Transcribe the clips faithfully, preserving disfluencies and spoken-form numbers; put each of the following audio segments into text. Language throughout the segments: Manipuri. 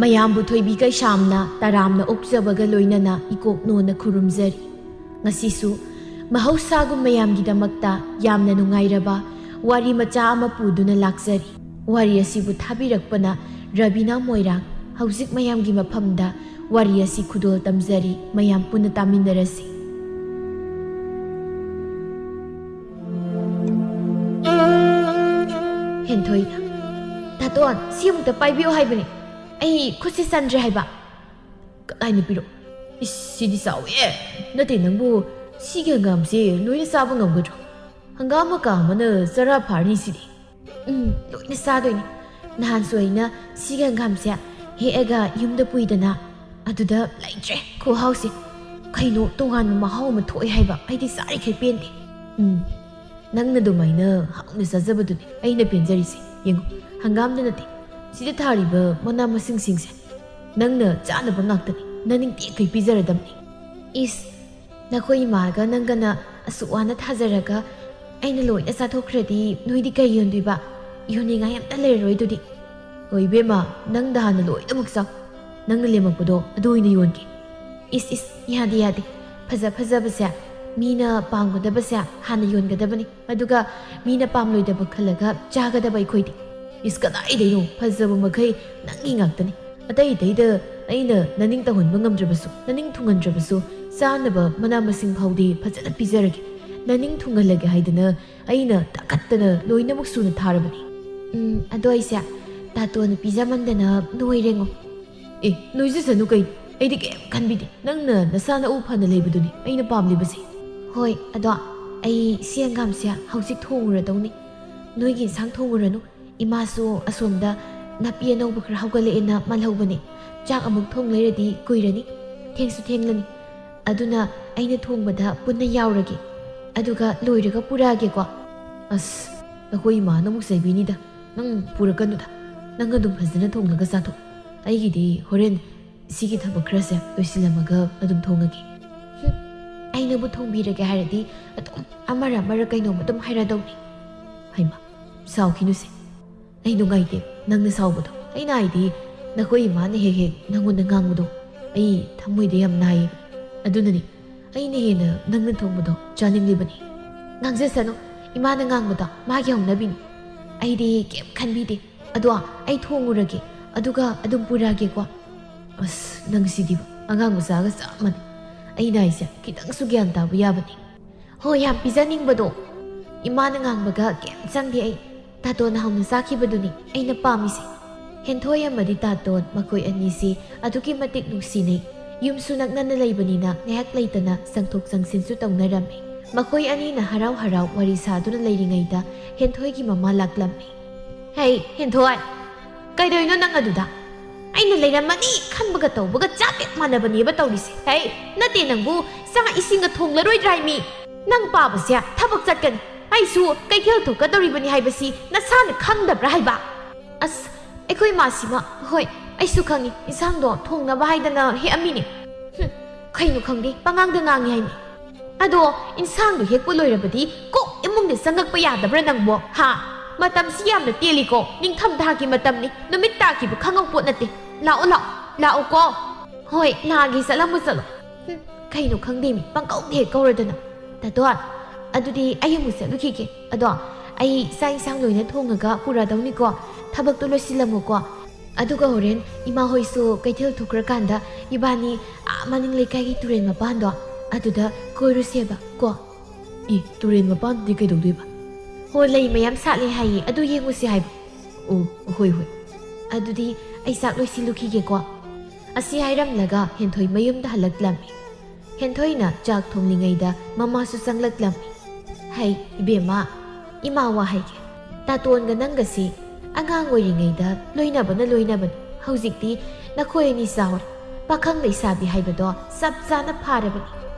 ꯃꯌꯥꯝꯕꯨ ꯊꯣꯏꯕꯤ ꯀꯩꯁꯥꯝꯅ ꯇꯔꯥꯝꯅ ꯑꯣꯛꯆꯕꯒ ꯂꯣꯏꯅꯅ ꯏꯀꯣꯛꯅꯣꯅ ꯈꯨꯔꯨꯝꯖꯔꯤ꯫ ꯉꯁꯤꯁꯨ ꯃꯍꯧꯁꯥꯒꯨꯝ ꯃꯌꯥꯝꯒꯤꯗꯃꯛꯇ ꯌꯥꯝꯅ ꯅꯨꯡꯉꯥꯏꯔꯕ ꯋꯥꯔꯤ ꯃꯆꯥ ꯑꯃ ꯄꯨꯗꯨꯅ ꯂꯥꯛꯆꯔꯤ꯫ ꯋꯥꯔꯤ ꯑꯁꯤꯕꯨ ꯊꯥꯕꯤꯔꯛꯄꯅ ꯔꯕꯤꯅꯥ ꯃꯣꯏꯔꯥꯡ꯫ ꯍꯧꯖꯤꯛ ꯃꯌꯥꯝꯒꯤ ꯃꯐꯝꯗ ꯋꯥꯔꯤ ꯑꯁꯤ ꯈꯨꯗꯣꯜ ꯇꯝꯖꯔꯤ, ꯃꯌꯥꯝ ꯄꯨꯟꯅ ꯇꯥꯃꯤꯟꯅꯔꯁꯤ꯫ ꯍꯦꯟꯊꯣꯏꯅ, "ꯇꯥꯇꯣꯟ, ꯁꯤ ꯑꯃꯨꯛꯇ ꯄꯥꯏꯕꯤꯌꯨ ꯍꯥꯏꯕꯅꯤ, ꯑꯩ ꯈꯨꯠꯁꯤ ꯆꯟꯗ꯭ꯔꯦ ꯍꯥꯏꯕ"꯫ "ꯀꯗꯥꯏꯅ ꯄꯤꯔꯛꯑꯣ? ꯏꯁ, ꯁꯤꯗꯤ ꯆꯥꯎꯋꯦ꯫ ꯅꯠꯇꯦ, ꯅꯪꯕꯨ ꯁꯤꯒꯤ ꯍꯪꯒꯥꯝꯁꯦ ꯂꯣꯏꯅ ꯆꯥꯕ ꯉꯝꯒꯗ꯭ꯔꯣ? ꯍꯪꯒꯥꯝ ꯃꯀꯥ ꯑꯃꯅ ꯆꯔꯥ ꯐꯥꯔꯅꯤ ꯁꯤꯗꯤ"꯫ "ꯎꯝ, ꯂꯣꯏꯅ ꯆꯥꯗꯣꯏꯅꯤ꯫ ꯅꯍꯥꯟꯁꯨ ꯑꯩꯅ ꯁꯤꯒꯤ ꯍꯪꯒꯥꯝꯁꯦ ꯍꯦꯛꯑꯒ ꯌꯨꯝꯗ ꯄꯨꯏꯗꯅ, ꯑꯗꯨꯗ ꯂꯩꯇ꯭ꯔꯦ ꯈꯨꯍꯥꯎꯁꯦ꯫ ꯀꯩꯅꯣ, ꯇꯣꯉꯥꯟꯕ ꯃꯍꯥꯎ ꯑꯃ ꯊꯣꯛꯑꯦ ꯍꯥꯏꯕ, ꯑꯩꯗꯤ ꯆꯥꯔꯤꯈꯩ ꯄꯦꯟꯗꯦ"꯫ "ꯎꯝ, ꯅꯪꯅ ꯑꯗꯨꯃꯥꯏꯅ ꯍꯥꯎꯅ ꯆꯥꯖꯕꯗꯨꯅꯤ ꯑꯩꯅ ꯄꯦꯟꯖꯔꯤꯁꯦ꯫ ꯌꯦꯡꯉꯨ, ꯍꯪꯒꯥꯝꯗ ꯅꯠꯇꯦ, ꯁꯤꯗ ꯊꯥꯔꯤꯕ ꯃꯅꯥ ꯃꯁꯤꯡꯁꯤꯡꯁꯦ ꯅꯪꯅ ꯆꯥꯅꯕ ꯉꯥꯛꯇꯅꯤ, ꯅꯅꯤꯡ ꯇꯦꯛꯈꯩ ꯄꯤꯖꯔꯗꯕꯅꯤ"꯫ "ꯏꯁ, ꯅꯈꯣꯏ ꯏꯃꯥꯒ ꯅꯪꯒꯅ ꯑꯁꯨꯛ ꯋꯥꯅ ꯊꯥꯖꯔꯒ ꯑꯩꯅ ꯂꯣꯏꯅ ꯆꯥꯊꯣꯛꯈ꯭ꯔꯗꯤ ꯅꯣꯏꯗꯤ ꯀꯩ ꯌꯣꯟꯗꯣꯏꯕ? ꯌꯣꯟꯅꯤꯡꯉꯥꯏ ꯑꯝꯇ ꯂꯩꯔꯔꯣꯏ ꯑꯗꯨꯗꯤ"꯫ "ꯍꯣꯏ ꯏꯕꯦꯝꯃ, ꯅꯪꯗ ꯍꯥꯟꯅ ꯂꯣꯏꯅꯃꯛ ꯆꯥꯎ, ꯅꯪꯅ ꯂꯦꯝꯃꯛꯄꯗꯣ ꯑꯗꯨ ꯑꯣꯏꯅ ꯌꯣꯟꯒꯦ"꯫ "ꯏꯁ ꯏꯁ, ꯌꯥꯗꯦ ꯌꯥꯗꯦ, ꯐꯖ ꯐꯖꯕꯁꯦ, ꯃꯤꯅ ꯄꯥꯝꯒꯗꯕꯁꯦ ꯍꯥꯟꯅ ꯌꯣꯟꯒꯗꯕꯅꯤ, ꯑꯗꯨꯒ ꯃꯤꯅ ꯄꯥꯝꯂꯣꯏꯗꯕ ꯈꯜꯂꯒ ꯆꯥꯒꯗꯕ ꯑꯩꯈꯣꯏꯗꯤ"꯫ "ꯏꯁ, ꯀꯗꯥꯏꯗꯩꯅꯣ, ꯐꯖꯕ ꯃꯈꯩ ꯅꯪꯒꯤ ꯉꯥꯛꯇꯅꯤ, ꯑꯇꯩ ꯑꯇꯩꯗ ꯑꯩꯅ ꯅꯅꯤꯡ ꯇꯧꯍꯟꯕ ꯉꯝꯗ꯭ꯔꯕꯁꯨ, ꯅꯅꯤꯡ ꯊꯨꯡꯍꯟꯗ꯭ꯔꯕꯁꯨ, ꯆꯥꯅꯕ ꯃꯅꯥ ꯃꯁꯤꯡ ꯐꯥꯎꯗꯤ ꯐꯖꯅ ꯄꯤꯖꯔꯒꯦ꯫ ꯅꯅꯤꯡ ꯊꯨꯡꯍꯜꯂꯒꯦ ꯍꯥꯏꯗꯅ ꯑꯩꯅ ꯇꯥꯈꯠꯇꯅ ꯂꯣꯏꯅꯃꯛ ꯁꯨꯅ ꯊꯥꯔꯕꯅꯤ"꯫ "ꯎꯝ, ꯑꯗꯣ ꯑꯩꯁꯦ ꯇꯥꯇꯣꯟꯅ ꯄꯤꯖꯃꯟꯗꯅ ꯅꯣꯏꯔꯦꯉꯣ"꯫ "ꯑꯦ, ꯅꯣꯏꯖꯁꯅꯨ ꯀꯩꯅꯣ, ꯑꯩꯗꯤ ꯀꯩꯝ ꯈꯟꯕꯤꯗꯦ꯫ ꯅꯪꯅ ꯅꯁꯥ ꯅꯎ ꯐꯅ ꯂꯩꯕꯗꯨꯅꯤ ꯑꯩꯅ ꯄꯥꯝꯂꯤꯕꯁꯦ"꯫ "ꯍꯣꯏ, ꯑꯗꯣ ꯑꯩ ꯁꯤ ꯍꯪꯒꯥꯝꯁꯦ ꯍꯧꯖꯤꯛ ꯊꯣꯡꯉꯨꯔꯗꯧꯅꯤ꯫ ꯅꯣꯏꯒꯤ ꯏꯟꯁꯥꯡ ꯊꯣꯡꯉꯨꯔꯅꯨ꯫ ꯏꯃꯥꯁꯨ ꯑꯁꯣꯝꯗ ꯅꯥꯄꯤ ꯑꯅꯧꯕ ꯈꯔ ꯍꯧꯒꯠꯂꯛꯑꯦꯅ ꯃꯜꯍꯧꯕꯅꯦ꯫ ꯆꯥꯛ ꯑꯃꯨꯛ ꯊꯣꯡ ꯂꯩꯔꯗꯤ ꯀꯨꯏꯔꯅꯤ, ꯊꯦꯡꯁꯨ ꯊꯦꯡꯂꯅꯤ꯫ ꯑꯗꯨꯅ ꯑꯩꯅ ꯊꯣꯡꯕꯗ ꯄꯨꯟꯅ ꯌꯥꯎꯔꯒꯦ, ꯑꯗꯨꯒ ꯂꯣꯏꯔꯒ ꯄꯨꯔꯛꯑꯒꯦꯀꯣ"꯫ "ꯑꯁ, ꯅꯈꯣꯏ ꯏꯃꯥꯅ ꯑꯃꯨꯛ ꯆꯩꯕꯤꯅꯤꯗ꯫ ꯅꯪ ꯄꯨꯔꯛꯀꯅꯨꯗ, ꯅꯪ ꯑꯗꯨꯝ ꯐꯖꯅ ꯊꯣꯡꯂꯒ ꯆꯥꯊꯣꯛ꯫ ꯑꯩꯒꯤꯗꯤ ꯍꯣꯔꯦꯟ ꯁꯤꯒꯤ ꯊꯕꯛ ꯈꯔꯁꯦ ꯂꯣꯏꯁꯤꯜꯂꯝꯃꯒ ꯑꯗꯨꯝ ꯊꯣꯡꯉꯒꯦ"꯫ "ꯍꯨꯝ, ꯑꯩꯅꯕꯨ ꯊꯣꯡꯕꯤꯔꯒꯦ ꯍꯥꯏꯔꯗꯤ ꯑꯗꯨꯝ ꯑꯃꯔ ꯑꯃꯔ ꯀꯩꯅꯣꯝ ꯑꯗꯨꯝ ꯍꯥꯏꯔꯗꯧꯅꯤ꯫ ꯍꯩꯃ, ꯁꯥꯎꯈꯤꯅꯨꯁꯦ꯫ ꯑꯩ ꯅꯨꯡꯉꯥꯏꯇꯦ ꯅꯪꯅ ꯁꯥꯎꯕꯗꯣ꯫ ꯑꯩꯅ ꯍꯥꯏꯗꯤ ꯅꯈꯣꯏ ꯏꯃꯥꯅ ꯍꯦꯛ ꯍꯦꯛ ꯅꯪꯉꯣꯟꯗ ꯉꯥꯡꯕꯗꯣ ꯑꯩ ꯊꯃꯣꯏꯗ ꯌꯥꯝ ꯅꯥꯏꯌꯦꯕ꯫ ꯑꯗꯨꯅꯅꯤ ꯑꯩꯅ ꯍꯦꯟꯅ ꯅꯪꯅ ꯊꯣꯡꯕꯗꯣ ꯆꯥꯅꯤꯡꯂꯤꯕꯅꯤ꯫ ꯉꯥꯡꯖꯁꯅꯨ, ꯏꯃꯥꯅ ꯉꯥꯡꯕꯗꯣ ꯃꯥꯒꯤ ꯍꯧꯅꯕꯤꯅꯤ꯫ ꯑꯩꯗꯤ ꯀꯩꯝ ꯈꯟꯕꯤꯗꯦ꯫ ꯑꯗꯣ ꯑꯩ ꯊꯣꯡꯉꯨꯔꯒꯦ, ꯑꯗꯨꯒ ꯑꯗꯨꯝ ꯄꯨꯔꯛꯑꯒꯦꯀꯣ꯫ ꯑꯁ, ꯅꯪꯁꯤꯗꯤꯕ, ꯑꯉꯥꯡ ꯃꯆꯥꯒ ꯆꯞ ꯃꯥꯟꯅꯩ꯫ ꯑꯩꯅ ꯍꯥꯏꯁꯦ ꯈꯤꯇꯪꯁꯨ ꯒ꯭ꯌꯥꯟ ꯇꯥꯕ ꯌꯥꯕꯅꯤ꯫ ꯍꯣꯏ, ꯌꯥꯝ ꯄꯤꯖꯅꯤꯡꯕꯗꯣ꯫ ꯏꯃꯥꯅ ꯉꯥꯡꯕꯒ ꯀꯩꯝ ꯆꯪꯗꯦ ꯑꯩ꯫ ꯇꯥꯇꯣꯟꯅ ꯍꯧꯅ ꯆꯥꯈꯤꯕꯗꯨꯅꯤ ꯑꯩꯅ ꯄꯥꯝꯃꯤꯁꯦ꯫ ꯍꯦꯟꯊꯣꯏ ꯑꯃꯗꯤ ꯇꯥꯇꯣꯟ ꯃꯈꯣꯏ ꯑꯅꯤꯁꯤ ꯑꯗꯨꯛꯀꯤ ꯃꯇꯤꯛ ꯅꯨꯡꯁꯤꯅꯩ꯫ ꯌꯨꯝꯁꯨ ꯅꯛꯅꯅ ꯂꯩꯕꯅꯤꯅ ꯉꯥꯏꯍꯥꯛ ꯂꯩꯇꯅ ꯆꯪꯊꯣꯛ ꯆꯪꯁꯤꯟꯁꯨ ꯇꯧꯅꯔꯝꯃꯤ꯫ ꯃꯈꯣꯏ ꯑꯅꯤꯅ ꯍꯔꯥꯎ ꯍꯔꯥꯎ ꯋꯥꯔꯤ ꯁꯥꯗꯨꯅ ꯂꯩꯔꯤꯉꯩꯗ ꯍꯦꯟꯊꯣꯏꯒꯤ ꯃꯃꯥ ꯂꯥꯛꯂꯝꯃꯤ꯫ ꯍꯦ, ꯍꯦꯟꯊꯣꯏ, ꯀꯩꯗꯧꯔꯤꯅꯣ ꯅꯪ ꯑꯗꯨꯗ? ꯑꯩꯅ ꯂꯩꯔꯝꯃꯅꯤ ꯈꯟꯕꯒ ꯇꯧꯕꯒ ꯆꯞ ꯍꯦꯛ ꯃꯥꯟꯅꯕꯅꯦꯕ ꯇꯧꯔꯤꯁꯦ꯫ ꯍꯦ, ꯅꯠꯇꯦ ꯅꯪꯕꯨ ꯆꯥꯛ ꯏꯁꯤꯡꯒ ꯊꯣꯡꯂꯔꯣꯏꯗ꯭ꯔꯥ ꯍꯥꯏꯃꯤ? ꯅꯪ ꯄꯥꯕꯁꯦ ꯊꯕꯛ ꯆꯠꯀꯅꯤ, ꯑꯩꯁꯨ ꯀꯩꯊꯦꯜ ꯊꯣꯛꯀꯗꯧꯔꯤꯕꯅꯤ ꯍꯥꯏꯕꯁꯤ ꯅꯁꯥꯅ ꯈꯪꯗꯕ꯭ꯔꯥ ꯍꯥꯏꯕ? ꯑꯁ, ꯑꯩꯈꯣꯏ ꯃꯥꯁꯤꯃ, ꯍꯣꯏ, ꯑꯩꯁꯨ ꯈꯪꯉꯤ, ꯏꯟꯁꯥꯡꯗꯣ ꯊꯣꯡꯅꯕ ꯍꯥꯏꯗꯅ ꯍꯦꯛꯑꯝꯃꯤꯅꯦ꯫ ꯍꯨꯝ, ꯀꯩꯅꯣ ꯈꯪꯗꯦ, ꯄꯉꯥꯡꯗ ꯉꯥꯡꯉꯤ ꯍꯥꯏꯃꯤ꯫ ꯑꯗꯣ ꯏꯟꯁꯥꯡꯗꯣ ꯍꯦꯛꯄ ꯂꯣꯏꯔꯕꯗꯤ ꯀꯣꯛ ꯏꯃꯨꯡꯗ ꯆꯪꯉꯛꯄ ꯌꯥꯗꯕ꯭ꯔꯥ ꯅꯪꯕꯣ? ꯍꯥ? ꯃꯇꯝꯁꯤ ꯌꯥꯝꯅ ꯇꯦꯜꯂꯤꯀꯣ, ꯅꯤꯡꯊꯝ ꯊꯥꯒꯤ ꯃꯇꯝꯅꯤ, ꯅꯨꯃꯤꯠ ꯇꯥꯈꯤꯕ ꯈꯪꯍꯧ ꯄꯣꯠ ꯅꯠꯇꯦ꯫ ꯂꯥꯛꯑꯣ, ꯂꯥꯛꯑꯣ, ꯂꯥꯛꯑꯣꯀꯣ꯫ ꯍꯣꯏ, ꯂꯥꯛꯑꯒꯦ, ꯆꯠꯂꯝꯃꯣ, ꯆꯠꯂꯣ꯫ ꯍꯨꯝ, ꯀꯩꯅꯣ ꯈꯪꯗꯦꯃꯤ, ꯄꯪꯀꯧꯗ ꯍꯦꯛ ꯀꯧꯔꯗꯅ꯫ ꯇꯥꯇꯣꯟ, ꯑꯗꯨꯗꯤ ꯑꯩ ꯑꯃꯨꯛ ꯆꯠꯂꯨꯈꯤꯒꯦ꯫ ꯑꯗꯣ ꯑꯩ ꯆꯥꯛ ꯏꯟꯁꯥꯡ ꯂꯣꯏꯅ ꯊꯣꯡꯉꯒ ꯄꯨꯔꯗꯧꯅꯤꯀꯣ꯫ ꯊꯕꯛꯇꯣ ꯂꯣꯏꯁꯤꯜꯂꯝꯃꯨꯀꯣ꯫ ꯑꯗꯨꯒ ꯍꯣꯔꯦꯟ ꯏꯃꯥ ꯍꯣꯏꯁꯨ ꯀꯩꯊꯦꯜ ꯊꯣꯛꯈ꯭ꯔꯀꯥꯟꯗ ꯏꯕꯥꯅꯤ ꯑꯥ ꯃꯅꯤꯡ ꯂꯩꯀꯥꯏꯒꯤ ꯇꯨꯔꯦꯜ ꯃꯄꯥꯟꯗꯣ ꯑꯗꯨꯗ ꯀꯣꯏꯔꯨꯁꯦꯕ ꯀꯣ꯫ ꯑꯦ, ꯇꯨꯔꯦꯜ ꯃꯄꯥꯟꯗꯗꯤ ꯀꯩꯗꯧꯗꯣꯏꯕ? ꯍꯣ, ꯂꯩ ꯃꯌꯥꯝ ꯁꯥꯠꯂꯦ ꯍꯥꯏꯌꯦ, ꯑꯗꯨ ꯌꯦꯡꯉꯨꯁꯦ ꯍꯥꯏꯕ꯫ ꯑꯣ, ꯍꯣꯏ, ꯍꯣꯏ꯫ ꯑꯗꯨꯗꯤ ꯑꯩ ꯆꯥꯛ ꯂꯣꯏꯁꯤꯜꯂꯨꯈꯤꯒꯦꯀꯣ꯫ ꯑꯁꯤ ꯍꯥꯏꯔꯝꯂꯒ ꯍꯦꯟꯊꯣꯏ ꯃꯌꯨꯝꯗ ꯍꯜꯂꯛꯂꯝꯃꯤ꯫ ꯍꯦꯟꯊꯣꯏꯅ ꯆꯥꯛ ꯊꯣꯡꯂꯤꯉꯩꯗ ꯃꯃꯥꯁꯨ ꯆꯪꯂꯛꯂꯝꯃꯤ꯫ ꯍꯩ, ꯏꯕꯦꯝꯃ, ꯏꯃꯥ ꯋꯥ ꯍꯥꯏꯒꯦ꯫ ꯇꯥꯇꯣꯟꯒ ꯅꯪꯒꯁꯤ ꯑꯉꯥꯡ ꯑꯣꯏꯔꯤꯉꯩꯗ ꯂꯣꯏꯅꯕꯅ ꯂꯣꯏꯅꯕꯅꯤ꯫ ꯍꯧꯖꯤꯛꯇꯤ ꯅꯈꯣꯏ ꯑꯅꯤ ꯆꯥꯎꯔꯦ꯫ ꯄꯥꯈꯪ ꯂꯩꯁꯥꯕꯤ ꯍꯥꯏꯕꯗꯣ ꯆꯞ ꯆꯥꯅ ꯐꯥꯔꯕꯅꯤ꯫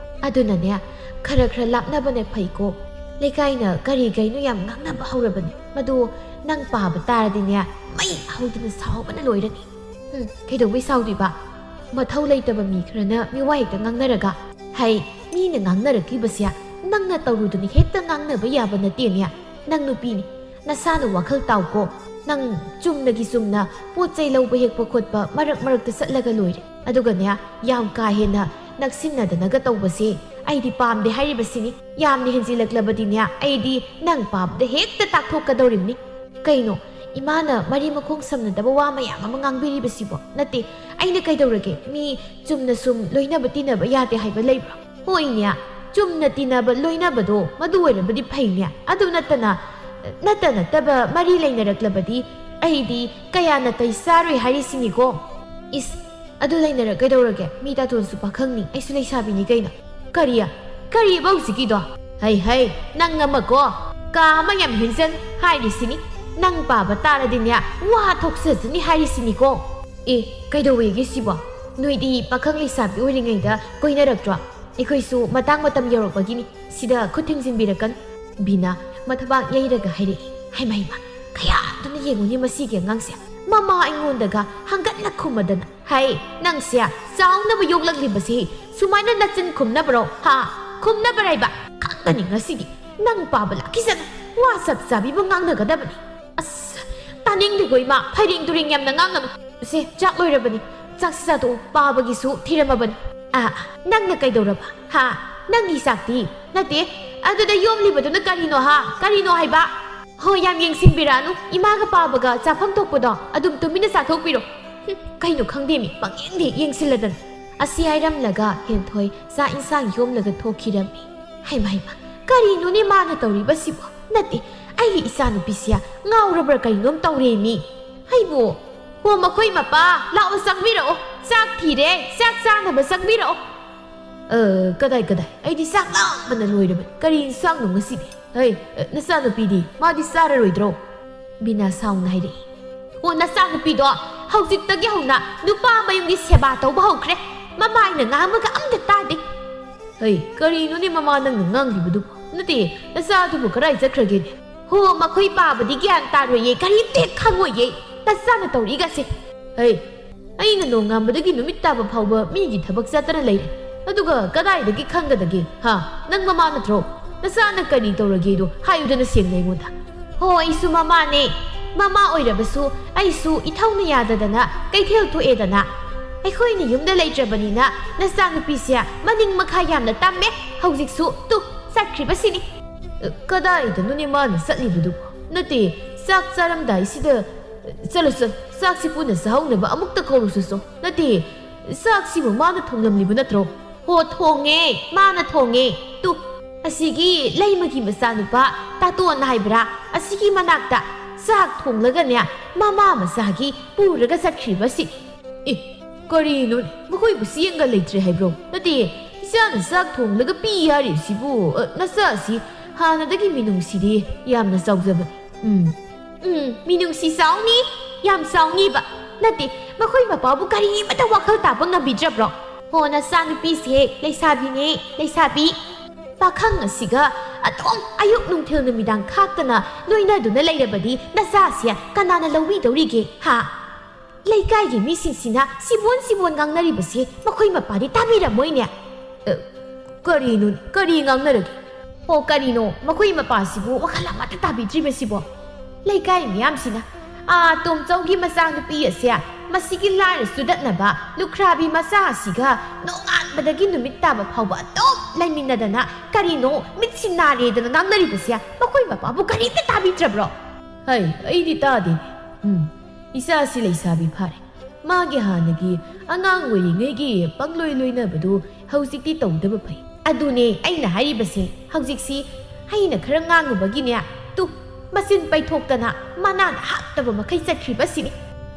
ꯑꯗꯨꯅꯅꯦ, ꯈꯔ ꯈꯔ ꯂꯥꯞꯅꯕꯅ ꯐꯩꯀꯣ꯫ ꯂꯩꯀꯥꯏꯅ ꯀꯔꯤ ꯀꯩꯅꯣ ꯌꯥꯝ ꯉꯥꯡꯅꯕ ꯍꯧꯔꯕꯅꯤ꯫ ꯃꯗꯨ ꯅꯪ ꯄꯥꯕ ꯇꯥꯔꯗꯤꯅꯦ, ꯃꯩ ꯍꯧꯗꯅ ꯁꯥꯎꯕꯅ ꯂꯣꯏꯔꯅꯤ꯫ ꯍꯨꯝ, ꯀꯩꯗꯧꯕꯩ ꯁꯥꯎꯗꯣꯏꯕ? ꯃꯊꯧ ꯂꯩꯇꯕ ꯃꯤ ꯈꯔꯅ ꯃꯤꯋꯥ ꯍꯦꯛꯇ ꯉꯥꯡꯅꯔꯒ꯫ ꯍꯩ, ꯃꯤ ꯑꯩꯅ ꯉꯥꯡꯅꯔꯛꯂꯤꯕꯁꯦ ꯅꯪꯅ ꯇꯧꯔꯨꯗꯨꯅ ꯍꯦꯛꯇ ꯉꯥꯡꯅꯕ ꯌꯥꯕ ꯅꯠꯇꯦꯅꯦ꯫ ꯅꯪ ꯅꯨꯄꯤꯅꯤ, ꯅꯁꯥꯅ ꯋꯥꯈꯜ ꯇꯥꯎꯀꯣ꯫ ꯅꯪ ꯆꯨꯝꯅꯒꯤ ꯆꯨꯝꯅ ꯄꯣꯠ ꯆꯩ ꯂꯧꯕ ꯍꯦꯛꯄ ꯈꯣꯠꯄ ꯃꯔꯛ ꯃꯔꯛꯇ ꯆꯠꯂꯒ ꯂꯣꯏꯔꯦ꯫ ꯑꯗꯨꯒꯅꯦ, ꯌꯥꯝ ꯀꯥ ꯍꯦꯟꯅ ꯅꯛꯁꯤꯟꯅꯗꯅꯒ ꯇꯧꯕꯁꯦ ꯑꯩꯗꯤ ꯄꯥꯝꯗꯦ ꯍꯥꯏꯔꯤꯕꯁꯤꯅꯤ꯫ ꯌꯥꯝꯅ ꯍꯦꯟꯖꯤꯜꯂꯛꯂꯕꯗꯤꯅꯦ, ꯑꯩꯗꯤ ꯅꯪ ꯄꯥꯕꯗ ꯍꯦꯛꯇ ꯇꯥꯛꯊꯣꯛꯀꯗꯧꯔꯤꯕꯅꯤ꯫ ꯀꯩꯅꯣ, ꯏꯃꯥꯅ ꯃꯔꯤ ꯃꯈꯣꯡ ꯁꯝꯅꯗꯕ ꯋꯥ ꯃꯌꯥꯝ ꯑꯃ ꯉꯥꯡꯕꯤꯔꯤꯕꯁꯤꯕꯣ? ꯅꯠꯇꯦ, ꯑꯩꯅ ꯀꯩꯗꯧꯔꯒꯦ? ꯃꯤ ꯆꯨꯝꯅ ꯁꯨꯝ ꯂꯣꯏꯅꯕ ꯇꯤꯟꯅꯕ ꯌꯥꯗꯦ ꯍꯥꯏꯕ ꯂꯩꯕ꯭ꯔꯣ? ꯍꯣꯏꯅꯦ, ꯆꯨꯝꯅ ꯇꯤꯟꯅꯕ ꯂꯣꯏꯅꯕꯗꯣ ꯃꯗꯨ ꯑꯣꯏꯔꯕꯗꯤ ꯐꯩꯅꯦ꯫ ꯑꯗꯨ ꯅꯠꯇꯅ, ꯅꯠꯇ ꯅꯠꯇꯕ ꯃꯔꯤ ꯂꯩꯅꯔꯛꯂꯕꯗꯤ ꯑꯩꯗꯤ ꯀꯌꯥ ꯅꯥꯇꯩ ꯆꯥꯔꯣꯏ ꯍꯥꯏꯔꯤꯁꯤꯅꯤꯀꯣ꯫ ꯏꯁ, ꯑꯗꯨ ꯂꯩꯅꯔꯛ ꯀꯩꯗꯧꯔꯒꯦ? ꯃꯤ ꯇꯥꯇꯣꯟꯁꯨ ꯄꯥꯈꯪꯅꯤ, ꯑꯩꯁꯨ ꯂꯩꯁꯥꯕꯤꯅꯤ ꯀꯩꯅꯣ꯫ ꯀꯔꯤ? ꯀꯔꯤꯕ ꯍꯧꯖꯤꯛꯀꯤꯗꯣ? ꯍꯩ ꯍꯩ, ꯅꯪ ꯑꯃꯀꯣ, ꯀꯥ ꯑꯃ ꯌꯥꯝ ꯍꯦꯟꯖꯟ ꯍꯥꯏꯔꯤꯁꯤꯅꯤ꯫ ꯅꯪ ꯄꯥꯕ ꯇꯥꯔꯗꯤꯅꯦ, ꯋꯥ ꯊꯣꯛꯆꯖꯅꯤ ꯍꯥꯏꯔꯤꯁꯤꯅꯤꯀꯣ꯫ ꯑꯦ, ꯀꯩꯗꯧꯋꯦꯒꯦ ꯁꯤꯕꯣ? ꯅꯣꯏꯗꯤ ꯄꯥꯈꯪ ꯂꯩꯁꯥꯕꯤ ꯑꯣꯏꯔꯤꯉꯩꯗ ꯀꯣꯏꯅꯔꯛꯇ꯭ꯔꯣ? ꯑꯩꯈꯣꯏꯁꯨ ꯃꯇꯥꯡ ꯃꯇꯝ ꯌꯧꯔꯛꯄꯒꯤꯅꯤ꯫ ꯁꯤꯗ ꯈꯨꯠ ꯊꯤꯡꯖꯤꯟꯕꯤꯔꯛꯀꯅꯨ꯫ ꯕꯤꯅꯥ ꯃꯊꯕꯥꯛ ꯌꯩꯔꯒ ꯍꯥꯏꯔꯛꯏ꯫ ꯍꯩꯃ ꯍꯩꯃ, ꯀꯌꯥꯗꯨꯅ ꯌꯦꯡꯉꯨꯅꯦ ꯃꯁꯤꯒꯤ ꯑꯉꯥꯡꯁꯦ꯫ ꯃꯃꯥ ꯑꯩꯉꯣꯟꯗꯒ ꯍꯪꯒꯠꯅ ꯈꯨꯝꯃꯗꯅ꯫ ꯍꯩ, ꯅꯪꯁꯦ ꯆꯥꯎꯅꯕ ꯌꯣꯛꯂꯛꯂꯤꯕꯁꯤ ꯁꯨꯃꯥꯏꯅ ꯅꯆꯤꯟ ꯈꯨꯝꯅꯕꯔꯣ? ꯍꯥ? ꯈꯨꯝꯅꯕꯔꯥꯏꯕ? ꯈꯪꯒꯅꯤ ꯉꯁꯤꯗꯤ꯫ ꯅꯪ ꯄꯥꯕ ꯂꯥꯛꯈꯤꯁꯅꯨ꯫ ꯋꯥ ꯆꯞ ꯆꯥꯕꯤꯕꯨ ꯉꯥꯡꯅꯒꯗꯕꯅꯤ꯫ ꯑꯁ, ꯇꯥꯅꯤꯡꯗꯦꯀꯣ ꯏꯃꯥ, ꯐꯩꯔꯦꯡ ꯇꯨꯔꯦꯡ ꯌꯥꯝꯅ ꯉꯥꯡꯒꯅꯨ꯫ ꯁꯦ, ꯆꯥꯛ ꯂꯣꯏꯔꯕꯅꯤ, ꯆꯥꯛꯁꯤ ꯆꯥꯊꯣꯛꯎ, ꯄꯥꯕꯒꯤꯁꯨ ꯊꯤꯔꯝꯃꯕꯅꯤ꯫ ꯑꯥ, ꯅꯪꯅ ꯀꯩꯗꯧꯔꯕ? ꯍꯥ? ꯅꯪꯒꯤ ꯆꯥꯛꯇꯤ? ꯅꯠꯇꯦ, ꯑꯗꯨꯗ ꯌꯣꯝꯂꯤꯕꯗꯨꯅ ꯀꯔꯤꯅꯣ ꯍꯥ? ꯀꯔꯤꯅꯣ ꯍꯥꯏꯕ? ꯍꯣ, ꯌꯥꯝ ꯌꯦꯡꯁꯤꯟꯕꯤꯔꯛꯑꯅꯨ, ꯏꯃꯥꯒ ꯄꯥꯕꯒ ꯆꯥꯐꯝ ꯊꯣꯛꯄꯗꯣ ꯑꯗꯨꯝ ꯇꯨꯃꯤꯟꯅ ꯆꯥꯊꯣꯛꯄꯤꯔꯣ꯫ ꯍꯨꯝ, ꯀꯩꯅꯣ ꯈꯪꯗꯦꯃꯤ, ꯄꯪꯌꯦꯡꯗ ꯍꯦꯛ ꯌꯦꯡꯁꯤꯜꯂꯗꯅ꯫ ꯑꯁꯤ ꯍꯥꯏꯔꯝꯂꯒ ꯍꯦꯟꯊꯣꯏ ꯆꯥꯛ ꯏꯟꯁꯥꯡ ꯌꯣꯝꯂꯒ ꯊꯣꯛꯈꯤꯔꯝꯃꯤ꯫ ꯍꯩꯃ ꯍꯩꯃ, ꯀꯔꯤꯅꯣꯅꯦ ꯃꯥꯅ ꯇꯧꯔꯤꯕꯁꯤꯕꯣ? ꯅꯠꯇꯦ, ꯑꯩꯒꯤ ꯏꯆꯥꯅꯨꯄꯤꯁꯦ ꯉꯥꯎꯔꯕ꯭ꯔꯥ ꯀꯔꯤꯅꯣꯝ ꯇꯧꯔꯦꯃꯤ꯫ ꯍꯩꯕꯨ, ꯍꯣ, ꯃꯈꯣꯏ ꯃꯄꯥ, ꯂꯥꯛꯑꯣ, ꯆꯪꯕꯤꯔꯛꯑꯣ, ꯆꯥꯛ ꯊꯤꯔꯦ, ꯆꯥꯛ ꯆꯥꯅꯕ ꯆꯪꯕꯤꯔꯛꯑꯣ꯫ ꯑ, ꯀꯗꯥꯏ ꯀꯗꯥꯏ, ꯑꯩꯗꯤ ꯆꯥꯛ ꯂꯥꯝꯕꯅ ꯂꯣꯏꯔꯕꯅꯤ꯫ ꯀꯔꯤ ꯏꯟꯁꯥꯡꯅꯣ ꯉꯁꯤꯗꯤ? ꯍꯩ, ꯑ, ꯅꯆꯥꯅꯨꯄꯤꯗꯤ? ꯃꯥꯗꯤ ꯆꯥꯔꯔꯣꯏꯗ꯭ꯔꯣ? ꯕꯤꯅꯥ ꯁꯥꯎꯅ ꯍꯥꯏꯔꯛꯏ꯫ ꯑꯣ, ꯅꯆꯥꯅꯨꯄꯤꯗꯣ ꯍꯧꯖꯤꯛꯇꯒꯤ ꯍꯧꯅ ꯅꯨꯄꯥ ꯃꯌꯨꯝꯒꯤ ꯁꯦꯕꯥ ꯇꯧꯕ ꯍꯧꯈ꯭ꯔꯦ꯫ ꯃꯃꯥꯏꯅ ꯉꯥꯡꯕꯒ ꯑꯝꯇ ꯇꯥꯗꯦ꯫ ꯍꯩ, ꯀꯔꯤꯅꯣꯅꯦ ꯃꯃꯥ ꯅꯪꯅ ꯉꯥꯡꯂꯤꯕꯗꯨꯕꯨ? ꯅꯠꯇꯦ, ꯅꯆꯥꯗꯨꯕꯨ ꯀꯗꯥꯏ ꯆꯠꯈ꯭ꯔꯒꯦꯅꯦ? ꯍꯣ, ꯃꯈꯣꯏ ꯄꯥꯕꯗꯤ ꯒ꯭ꯌꯥꯟ ꯇꯥꯔꯣꯏꯌꯦ, ꯀꯔꯤꯝꯇ ꯍꯦꯛ ꯈꯪꯉꯣꯏꯌꯦ꯫ ꯅꯆꯥꯅ ꯇꯧꯔꯤꯒꯁꯦ꯫ ꯍꯩ, ꯑꯩꯅ ꯅꯣꯡꯉꯥꯟꯕꯗꯒꯤ ꯅꯨꯃꯤꯠ ꯇꯥꯕ ꯐꯥꯎꯕ ꯃꯤꯒꯤ ꯊꯕꯛ ꯆꯠꯇꯅ ꯂꯩꯔꯦ꯫ ꯑꯗꯨꯒ ꯀꯗꯥꯏꯗꯒꯤ ꯈꯪꯒꯗꯒꯦ? ꯍꯥ? ꯅꯪ ꯃꯃꯥ ꯅꯠꯇ꯭ꯔꯣ? ꯅꯆꯥꯅ ꯀꯔꯤ ꯇꯧꯔꯒꯦꯗꯣ ꯍꯥꯏꯌꯨꯗꯅ ꯁꯦꯡꯅ ꯑꯩꯉꯣꯟꯗ꯫ ꯍꯣ, ꯑꯩꯁꯨ ꯃꯃꯥꯅꯦ꯫ ꯃꯃꯥ ꯑꯣꯏꯔꯕꯁꯨ ꯑꯩꯁꯨ ꯏꯊꯧꯅ ꯌꯥꯗꯗꯅ ꯀꯩꯊꯦꯜ ꯊꯣꯛꯑꯦꯗꯅ꯫ ꯑꯩꯈꯣꯏꯅ ꯌꯨꯝꯗ ꯂꯩꯇ꯭ꯔꯕꯅꯤꯅ ꯅꯆꯥꯅꯨꯄꯤꯁꯦ ꯃꯅꯤꯡ ꯃꯈꯥ ꯌꯥꯝꯅ ꯇꯝꯃꯦ꯫ ꯍꯧꯖꯤꯛꯁꯨ ꯇꯨ ꯆꯠꯈ꯭ꯔꯤꯕꯁꯤꯅꯤ꯫ ꯑ, ꯀꯗꯥꯏꯗꯅꯣꯅꯦ ꯃꯥꯅ ꯆꯠꯂꯤꯕꯗꯨꯕꯣ? ꯅꯠꯇꯦ, ꯆꯥꯛ ꯆꯥꯔꯝꯗꯥꯏꯁꯤꯗ, ꯆꯠꯂꯣ, ꯆꯠꯂꯣ, ꯆꯥꯛꯁꯤ ꯄꯨꯟꯅ ꯆꯥꯍꯧꯅꯕ ꯑꯃꯨꯛꯇ ꯀꯧꯔꯨꯁꯨ ꯆꯣ꯫ ꯅꯠꯇꯦ, ꯆꯥꯛꯁꯤꯕꯨ ꯃꯥꯅ ꯊꯣꯡꯂꯝꯂꯤꯕ ꯅꯠꯇ꯭ꯔꯣ? ꯍꯣ, ꯊꯣꯡꯉꯦ, ꯃꯥꯅ ꯊꯣꯡꯉꯦ꯫ ꯇꯨ, ꯑꯁꯤꯒꯤ ꯂꯩꯃꯒꯤ ꯃꯆꯥꯅꯨꯄꯥ ꯇꯥꯇꯣꯟ ꯍꯥꯏꯕ꯭ꯔꯥ? ꯑꯁꯤꯒꯤ ꯃꯅꯥꯛꯇ ꯆꯥꯛ ꯊꯣꯡꯂꯒꯅꯦ, ꯃꯃꯥ ꯃꯆꯥꯒꯤ ꯄꯨꯔꯒ ꯆꯠꯈ꯭ꯔꯤꯕꯁꯤ꯫ ꯑꯦ, ꯀꯔꯤꯅꯣ? ꯃꯈꯣꯏꯕꯨ ꯆꯦꯡꯒ ꯂꯩꯇ꯭ꯔꯦ ꯍꯥꯏꯕ꯭ꯔꯣ? ꯅꯠꯇꯦ, ꯏꯆꯥꯅ ꯆꯥꯛ ꯊꯣꯡꯂꯒ ꯄꯤ ꯍꯥꯏꯔꯤꯁꯤꯕꯨ, ꯑ, ꯅꯆꯥꯁꯤ ꯍꯥꯟꯅꯗꯒꯤ ꯃꯤꯅꯨꯡꯁꯤꯗꯤ ꯌꯥꯝꯅ ꯆꯥꯎꯖꯕꯅꯤ꯫ ꯎꯝ, ꯎꯝ, ꯃꯤꯅꯨꯡꯁꯤ ꯆꯥꯎꯅꯤ, ꯌꯥꯝ ꯆꯥꯎꯅꯤꯕ꯫ ꯅꯠꯇꯦ, ꯃꯈꯣꯏ ꯃꯄꯥꯕꯨ ꯀꯔꯤꯃꯠꯇ ꯋꯥꯈꯜ ꯇꯥꯕ ꯉꯝꯕꯤꯗ꯭ꯔꯕ꯭ꯔꯣ? ꯍꯣ, ꯅꯆꯥꯅꯨꯄꯤꯁꯦ ꯂꯩꯁꯥꯕꯤꯅꯦ, ꯂꯩꯁꯥꯕꯤ꯫ ꯄꯥꯈꯪ ꯑꯁꯤꯒ ꯑꯗꯨꯝ ꯑꯌꯨꯛ ꯅꯨꯡꯊꯤꯜ ꯅꯨꯃꯤꯗꯥꯡ ꯈꯥꯛꯇꯅ ꯂꯣꯏꯅꯗꯨꯅ ꯂꯩꯔꯕꯗꯤ ꯅꯆꯥꯁꯦ ꯀꯅꯥꯅ ꯂꯧꯕꯤꯗꯧꯔꯤꯒꯦ, ꯍꯥ? ꯂꯩꯀꯥꯏꯒꯤ ꯃꯤꯁꯤꯡꯁꯤꯅ ꯁꯤꯕꯣꯟ ꯁꯤꯕꯣꯟ ꯉꯥꯡꯅꯔꯤꯕꯁꯦ ꯃꯈꯣꯏ ꯃꯄꯥꯗꯤ ꯇꯥꯕꯤꯔꯝꯃꯣꯏꯅꯦ꯫ ꯑ, ꯀꯔꯤꯅꯣ? ꯀꯔꯤ ꯉꯥꯡꯅꯔꯒꯦ? ꯑꯣ, ꯀꯔꯤꯅꯣ? ꯃꯈꯣꯏ ꯃꯄꯥꯁꯤꯕꯨ ꯋꯥꯈꯜ ꯑꯃꯠꯇ ꯇꯥꯕꯤꯗ꯭ꯔꯤꯕꯁꯤꯕꯣ? ꯂꯩꯀꯥꯏ ꯃꯤꯌꯥꯝꯁꯤꯅ, "ꯑꯥ, ꯇꯣꯝꯆꯧꯒꯤ ꯃꯆꯥꯅꯨꯄꯤ ꯑꯁꯦ ꯃꯁꯤꯒꯤ ꯂꯥꯏꯔ ꯆꯨꯗꯠꯅꯕ ꯂꯨꯈ꯭ꯔꯥꯕꯤ ꯃꯆꯥ ꯑꯁꯤꯒ ꯅꯣꯡꯉꯥꯟꯕꯗꯒꯤ ꯅꯨꯃꯤꯠ ꯇꯥꯕ ꯐꯥꯎꯕ ꯑꯗꯨꯝ ꯂꯩꯃꯤꯟꯅꯗꯅ ꯀꯔꯤꯅꯣ ꯃꯤꯠꯁꯤ ꯅꯥꯔꯦꯗꯅ ꯉꯥꯡꯅꯔꯤꯕꯁꯦ ꯃꯈꯣꯏ ꯃꯄꯥꯕꯨ ꯀꯔꯤꯝꯇ ꯇꯥꯕꯤꯗ꯭ꯔꯕ꯭ꯔꯣ?" ꯍꯩ, ꯑꯩꯗꯤ ꯇꯥꯗꯦꯅꯦ꯫ ꯎꯝ, ꯏꯆꯥꯁꯤ ꯂꯩꯁꯥꯕꯤ ꯐꯥꯔꯦ꯫ ꯃꯥꯒꯤ ꯍꯥꯟꯅꯒꯤ ꯑꯉꯥꯡ ꯑꯣꯏꯔꯤꯉꯩꯒꯤ ꯄꯪꯂꯣꯏ ꯂꯣꯏꯅꯕꯗꯨ ꯍꯧꯖꯤꯛꯇꯤ ꯇꯧꯗꯕ ꯐꯩ꯫ ꯑꯗꯨꯅꯦ ꯑꯩꯅ ꯍꯥꯏꯔꯤꯕꯁꯦ꯫ ꯍꯧꯖꯤꯛꯁꯤ ꯑꯩꯅ ꯈꯔ ꯉꯥꯡꯉꯨꯕꯒꯤꯅꯦ, ꯇꯨ, ꯃꯆꯤꯟ ꯄꯩꯊꯣꯛꯇꯅ ꯃꯅꯥꯅ ꯍꯥꯞꯇꯕ ꯃꯈꯩ ꯆꯠꯈ꯭ꯔꯤꯕꯁꯤꯅꯤ꯫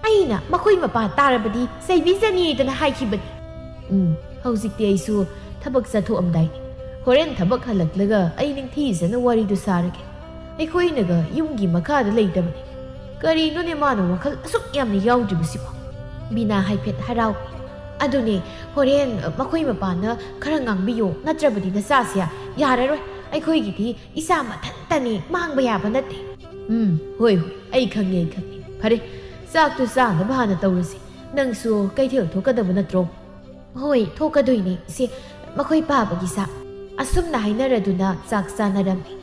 ꯑꯩꯅ ꯃꯈꯣꯏ ꯃꯄꯥ ꯇꯥꯔꯕꯗꯤ ꯆꯩꯕꯤꯖꯅꯤꯗꯅ ꯍꯥꯏꯈꯤꯕꯅꯤ꯫ ꯎꯝ, ꯍꯧꯖꯤꯛꯇꯤ ꯑꯩꯁꯨ ꯊꯕꯛ ꯆꯠꯊꯣꯛꯑꯝꯗꯥꯏꯅꯤ꯫ ꯍꯣꯔꯦꯟ ꯊꯕꯛ ꯍꯜꯂꯛꯂꯒ ꯑꯩ ꯅꯤꯡꯊꯤꯖꯅ ꯋꯥꯔꯤꯗꯨ ꯁꯥꯔꯒꯦ꯫ ꯑꯩꯈꯣꯏꯅꯒ ꯌꯨꯝꯒꯤ ꯃꯈꯥꯗ ꯂꯩꯇꯕꯅꯤ꯫ ꯀꯔꯤꯅꯣꯅꯦ ꯃꯥꯅ ꯋꯥꯈꯜ ꯑꯁꯨꯛ ꯌꯥꯝꯅ ꯌꯥꯎꯗ꯭ꯔꯤꯕꯁꯤꯕꯣ? ꯕꯤꯅꯥ ꯍꯥꯏꯐꯦꯠ ꯍꯔꯥꯎꯏ꯫ ꯑꯗꯨꯅꯦ, ꯍꯣꯔꯦꯟ ꯃꯈꯣꯏ ꯃꯄꯥꯅ ꯈꯔ ꯉꯥꯡꯕꯤꯌꯣ, ꯅꯠꯇ꯭ꯔꯕꯗꯤ ꯅꯆꯥꯁꯦ ꯌꯥꯔꯔꯣꯏ꯫ ꯑꯩꯈꯣꯏꯒꯤꯗꯤ ꯏꯆꯥ ꯃꯊꯟꯇꯅꯤ, ꯃꯥꯡꯕ ꯌꯥꯕ ꯅꯠꯇꯦ꯫ ꯎꯝ, ꯍꯣꯏ, ꯍꯣꯏ, ꯑꯩ ꯈꯪꯉꯦ, ꯑꯩ ꯈꯪꯉꯦ꯫ ꯐꯔꯦ, ꯆꯥꯛꯇꯨ ꯆꯥꯅꯕ ꯍꯥꯟꯅ ꯇꯧꯔꯁꯤ꯫ ꯅꯪꯁꯨ ꯀꯩꯊꯦꯜ ꯊꯣꯛꯀꯗꯕ ꯅꯠꯇ꯭ꯔꯣ? ꯍꯣꯏ, ꯊꯣꯛꯀꯗꯣꯏꯅꯦ ꯏꯆꯦ꯫ ꯃꯈꯣꯏ ꯄꯥꯕꯒꯤ ꯆꯥꯛ꯫ ꯑꯁꯨꯝꯅ ꯍꯥꯏꯅꯔꯗꯨꯅ ꯆꯥꯛ ꯆꯥꯅꯔꯝꯃꯤ꯫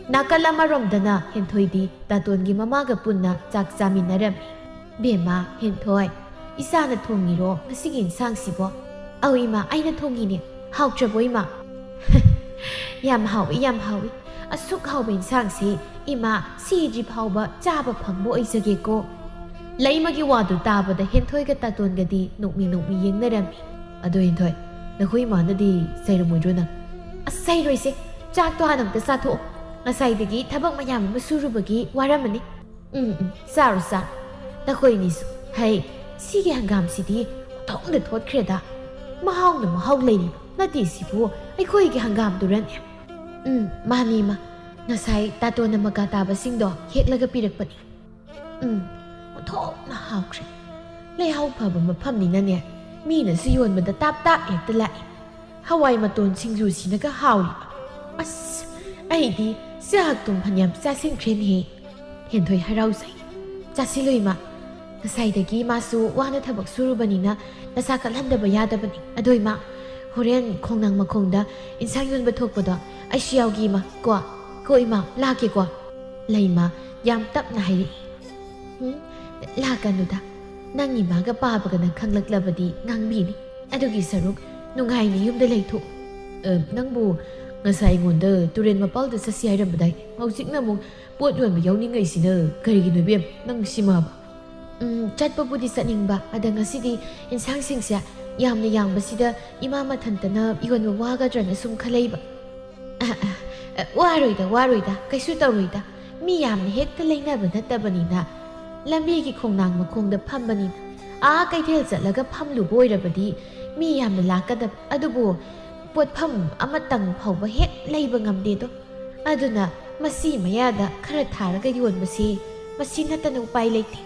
ꯅꯥꯀꯜ ꯑꯃꯔꯣꯝꯗꯅ ꯍꯦꯟꯊꯣꯏꯗꯤ ꯇꯥꯇꯣꯟꯒꯤ ꯃꯃꯥꯒ ꯄꯨꯟꯅ ꯆꯥꯛ ꯆꯥꯃꯤꯟꯅꯔꯝꯃꯤ꯫ "ꯕꯦꯝꯃ, ꯍꯦꯟꯊꯣꯏ, ꯏꯆꯥꯅ ꯊꯣꯡꯉꯤꯔꯣ ꯉꯁꯤꯒꯤ ꯏꯟꯁꯥꯡꯁꯤꯕꯣ?" "ꯑꯧ ꯏꯃꯥ, ꯑꯩꯅ ꯊꯣꯡꯉꯤꯅꯦ꯫ ꯍꯥꯎꯇ꯭ꯔꯕꯣ ꯏꯃꯥ?" "ꯌꯥꯝ ꯍꯥꯎꯏ, ꯌꯥꯝ ꯍꯥꯎꯏ꯫ ꯑꯁꯨꯛ ꯍꯥꯎꯕ ꯏꯟꯁꯥꯡꯁꯤ ꯏꯃꯥ ꯁꯤꯗ꯭ꯔꯤ ꯐꯥꯎꯕ ꯆꯥꯕ ꯐꯪꯕ ꯑꯣꯏꯖꯒꯦꯀꯣ꯫" ꯂꯩꯃꯒꯤ ꯋꯥꯗꯨ ꯇꯥꯕꯗ ꯍꯦꯟꯊꯣꯏꯒ ꯇꯥꯇꯣꯟꯒꯗꯤ ꯅꯣꯛꯃꯤ ꯅꯣꯛꯃꯤ ꯌꯦꯡꯅꯔꯝꯃꯤ꯫ "ꯑꯗꯣ ꯍꯦꯟꯊꯣꯏ, ꯅꯈꯣꯏ ꯏꯃꯥꯅꯗꯤ ꯆꯩꯔꯝꯃꯣꯏꯗ꯭ꯔꯣ ꯅꯪ?" "ꯑꯁ, ꯆꯩꯔꯣꯏꯁꯦ꯫ ꯆꯥꯛꯇꯣ ꯍꯥꯟꯅ ꯑꯝꯇ ꯆꯥꯊꯣꯛꯑꯣ꯫ ꯉꯁꯥꯏꯗꯒꯤ ꯊꯕꯛ ꯃꯌꯥꯝ ꯑꯃ ꯁꯨꯔꯨꯕꯒꯤ ꯋꯥꯔꯝꯃꯅꯤ꯫ ꯎꯝ, ꯎꯝ, ꯆꯥꯔꯣ, ꯆꯥꯔꯣ꯫ ꯅꯈꯣꯏꯅꯤꯁꯨ꯫ ꯍꯩ, ꯁꯤꯒꯤ ꯍꯪꯒꯥꯝꯁꯤꯗꯤ ꯃꯊꯣꯡꯗ ꯊꯣꯠꯈ꯭ꯔꯦꯗ꯫ ꯃꯍꯥꯎꯅ ꯃꯍꯥꯎ ꯂꯩꯔꯤꯕ ꯅꯠꯇꯦ ꯁꯤꯕꯨ, ꯑꯩꯈꯣꯏꯒꯤ ꯍꯪꯒꯥꯝꯗꯨꯔꯅꯦ?" "ꯎꯝ, ꯃꯥꯅꯤ, ꯏꯃꯥ꯫ ꯉꯁꯥꯏ ꯇꯥꯇꯣꯟꯅ ꯃꯀꯥ ꯇꯥꯕꯁꯤꯡꯗꯣ ꯍꯦꯛꯂꯒ ꯄꯤꯔꯛꯄꯅꯤ꯫ ꯎꯝ, ꯑꯣꯟꯊꯣꯛꯅ ꯍꯥꯎꯈ꯭ꯔꯦ꯫ ꯂꯩꯍꯥꯎ ꯐꯕ ꯃꯐꯝꯅꯤꯅꯅꯦ, ꯃꯤꯅꯁꯨ ꯌꯣꯟꯕꯗ ꯇꯥꯞ ꯇꯥꯞ ꯍꯦꯛꯇ ꯂꯥꯛꯏ꯫ ꯍꯋꯥꯏ ꯃꯇꯣꯟ ꯁꯤꯡꯖꯨꯁꯤꯅꯒ ꯍꯥꯎꯔꯤꯕ꯫ ꯑꯁ, ꯑꯩꯗꯤ ꯆꯥꯛꯇꯨꯝ ꯐꯅꯌꯥꯝ ꯆꯥꯁꯤꯟꯈ꯭ꯔꯦꯅꯦꯍꯦ꯫" ꯍꯦꯟꯊꯣꯏ ꯍꯔꯥꯎꯖꯩ꯫ "ꯆꯥꯁꯤꯜꯂꯨ ꯏꯃꯥ꯫ ꯉꯁꯥꯏꯗꯒꯤ ꯃꯥꯁꯨ ꯋꯥꯅ ꯊꯕꯛ ꯁꯨꯔꯨꯕꯅꯤꯅ ꯅꯁꯥ ꯀꯜꯍꯟꯗꯕ ꯌꯥꯗꯕꯅꯤ꯫ ꯑꯗꯣ ꯏꯃꯥ, ꯍꯣꯔꯦꯟ ꯈꯣꯡꯅꯥꯡ ꯃꯈꯣꯡꯗ ꯏꯟꯁꯥꯡ ꯌꯣꯟꯕ ꯊꯣꯛꯄꯗꯣ ꯑꯩꯁꯨ ꯌꯥꯎꯒꯦ ꯏꯃꯥ꯫ ꯀꯣ, ꯀꯣ ꯏꯃꯥ, ꯂꯥꯛꯀꯦꯀꯣ꯫" ꯂꯩꯃ ꯌꯥꯝ ꯇꯞꯅ ꯍꯥꯏꯔꯛꯏ꯫ "ꯎꯝ, ꯂꯥꯛꯀꯅꯨꯗ꯫ ꯅꯪ ꯏꯃꯥꯒ ꯄꯥꯕꯒꯅ ꯈꯪꯂꯛꯂꯕꯗꯤ ꯉꯥꯡꯕꯤꯅꯤ꯫ ꯑꯗꯨꯒꯤ ꯁꯔꯨꯛ ꯅꯨꯡꯉꯥꯏꯅ ꯌꯨꯝꯗ ꯂꯩꯊꯣꯛ꯫" "ꯑ, ꯅꯪꯕꯨ ꯉꯁꯥꯏ ꯑꯩꯉꯣꯟꯗ ꯇꯨꯔꯦꯟ ꯃꯄꯥꯜꯗ ꯆꯠꯁꯤ ꯍꯥꯏꯔꯝꯕꯗꯥꯏ? ꯍꯧꯖꯤꯛꯅ ꯑꯃꯨꯛ ꯄꯣꯠ ꯌꯣꯟꯕ ꯌꯥꯎꯅꯤꯡꯉꯛꯏꯁꯤꯅ ꯀꯔꯤꯒꯤꯅꯣ ꯏꯕꯦꯝ? ꯅꯪ ꯁꯤꯃꯕ?" "ꯎꯝ, ꯆꯠꯄꯕꯨꯗꯤ ꯆꯠꯅꯤꯡꯕ, ꯑꯗ ꯉꯁꯤꯗꯤ ꯏꯟꯁꯥꯡꯁꯤꯡꯁꯦ ꯌꯥꯝꯅ ꯌꯥꯝꯕꯁꯤꯗ ꯏꯃꯥ ꯃꯊꯟꯇꯅ ꯌꯣꯟꯕ ꯋꯥꯒꯗ꯭ꯔꯅ ꯁꯨꯝ ꯈꯜꯂꯛꯏꯕ꯫" "ꯑ, ꯑ, ꯑ, ꯋꯥꯔꯣꯏꯗ, ꯋꯥꯔꯣꯏꯗ, ꯀꯩꯁꯨ ꯇꯧꯔꯣꯏꯗ꯫ ꯃꯤ ꯌꯥꯝꯅ ꯍꯦꯛꯇ ꯂꯩꯅꯕ ꯅꯠꯇꯕꯅꯤꯅ, ꯂꯝꯕꯤꯒꯤ ꯈꯣꯡꯅꯥꯡ ꯃꯈꯣꯡꯗ ꯐꯝꯕꯅꯤꯅ, ꯑꯥ ꯀꯩꯊꯦꯜ ꯆꯠꯂꯒ ꯐꯝꯂꯨꯕ ꯑꯣꯏꯔꯕꯗꯤ ꯃꯤ ꯌꯥꯝꯅ ꯂꯥꯛꯀꯗꯕ, ꯑꯗꯨꯕꯨ ꯄꯣꯠꯐꯝ ꯑꯃꯇꯪ ꯐꯥꯎꯕ ꯍꯦꯛ ꯂꯩꯕ ꯉꯝꯗꯦꯗꯣ꯫ ꯑꯗꯨꯅ ꯃꯁꯤ ꯃꯌꯥꯗ ꯈꯔ ꯊꯥꯔꯒ ꯌꯣꯟꯕꯁꯤ ꯃꯁꯤ ꯅꯠꯇꯅ ꯎꯄꯥꯏ ꯂꯩꯇꯦ꯫"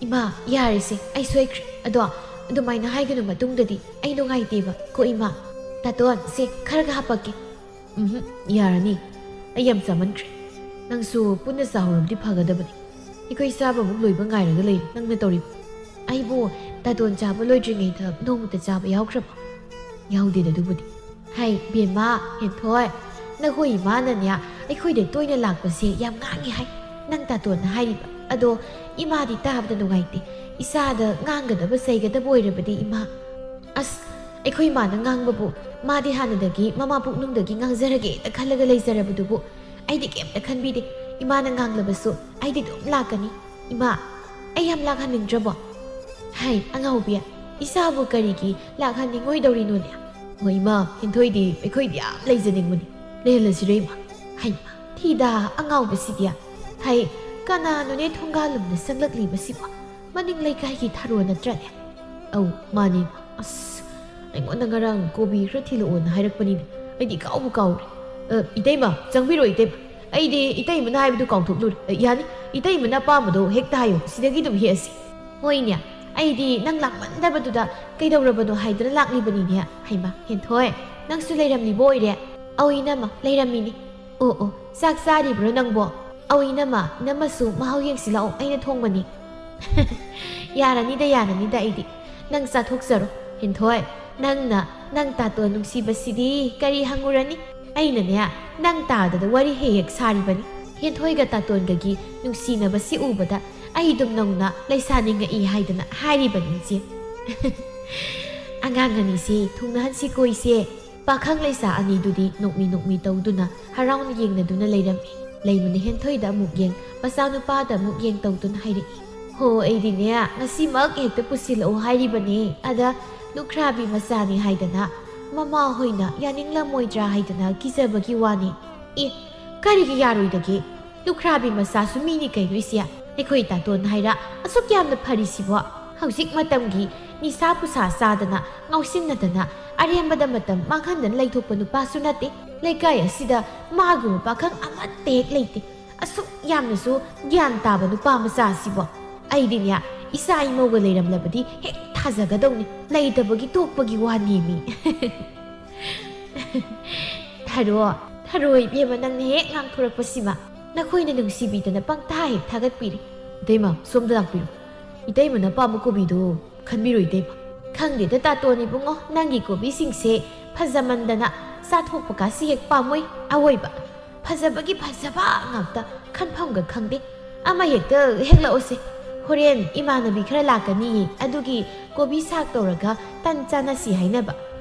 "ꯏꯃꯥ, ꯌꯥꯔꯦꯁꯦ, ꯑꯩ ꯁꯣꯏꯈ꯭ꯔꯦ꯫ ꯑꯗꯣ ꯑꯗꯨꯃꯥꯏꯅ ꯍꯥꯏꯒꯅꯨ, ꯃꯇꯨꯡꯗꯗꯤ ꯑꯩ ꯅꯨꯡꯉꯥꯏꯇꯦꯕ꯫ ꯀꯣ ꯏꯃꯥ, ꯇꯥꯇꯣꯟ, ꯁꯦ ꯈꯔꯒ ꯍꯥꯄꯛꯀꯦ꯫" "ꯎꯝꯍꯨꯝ, ꯌꯥꯔꯅꯤ꯫ ꯑꯩ ꯌꯥꯝ ꯆꯥꯃꯟꯈ꯭ꯔꯦ꯫ ꯅꯪꯁꯨ ꯄꯨꯟꯅ ꯆꯥꯍꯧꯔꯕꯗꯤ ꯐꯒꯗꯕꯅꯤ꯫ ꯑꯩꯈꯣꯏ ꯆꯥꯕꯃꯨꯛ ꯂꯣꯏꯕ ꯉꯥꯏꯔꯒ ꯂꯩꯔꯦ, ꯅꯪꯅ ꯇꯧꯔꯤꯕ꯫" ꯑꯩꯕꯨ ꯇꯥꯇꯣꯟ ꯆꯥꯕ ꯂꯣꯏꯗ꯭ꯔꯤꯉꯩꯗ ꯅꯣꯡꯃꯇ ꯆꯥꯕ ꯌꯥꯎꯈ꯭ꯔꯕꯣ? ꯌꯥꯎꯗꯦꯗ ꯑꯗꯨꯕꯨꯗꯤ꯫ ꯍꯩ ꯕꯦꯝꯃ, ꯍꯦꯟꯊꯣꯏ, ꯅꯈꯣꯏ ꯏꯃꯥꯅꯅꯦ ꯑꯩꯈꯣꯏꯗ ꯇꯣꯏꯅ ꯂꯥꯛꯄꯁꯦ ꯌꯥꯝ ꯉꯥꯡꯉꯤ ꯍꯥꯏ꯫ ꯅꯪ ꯇꯥꯇꯣꯟꯅ ꯍꯥꯏꯔꯤꯕ ꯑꯗꯣ ꯏꯃꯥꯗꯤ ꯇꯥꯕꯗ ꯅꯨꯡꯉꯥꯏꯇꯦ꯫ ꯏꯆꯥꯗ ꯉꯥꯡꯒꯗꯕ ꯆꯩꯒꯗꯕ ꯑꯣꯏꯔꯕꯗꯤ ꯏꯃꯥ꯫ ꯑꯁ, ꯑꯩꯈꯣꯏ ꯏꯃꯥꯅ ꯉꯥꯡꯕꯕꯨ ꯃꯥꯗꯤ ꯍꯥꯟꯅꯗꯒꯤ ꯃꯃꯥ ꯄꯨꯛꯅꯨꯡꯗꯒꯤ ꯉꯥꯡꯖꯔꯒꯦꯅ ꯈꯜꯂꯒ ꯂꯩꯖꯔꯕꯗꯨꯕꯨ ꯑꯩꯗꯤ ꯀꯩꯝꯇ ꯈꯟꯕꯤꯗꯦ꯫ ꯏꯃꯥꯅ ꯉꯥꯡꯂꯕꯁꯨ ꯑꯩꯗꯤ ꯑꯗꯨꯝ ꯂꯥꯛꯀꯅꯤ꯫ ꯏꯃꯥ, ꯑꯩ ꯌꯥꯝ ꯂꯥꯛꯍꯟꯅꯤꯡꯗ꯭ꯔꯕꯣ? ꯍꯩ ꯑꯉꯥꯎꯕꯤ, ꯏꯆꯥꯕꯨ ꯀꯔꯤꯒꯤ ꯂꯥꯛꯍꯟꯅꯤꯡꯉꯣꯏꯗꯧꯔꯤꯅꯣꯅꯦ? ꯍꯣꯏ ꯏꯃꯥ, ꯍꯦꯟꯊꯣꯏꯗꯤ ꯑꯩꯈꯣꯏꯗꯤ ꯌꯥꯝ ꯂꯩꯖꯅꯤꯡꯕꯅꯤ꯫ ꯂꯩꯍꯜꯂꯁꯤꯔ ꯏꯃꯥ? ꯍꯩꯃ, ꯊꯤꯗ ꯑꯉꯥꯎꯕꯁꯤꯗꯤ꯫ ꯍꯩ, ꯀꯅꯥꯅꯣꯅꯦ ꯊꯣꯡꯒꯥꯜꯂꯣꯝꯗ ꯆꯪꯂꯛꯂꯤꯕꯁꯤꯕꯣ? ꯃꯅꯤꯡ ꯂꯩꯀꯥꯏꯒꯤ ꯊꯔꯣ ꯅꯠꯇ꯭ꯔꯅꯦ? ꯑꯧ ꯃꯥꯅꯤ꯫ ꯑꯁ, ꯑꯩꯉꯣꯟꯗ ꯉꯔꯥꯡ ꯀꯣꯕꯤ ꯈꯔ ꯊꯤꯜꯂꯛꯑꯣꯅ ꯍꯥꯏꯔꯛꯄꯅꯤꯅꯦ꯫ ꯑꯩꯗꯤ ꯀꯥꯎꯕꯨ ꯀꯥꯎꯔꯦ꯫ ꯑ, ꯏꯇꯩꯃ, ꯆꯪꯕꯤꯔꯣ ꯏꯇꯩꯃ꯫ ꯑꯩꯗꯤ ꯏꯇꯩꯃꯅ ꯍꯥꯏꯕꯗꯨ ꯀꯥꯎꯊꯣꯛꯂꯨꯔꯦ꯫ ꯑ, ꯌꯥꯅꯤ, ꯏꯇꯩꯃꯅ ꯑꯄꯥꯝꯕꯗꯣ ꯍꯦꯛꯇ ꯍꯥꯏꯌꯨ, ꯁꯤꯗꯒꯤ ꯑꯗꯨꯝ ꯍꯦꯛꯑꯁꯤ꯫ ꯍꯣꯏꯅꯦ, ꯑꯩꯗꯤ ꯅꯪ ꯂꯥꯛꯃꯟꯗꯕꯗꯨꯗ ꯀꯩꯗꯧꯔꯕꯅꯣ ꯍꯥꯏꯗꯅ ꯂꯥꯛꯂꯤꯕꯅꯤꯅꯦ꯫ ꯍꯩꯃ, ꯍꯦꯟꯊꯣꯏ, ꯅꯪꯁꯨ ꯂꯩꯔꯝꯂꯤꯕ ꯑꯣꯏꯔꯦ꯫ ꯑꯧ ꯏꯅꯝꯃ, ꯂꯩꯔꯝꯃꯤꯅꯤ꯫ ꯑꯣ ꯑꯣ, ꯆꯥꯛ ꯆꯥꯔꯤꯕ꯭ꯔꯣ ꯅꯪꯕꯣ? ꯑꯧ ꯏꯅꯝꯃ, ꯏꯅꯝꯃꯁꯨ ꯃꯍꯥꯎ ꯌꯦꯡꯁꯤ ꯂꯥꯛꯑꯣ, ꯑꯩꯅ ꯊꯣꯡꯕꯅꯤ꯫ ꯌꯥꯔꯅꯤꯗ ꯌꯥꯔꯅꯤꯗ, ꯑꯩꯗꯤ ꯅꯪ ꯆꯥꯊꯣꯛꯆꯔꯣ꯫ ꯍꯦꯟꯊꯣꯏ, ꯅꯪꯅ ꯅꯪ ꯇꯥꯇꯣꯟ ꯅꯨꯡꯁꯤꯕꯁꯤꯗꯤ ꯀꯔꯤ ꯍꯪꯉꯨꯔꯅꯤ? ꯑꯩꯅꯅꯦ ꯅꯪ ꯇꯥꯗꯗ ꯋꯥꯔꯤ ꯍꯦꯛ ꯍꯦꯛ ꯁꯥꯔꯤꯕꯅꯤ꯫ ꯍꯦꯟꯊꯣꯏꯒ ꯇꯥꯇꯣꯟꯒꯒꯤ ꯅꯨꯡꯁꯤꯅꯕꯁꯤ ꯎꯕꯗ ꯑꯩ ꯑꯗꯨꯝ ꯅꯧꯅ ꯂꯩꯁꯥꯅꯤꯡꯉꯛꯏ ꯍꯥꯏꯗꯅ ꯍꯥꯏꯔꯤꯕꯅꯤ ꯏꯆꯦ꯫ ꯑꯉꯥꯡ ꯑꯅꯤꯁꯦ ꯊꯨꯡꯅꯍꯟꯁꯤꯀꯣ ꯏꯆꯦ꯫ ꯄꯥꯈꯪ ꯂꯩꯁꯥ ꯑꯅꯤꯗꯨꯗꯤ ꯅꯣꯛꯃꯤ ꯅꯣꯛꯃꯤ ꯇꯧꯗꯨꯅ ꯍꯔꯥꯎꯅ ꯌꯦꯡꯅꯗꯨꯅ ꯂꯩꯔꯝꯃꯤ꯫ ꯂꯩꯃꯅ ꯍꯦꯟꯊꯣꯏꯗ ꯑꯃꯨꯛ ꯌꯦꯡ, ꯃꯆꯥꯅꯨꯄꯥꯗ ꯑꯃꯨꯛ ꯌꯦꯡ ꯇꯧꯗꯨꯅ ꯍꯥꯏꯔꯛꯏ, "ꯍꯣ, ꯑꯩꯗꯤꯅꯦ ꯉꯁꯤꯃꯛ ꯍꯦꯛꯇ ꯄꯨꯁꯤꯜꯂꯛꯑꯣ ꯍꯥꯏꯔꯤꯕꯅꯦ꯫ ꯑꯗ ꯂꯨꯈ꯭ꯔꯥꯕꯤ ꯃꯆꯥꯅꯤ ꯍꯥꯏꯗꯅ ꯃꯃꯥ ꯍꯣꯏꯅ ꯌꯥꯅꯤꯡꯂꯝꯃꯣꯏꯗ꯭ꯔꯥ ꯍꯥꯏꯗꯅ ꯀꯤꯖꯕꯒꯤ ꯋꯥꯅꯤ꯫" "ꯑꯦ, ꯀꯔꯤꯒꯤ ꯌꯥꯔꯣꯏꯗꯒꯦ? ꯂꯨꯈ꯭ꯔꯥꯕꯤ ꯃꯆꯥꯁꯨ ꯃꯤꯅꯤ ꯀꯩꯅꯣ ꯏꯆꯦ꯫ ꯑꯩꯈꯣꯏ ꯇꯥꯇꯣꯟ ꯍꯥꯏꯔ ꯑꯁꯨꯛ ꯌꯥꯝꯅ ꯐꯔꯤꯁꯤꯕꯣ꯫ ꯍꯧꯖꯤꯛ ꯃꯇꯝꯒꯤ ꯅꯤꯁꯥ ꯄꯨꯁꯥ ꯆꯥꯗꯅ ꯉꯥꯎꯁꯤꯟꯅꯗꯅ ꯑꯔꯦꯝꯕꯗ ꯃꯇꯝ ꯃꯥꯡꯍꯟꯗꯅ ꯂꯩꯊꯣꯛꯄ ꯅꯨꯄꯥꯁꯨ ꯅꯠꯇꯦ꯫ ꯂꯩꯀꯥꯏ ꯑꯁꯤꯗ ꯃꯥꯒꯨꯝꯕ ꯄꯥꯈꯪ ꯑꯃꯠꯇ ꯍꯦꯛ ꯂꯩꯇꯦ꯫ ꯑꯁꯨꯛ ꯌꯥꯝꯅꯁꯨ ꯒ꯭ꯌꯥꯟ ꯇꯥꯕ ꯅꯨꯄꯥ ꯃꯆꯥ ꯑꯁꯤꯕꯣ꯫ ꯑꯩꯗꯤꯅꯦ ꯏꯆꯥ ꯏꯃꯧꯒ ꯂꯩꯔꯝꯂꯕꯗꯤ ꯍꯦꯛ ꯊꯥꯖꯒꯗꯧꯅꯤ꯫ ꯂꯩꯇꯕꯒꯤ ꯇꯣꯛꯄꯒꯤ ꯋꯥꯅꯦꯃꯤ꯫" "ꯊꯔꯣ, ꯊꯔꯣ ꯏꯕꯦꯝꯃ, ꯅꯪꯅ ꯍꯦꯛ ꯉꯥꯡꯊꯣꯔꯛꯄꯁꯤꯃ ꯅꯈꯣꯏꯅ ꯅꯨꯡꯁꯤꯕꯤꯗꯅ ꯄꯪꯊꯥ ꯍꯦꯛ ꯊꯥꯒꯠꯄꯤꯔꯤ꯫" "ꯏꯇꯩꯃ, ꯁꯣꯝꯗ ꯂꯥꯛꯄꯤꯔꯣ꯫" ꯏꯇꯩꯃꯅ ꯄꯥꯝꯕ ꯀꯣꯕꯤꯗꯨ ꯈꯟꯕꯤꯔꯣ ꯏꯇꯩꯃ꯫ ꯈꯪꯗꯦꯗ ꯇꯥꯇꯣꯟ ꯏꯕꯨꯡꯉꯣ, ꯅꯪꯒꯤ ꯀꯣꯕꯤꯁꯤꯡꯁꯦ ꯐꯖꯃꯟꯗꯅ ꯆꯥꯊꯣꯛꯄ ꯀꯥꯁꯤ ꯍꯦꯛ ꯄꯥꯝꯃꯣꯏ꯫ ꯑꯋꯣꯏꯕ ꯐꯖꯕꯒꯤ ꯐꯖꯕ ꯉꯥꯛꯇ, ꯈꯟꯐꯝꯒ ꯈꯪꯗꯦ꯫ ꯑꯃ ꯍꯦꯛꯇ ꯍꯦꯛꯂꯛꯑꯣꯁꯦ꯫ ꯍꯣꯔꯦꯟ ꯏꯃꯥꯟꯅꯕꯤ ꯈꯔ ꯂꯥꯛꯀꯅꯤꯌꯦ, ꯑꯗꯨꯒꯤ ꯀꯣꯕꯤ ꯁꯥꯛ ꯇꯧꯔꯒ ꯇꯟ ꯆꯥꯅꯁꯤ ꯍꯥꯏꯅꯕ꯫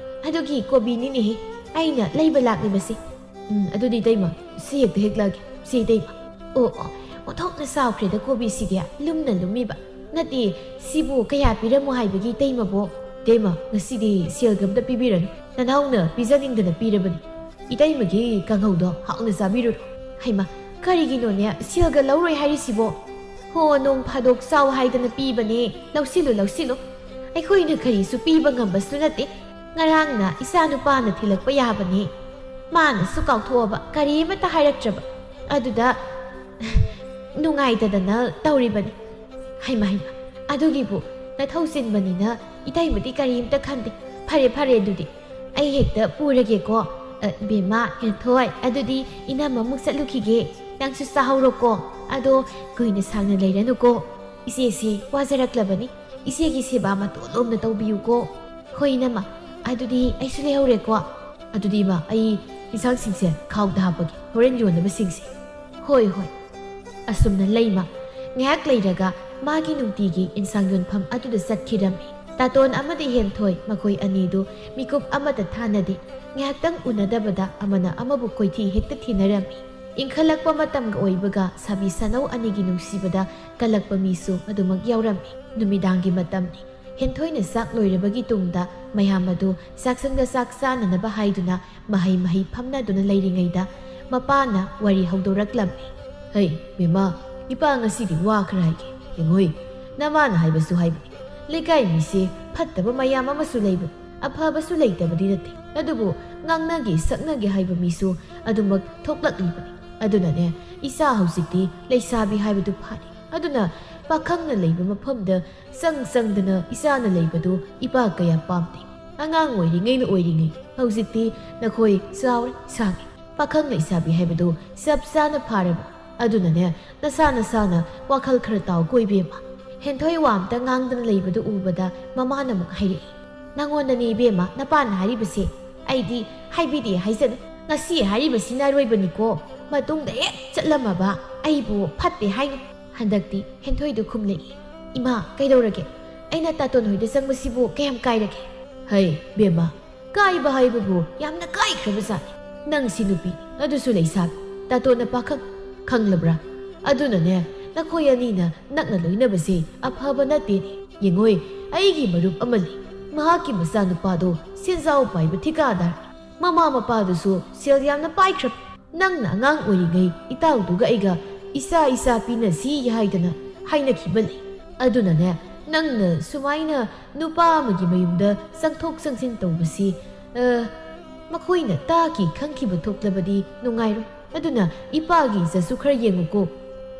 ꯑꯗꯨꯒꯤ ꯀꯣꯕꯤꯅꯤꯅꯦꯍꯦ ꯑꯩꯅ ꯂꯩꯕ ꯂꯥꯛꯂꯤꯕꯁꯦ꯫ ꯎꯝ, ꯑꯗꯨꯗꯤ ꯏꯇꯩꯃ, ꯁꯤ ꯍꯦꯛꯇ ꯍꯦꯛꯂꯛꯑꯒꯦ꯫ ꯁꯤ ꯏꯇꯩꯃ꯫ ꯑꯣ, ꯑꯣ, ꯑꯣꯟꯊꯣꯛꯅ ꯆꯥꯎꯈ꯭ꯔꯦꯗ ꯀꯣꯕꯤꯁꯤꯗꯤ, ꯂꯨꯝꯅ ꯂꯨꯝꯃꯤꯕ꯫ ꯅꯠꯇꯦ, ꯁꯤꯕꯨ ꯀꯌꯥ ꯄꯤꯔꯝꯃꯣ ꯍꯥꯏꯕꯒꯤ ꯏꯇꯩꯃꯕꯣ? ꯏꯇꯩꯃ, ꯉꯁꯤꯗꯤ ꯁꯦꯜꯒ ꯑꯝꯇ ꯄꯤꯕꯤꯔꯅꯨ꯫ ꯅꯅꯥꯎꯅ ꯄꯤꯖꯅꯤꯡꯗꯅ ꯄꯤꯔꯕꯅꯤ꯫ ꯏꯇꯩꯃꯒꯤ ꯀꯥꯡꯍꯧꯗꯣ ꯍꯥꯎꯅ ꯆꯥꯕꯤꯔꯨꯔꯣ꯫ ꯍꯩꯃꯥ, ꯀꯔꯤꯒꯤꯅꯣꯅꯦ ꯁꯦꯜꯒ ꯂꯧꯔꯣꯏ ꯍꯥꯏꯔꯤꯁꯤꯕꯣ? ꯍꯣ, ꯅꯣꯡ ꯐꯥꯗꯣꯛ ꯆꯥꯎ ꯍꯥꯏꯗꯅ ꯄꯤꯕꯅꯦ꯫ ꯂꯧꯁꯤꯜꯂꯨ, ꯂꯧꯁꯤꯜꯂꯨ꯫ ꯑꯩꯈꯣꯏꯅ ꯀꯔꯤꯁꯨ ꯄꯤꯕ ꯉꯝꯕꯁꯨ ꯅꯠꯇꯦ꯫ ꯉꯔꯥꯡꯅ ꯏꯆꯥ ꯅꯨꯄꯥꯅ ꯊꯤꯜꯂꯛꯄ ꯌꯥꯕꯅꯦ꯫ ꯃꯥꯅꯁꯨ ꯀꯥꯎꯊꯣꯛꯑꯕ, ꯀꯔꯤꯃꯠꯇ ꯍꯥꯏꯔꯛꯇ꯭ꯔꯕ꯫ ꯑꯗꯨꯗ ꯅꯨꯡꯉꯥꯏꯇꯗꯅ ꯇꯧꯔꯤꯕꯅꯤ꯫ ꯍꯩꯃꯥ, ꯍꯩꯃꯥ, ꯑꯗꯨꯒꯤꯕꯨ ꯅꯊꯧ ꯆꯤꯟꯕꯅꯤꯅ ꯏꯇꯩꯃꯗꯤ ꯀꯔꯤꯝꯇ ꯈꯟꯗꯦ꯫ ꯐꯔꯦ, ꯐꯔꯦ, ꯑꯗꯨꯗꯤ ꯑꯩ ꯍꯦꯛꯇ ꯄꯨꯔꯒꯦꯀꯣ꯫ ꯑ, ꯕꯦꯝꯃ, ꯍꯦꯟꯊꯣꯏ, ꯑꯗꯨꯗꯤ ꯏꯅꯝꯃ ꯑꯃꯨꯛ ꯆꯠꯂꯨꯈꯤꯒꯦ꯫ ꯅꯪꯁꯨ ꯆꯥꯍꯧꯔꯣꯀꯣ꯫ ꯑꯗꯣ ꯀꯨꯏꯅ ꯁꯥꯡꯅ ꯂꯩꯔꯅꯨꯀꯣ꯫ ꯏꯆꯦꯁꯦ ꯋꯥꯖꯔꯛꯂꯕꯅꯤ꯫ ꯏꯆꯦꯒꯤ ꯁꯦꯕꯥ ꯃꯇꯣꯟ ꯂꯣꯝꯅ ꯇꯧꯕꯤꯌꯨꯀꯣ꯫ ꯍꯣꯏ, ꯏꯅꯝꯃ꯫ ꯑꯗꯨꯗꯤ ꯑꯩꯁꯨ ꯂꯩꯍꯧꯔꯦꯀꯣ꯫ ꯑꯗꯨꯗꯤ ꯏꯃꯥ, ꯑꯩ ꯏꯟꯁꯥꯡꯁꯤꯡꯁꯦ ꯈꯥꯎꯗ ꯍꯥꯞꯄꯒꯦ, ꯍꯣꯔꯦꯟ ꯌꯣꯟꯅꯕꯁꯤꯡꯁꯦ꯫ ꯍꯣꯏ, ꯍꯣꯏ꯫ ꯑꯁꯨꯝꯅ ꯂꯩꯃ ꯉꯥꯏꯍꯥꯛ ꯂꯩꯔꯒ ꯃꯥꯒꯤ ꯅꯨꯡꯇꯤꯒꯤ ꯏꯟꯁꯥꯡ ꯌꯣꯟꯐꯝ ꯑꯗꯨꯗ ꯆꯠꯈꯤꯔꯝꯃꯤ꯫ ꯇꯥꯇꯣꯟ ꯑꯃꯗꯤ ꯍꯦꯟꯊꯣꯏ ꯃꯈꯣꯏ ꯑꯅꯤꯗꯨ ꯃꯤꯀꯨꯞ ꯑꯃꯠꯇ ꯊꯥꯅꯗꯦ꯫ ꯉꯥꯏꯍꯥꯛꯇꯪ ꯎꯅꯗꯕꯗ ꯑꯃꯅ ꯑꯃꯕꯨ ꯀꯣꯏꯊꯤ ꯍꯦꯛꯇ ꯊꯤꯅꯔꯝꯃꯤ꯫ ꯏꯪꯈꯠꯂꯛꯄ ꯃꯇꯝꯒ ꯑꯣꯏꯕꯒ ꯁꯥꯕꯤ ꯁꯥꯅꯧ ꯑꯅꯤꯒꯤ ꯅꯨꯡꯁꯤꯕꯗ ꯀꯜꯂꯛꯄ ꯃꯤꯁꯨ ꯑꯗꯨꯃꯛ ꯌꯥꯎꯔꯝꯃꯤ꯫ ꯅꯨꯃꯤꯗꯥꯡꯒꯤ ꯃꯇꯝꯅꯤ꯫ ꯍꯦꯟꯊꯣꯏꯅ ꯆꯥꯛ ꯂꯣꯏꯔꯕꯒꯤ ꯇꯨꯡꯗ ꯃꯌꯥꯝ ꯑꯗꯨ ꯆꯥꯛꯁꯪꯗ ꯆꯥꯛ ꯆꯥꯅꯅꯕ ꯍꯥꯏꯗꯨꯅ ꯃꯍꯩ ꯃꯍꯩ ꯐꯝꯅꯗꯨꯅ ꯂꯩꯔꯤꯉꯩꯗ ꯃꯄꯥꯅ ꯋꯥꯔꯤ ꯍꯧꯗꯣꯔꯛꯂꯝꯃꯤ꯫ "ꯍꯩ, ꯕꯦꯝꯃ, ꯏꯄꯥ ꯉꯁꯤꯗꯤ ꯋꯥꯈ꯭ꯔꯦ ꯍꯥꯏꯒꯦ꯫ ꯌꯦꯡꯉꯨꯏ, ꯅꯃꯥꯅ ꯍꯥꯏꯕꯁꯨ ꯍꯥꯏꯕꯅꯤ꯫ ꯂꯩꯀꯥꯏ ꯃꯤꯁꯦ ꯐꯠꯇꯕ ꯃꯌꯥꯝ ꯑꯃꯁꯨ ꯂꯩꯕꯅꯤ, ꯑꯐꯕꯁꯨ ꯂꯩꯇꯕꯗꯤ ꯅꯠꯇꯦ꯫ ꯑꯗꯨꯕꯨ ꯉꯥꯡꯅꯒꯦ ꯁꯛꯅꯒꯦ ꯍꯥꯏꯕ ꯃꯤꯁꯨ ꯑꯗꯨꯃꯛ ꯊꯣꯛꯂꯛꯂꯤꯕꯅꯤ꯫ ꯑꯗꯨꯅꯅꯦ, ꯏꯆꯥ ꯍꯧꯖꯤꯛꯇꯤ ꯂꯩꯁꯥꯕꯤ ꯍꯥꯏꯕꯗꯨ ꯐꯥꯔꯦ꯫ ꯑꯗꯨꯅ ꯄꯥꯈꯪꯅ ꯂꯩꯕ ꯃꯐꯝꯗ ꯆꯪ ꯆꯪꯗꯅ ꯏꯆꯥꯅ ꯂꯩꯕꯗꯨ ꯏꯄꯥ ꯀꯌꯥ ꯄꯥꯝꯗꯦ꯫ ꯑꯉꯥꯡ ꯑꯣꯏꯔꯤꯉꯩꯅ ꯑꯣꯏꯔꯤꯉꯩ, ꯍꯧꯖꯤꯛꯇꯤ ꯅꯈꯣꯏ ꯆꯥꯎꯔꯦ ꯁꯥꯡꯉꯦ꯫ ꯄꯥꯈꯪ ꯂꯩꯁꯥꯕꯤ ꯍꯥꯏꯕꯗꯨ ꯆꯞ ꯆꯥꯅ ꯐꯥꯔꯕ꯫ ꯑꯗꯨꯅꯅꯦ, ꯅꯁꯥ ꯅꯁꯥꯅ ꯋꯥꯈꯜ ꯈꯔ ꯇꯥꯎꯀꯣ ꯏꯕꯦꯝꯃ꯫ ꯍꯦꯟꯊꯣꯏ ꯋꯥ ꯑꯝꯇ ꯉꯥꯡꯗꯅ ꯂꯩꯕꯗꯨ ꯎꯕꯗ ꯃꯃꯥꯅ ꯑꯃꯨꯛ ꯍꯥꯏꯔꯛꯏ, "ꯅꯉꯣꯟꯗꯅꯦ ꯏꯕꯦꯝꯃ ꯅꯄꯥꯅ ꯍꯥꯏꯔꯤꯕꯁꯦ꯫ ꯑꯩꯗꯤ ꯍꯥꯏꯕꯤꯗꯦ ꯍꯥꯏꯖꯅꯨ, ꯉꯁꯤ ꯍꯥꯏꯔꯤꯕꯁꯤꯅ ꯑꯔꯣꯏꯕꯅꯤꯀꯣ꯫ ꯃꯇꯨꯡꯗ ꯍꯦꯛ ꯆꯠꯂꯝꯃꯕ ꯑꯩꯕꯨ ꯐꯠꯇꯦ ꯍꯥꯏꯅꯨ꯫" ꯍꯟꯗꯛꯇꯤ ꯍꯦꯟꯊꯣꯏꯗꯨ ꯈꯨꯝꯂꯛꯏ, "ꯏꯃꯥ, ꯀꯩꯗꯧꯔꯒꯦ? ꯑꯩꯅ ꯇꯥꯇꯣꯟ ꯍꯣꯏꯗ ꯆꯪꯕꯁꯤꯕꯨ ꯀꯌꯥꯝ ꯀꯥꯏꯔꯒꯦ?" "ꯍꯩ ꯕꯦꯝꯃ, ꯀꯥꯏꯕ ꯍꯥꯏꯕꯕꯨ ꯌꯥꯝꯅ ꯀꯥꯏꯈ꯭ꯔꯕꯖꯥꯠꯅꯤ꯫ ꯅꯪꯁꯤ ꯅꯨꯄꯤ, ꯑꯗꯨꯁꯨ ꯂꯩꯁꯥꯕꯤ, ꯇꯥꯇꯣꯟꯅ ꯄꯥꯈꯪ, ꯈꯪꯂꯕ꯭ꯔꯥ? ꯑꯗꯨꯅꯅꯦ, ꯅꯈꯣꯏ ꯑꯅꯤꯅ ꯅꯛꯅ ꯂꯣꯏꯅꯕꯁꯦ ꯑꯐꯕ ꯅꯠꯇꯦꯅꯦ꯫ ꯌꯦꯡꯉꯣꯏ, ꯑꯩꯒꯤ ꯃꯔꯨꯞ ꯑꯃ ꯂꯩ꯫ ꯃꯍꯥꯛꯀꯤ ꯃꯆꯥꯅꯨꯄꯥꯗꯣ ꯁꯦꯟꯖꯥꯎ ꯄꯥꯏꯕ ꯊꯤꯀꯥꯗꯥꯔ꯫ ꯃꯃꯥ ꯃꯄꯥꯗꯨꯁꯨ ꯁꯦꯜ ꯌꯥꯝꯅ ꯄꯥꯏꯈ꯭ꯔꯕ꯫ ꯅꯪꯅ ꯑꯉꯥꯡ ꯑꯣꯏꯔꯤꯉꯩ ꯏꯇꯥꯎꯗꯨꯒ ꯑꯩꯒ ꯏꯆꯥ ꯏꯆꯥ ꯄꯤꯅꯁꯤ ꯍꯥꯏꯗꯅ ꯍꯥꯏꯅꯈꯤꯕ ꯂꯩ꯫ ꯑꯗꯨꯅꯅꯦ, ꯅꯪꯅ ꯁꯨꯃꯥꯏꯅ ꯅꯨꯄꯥ ꯑꯃꯒꯤ ꯃꯌꯨꯝꯗ ꯆꯪꯊꯣꯛ ꯆꯪꯁꯤꯟ ꯇꯧꯕꯁꯤ, ꯑ, ꯃꯈꯣꯏꯅ ꯇꯥꯈꯤ ꯈꯪꯈꯤꯕ ꯊꯣꯛꯂꯕꯗꯤ ꯅꯨꯡꯉꯥꯏꯔꯣꯏ꯫ ꯑꯗꯨꯅ ꯏꯄꯥꯒꯤ ꯏꯖꯠꯁꯨ ꯈꯔ ꯌꯦꯡꯉꯨꯀꯣ꯫"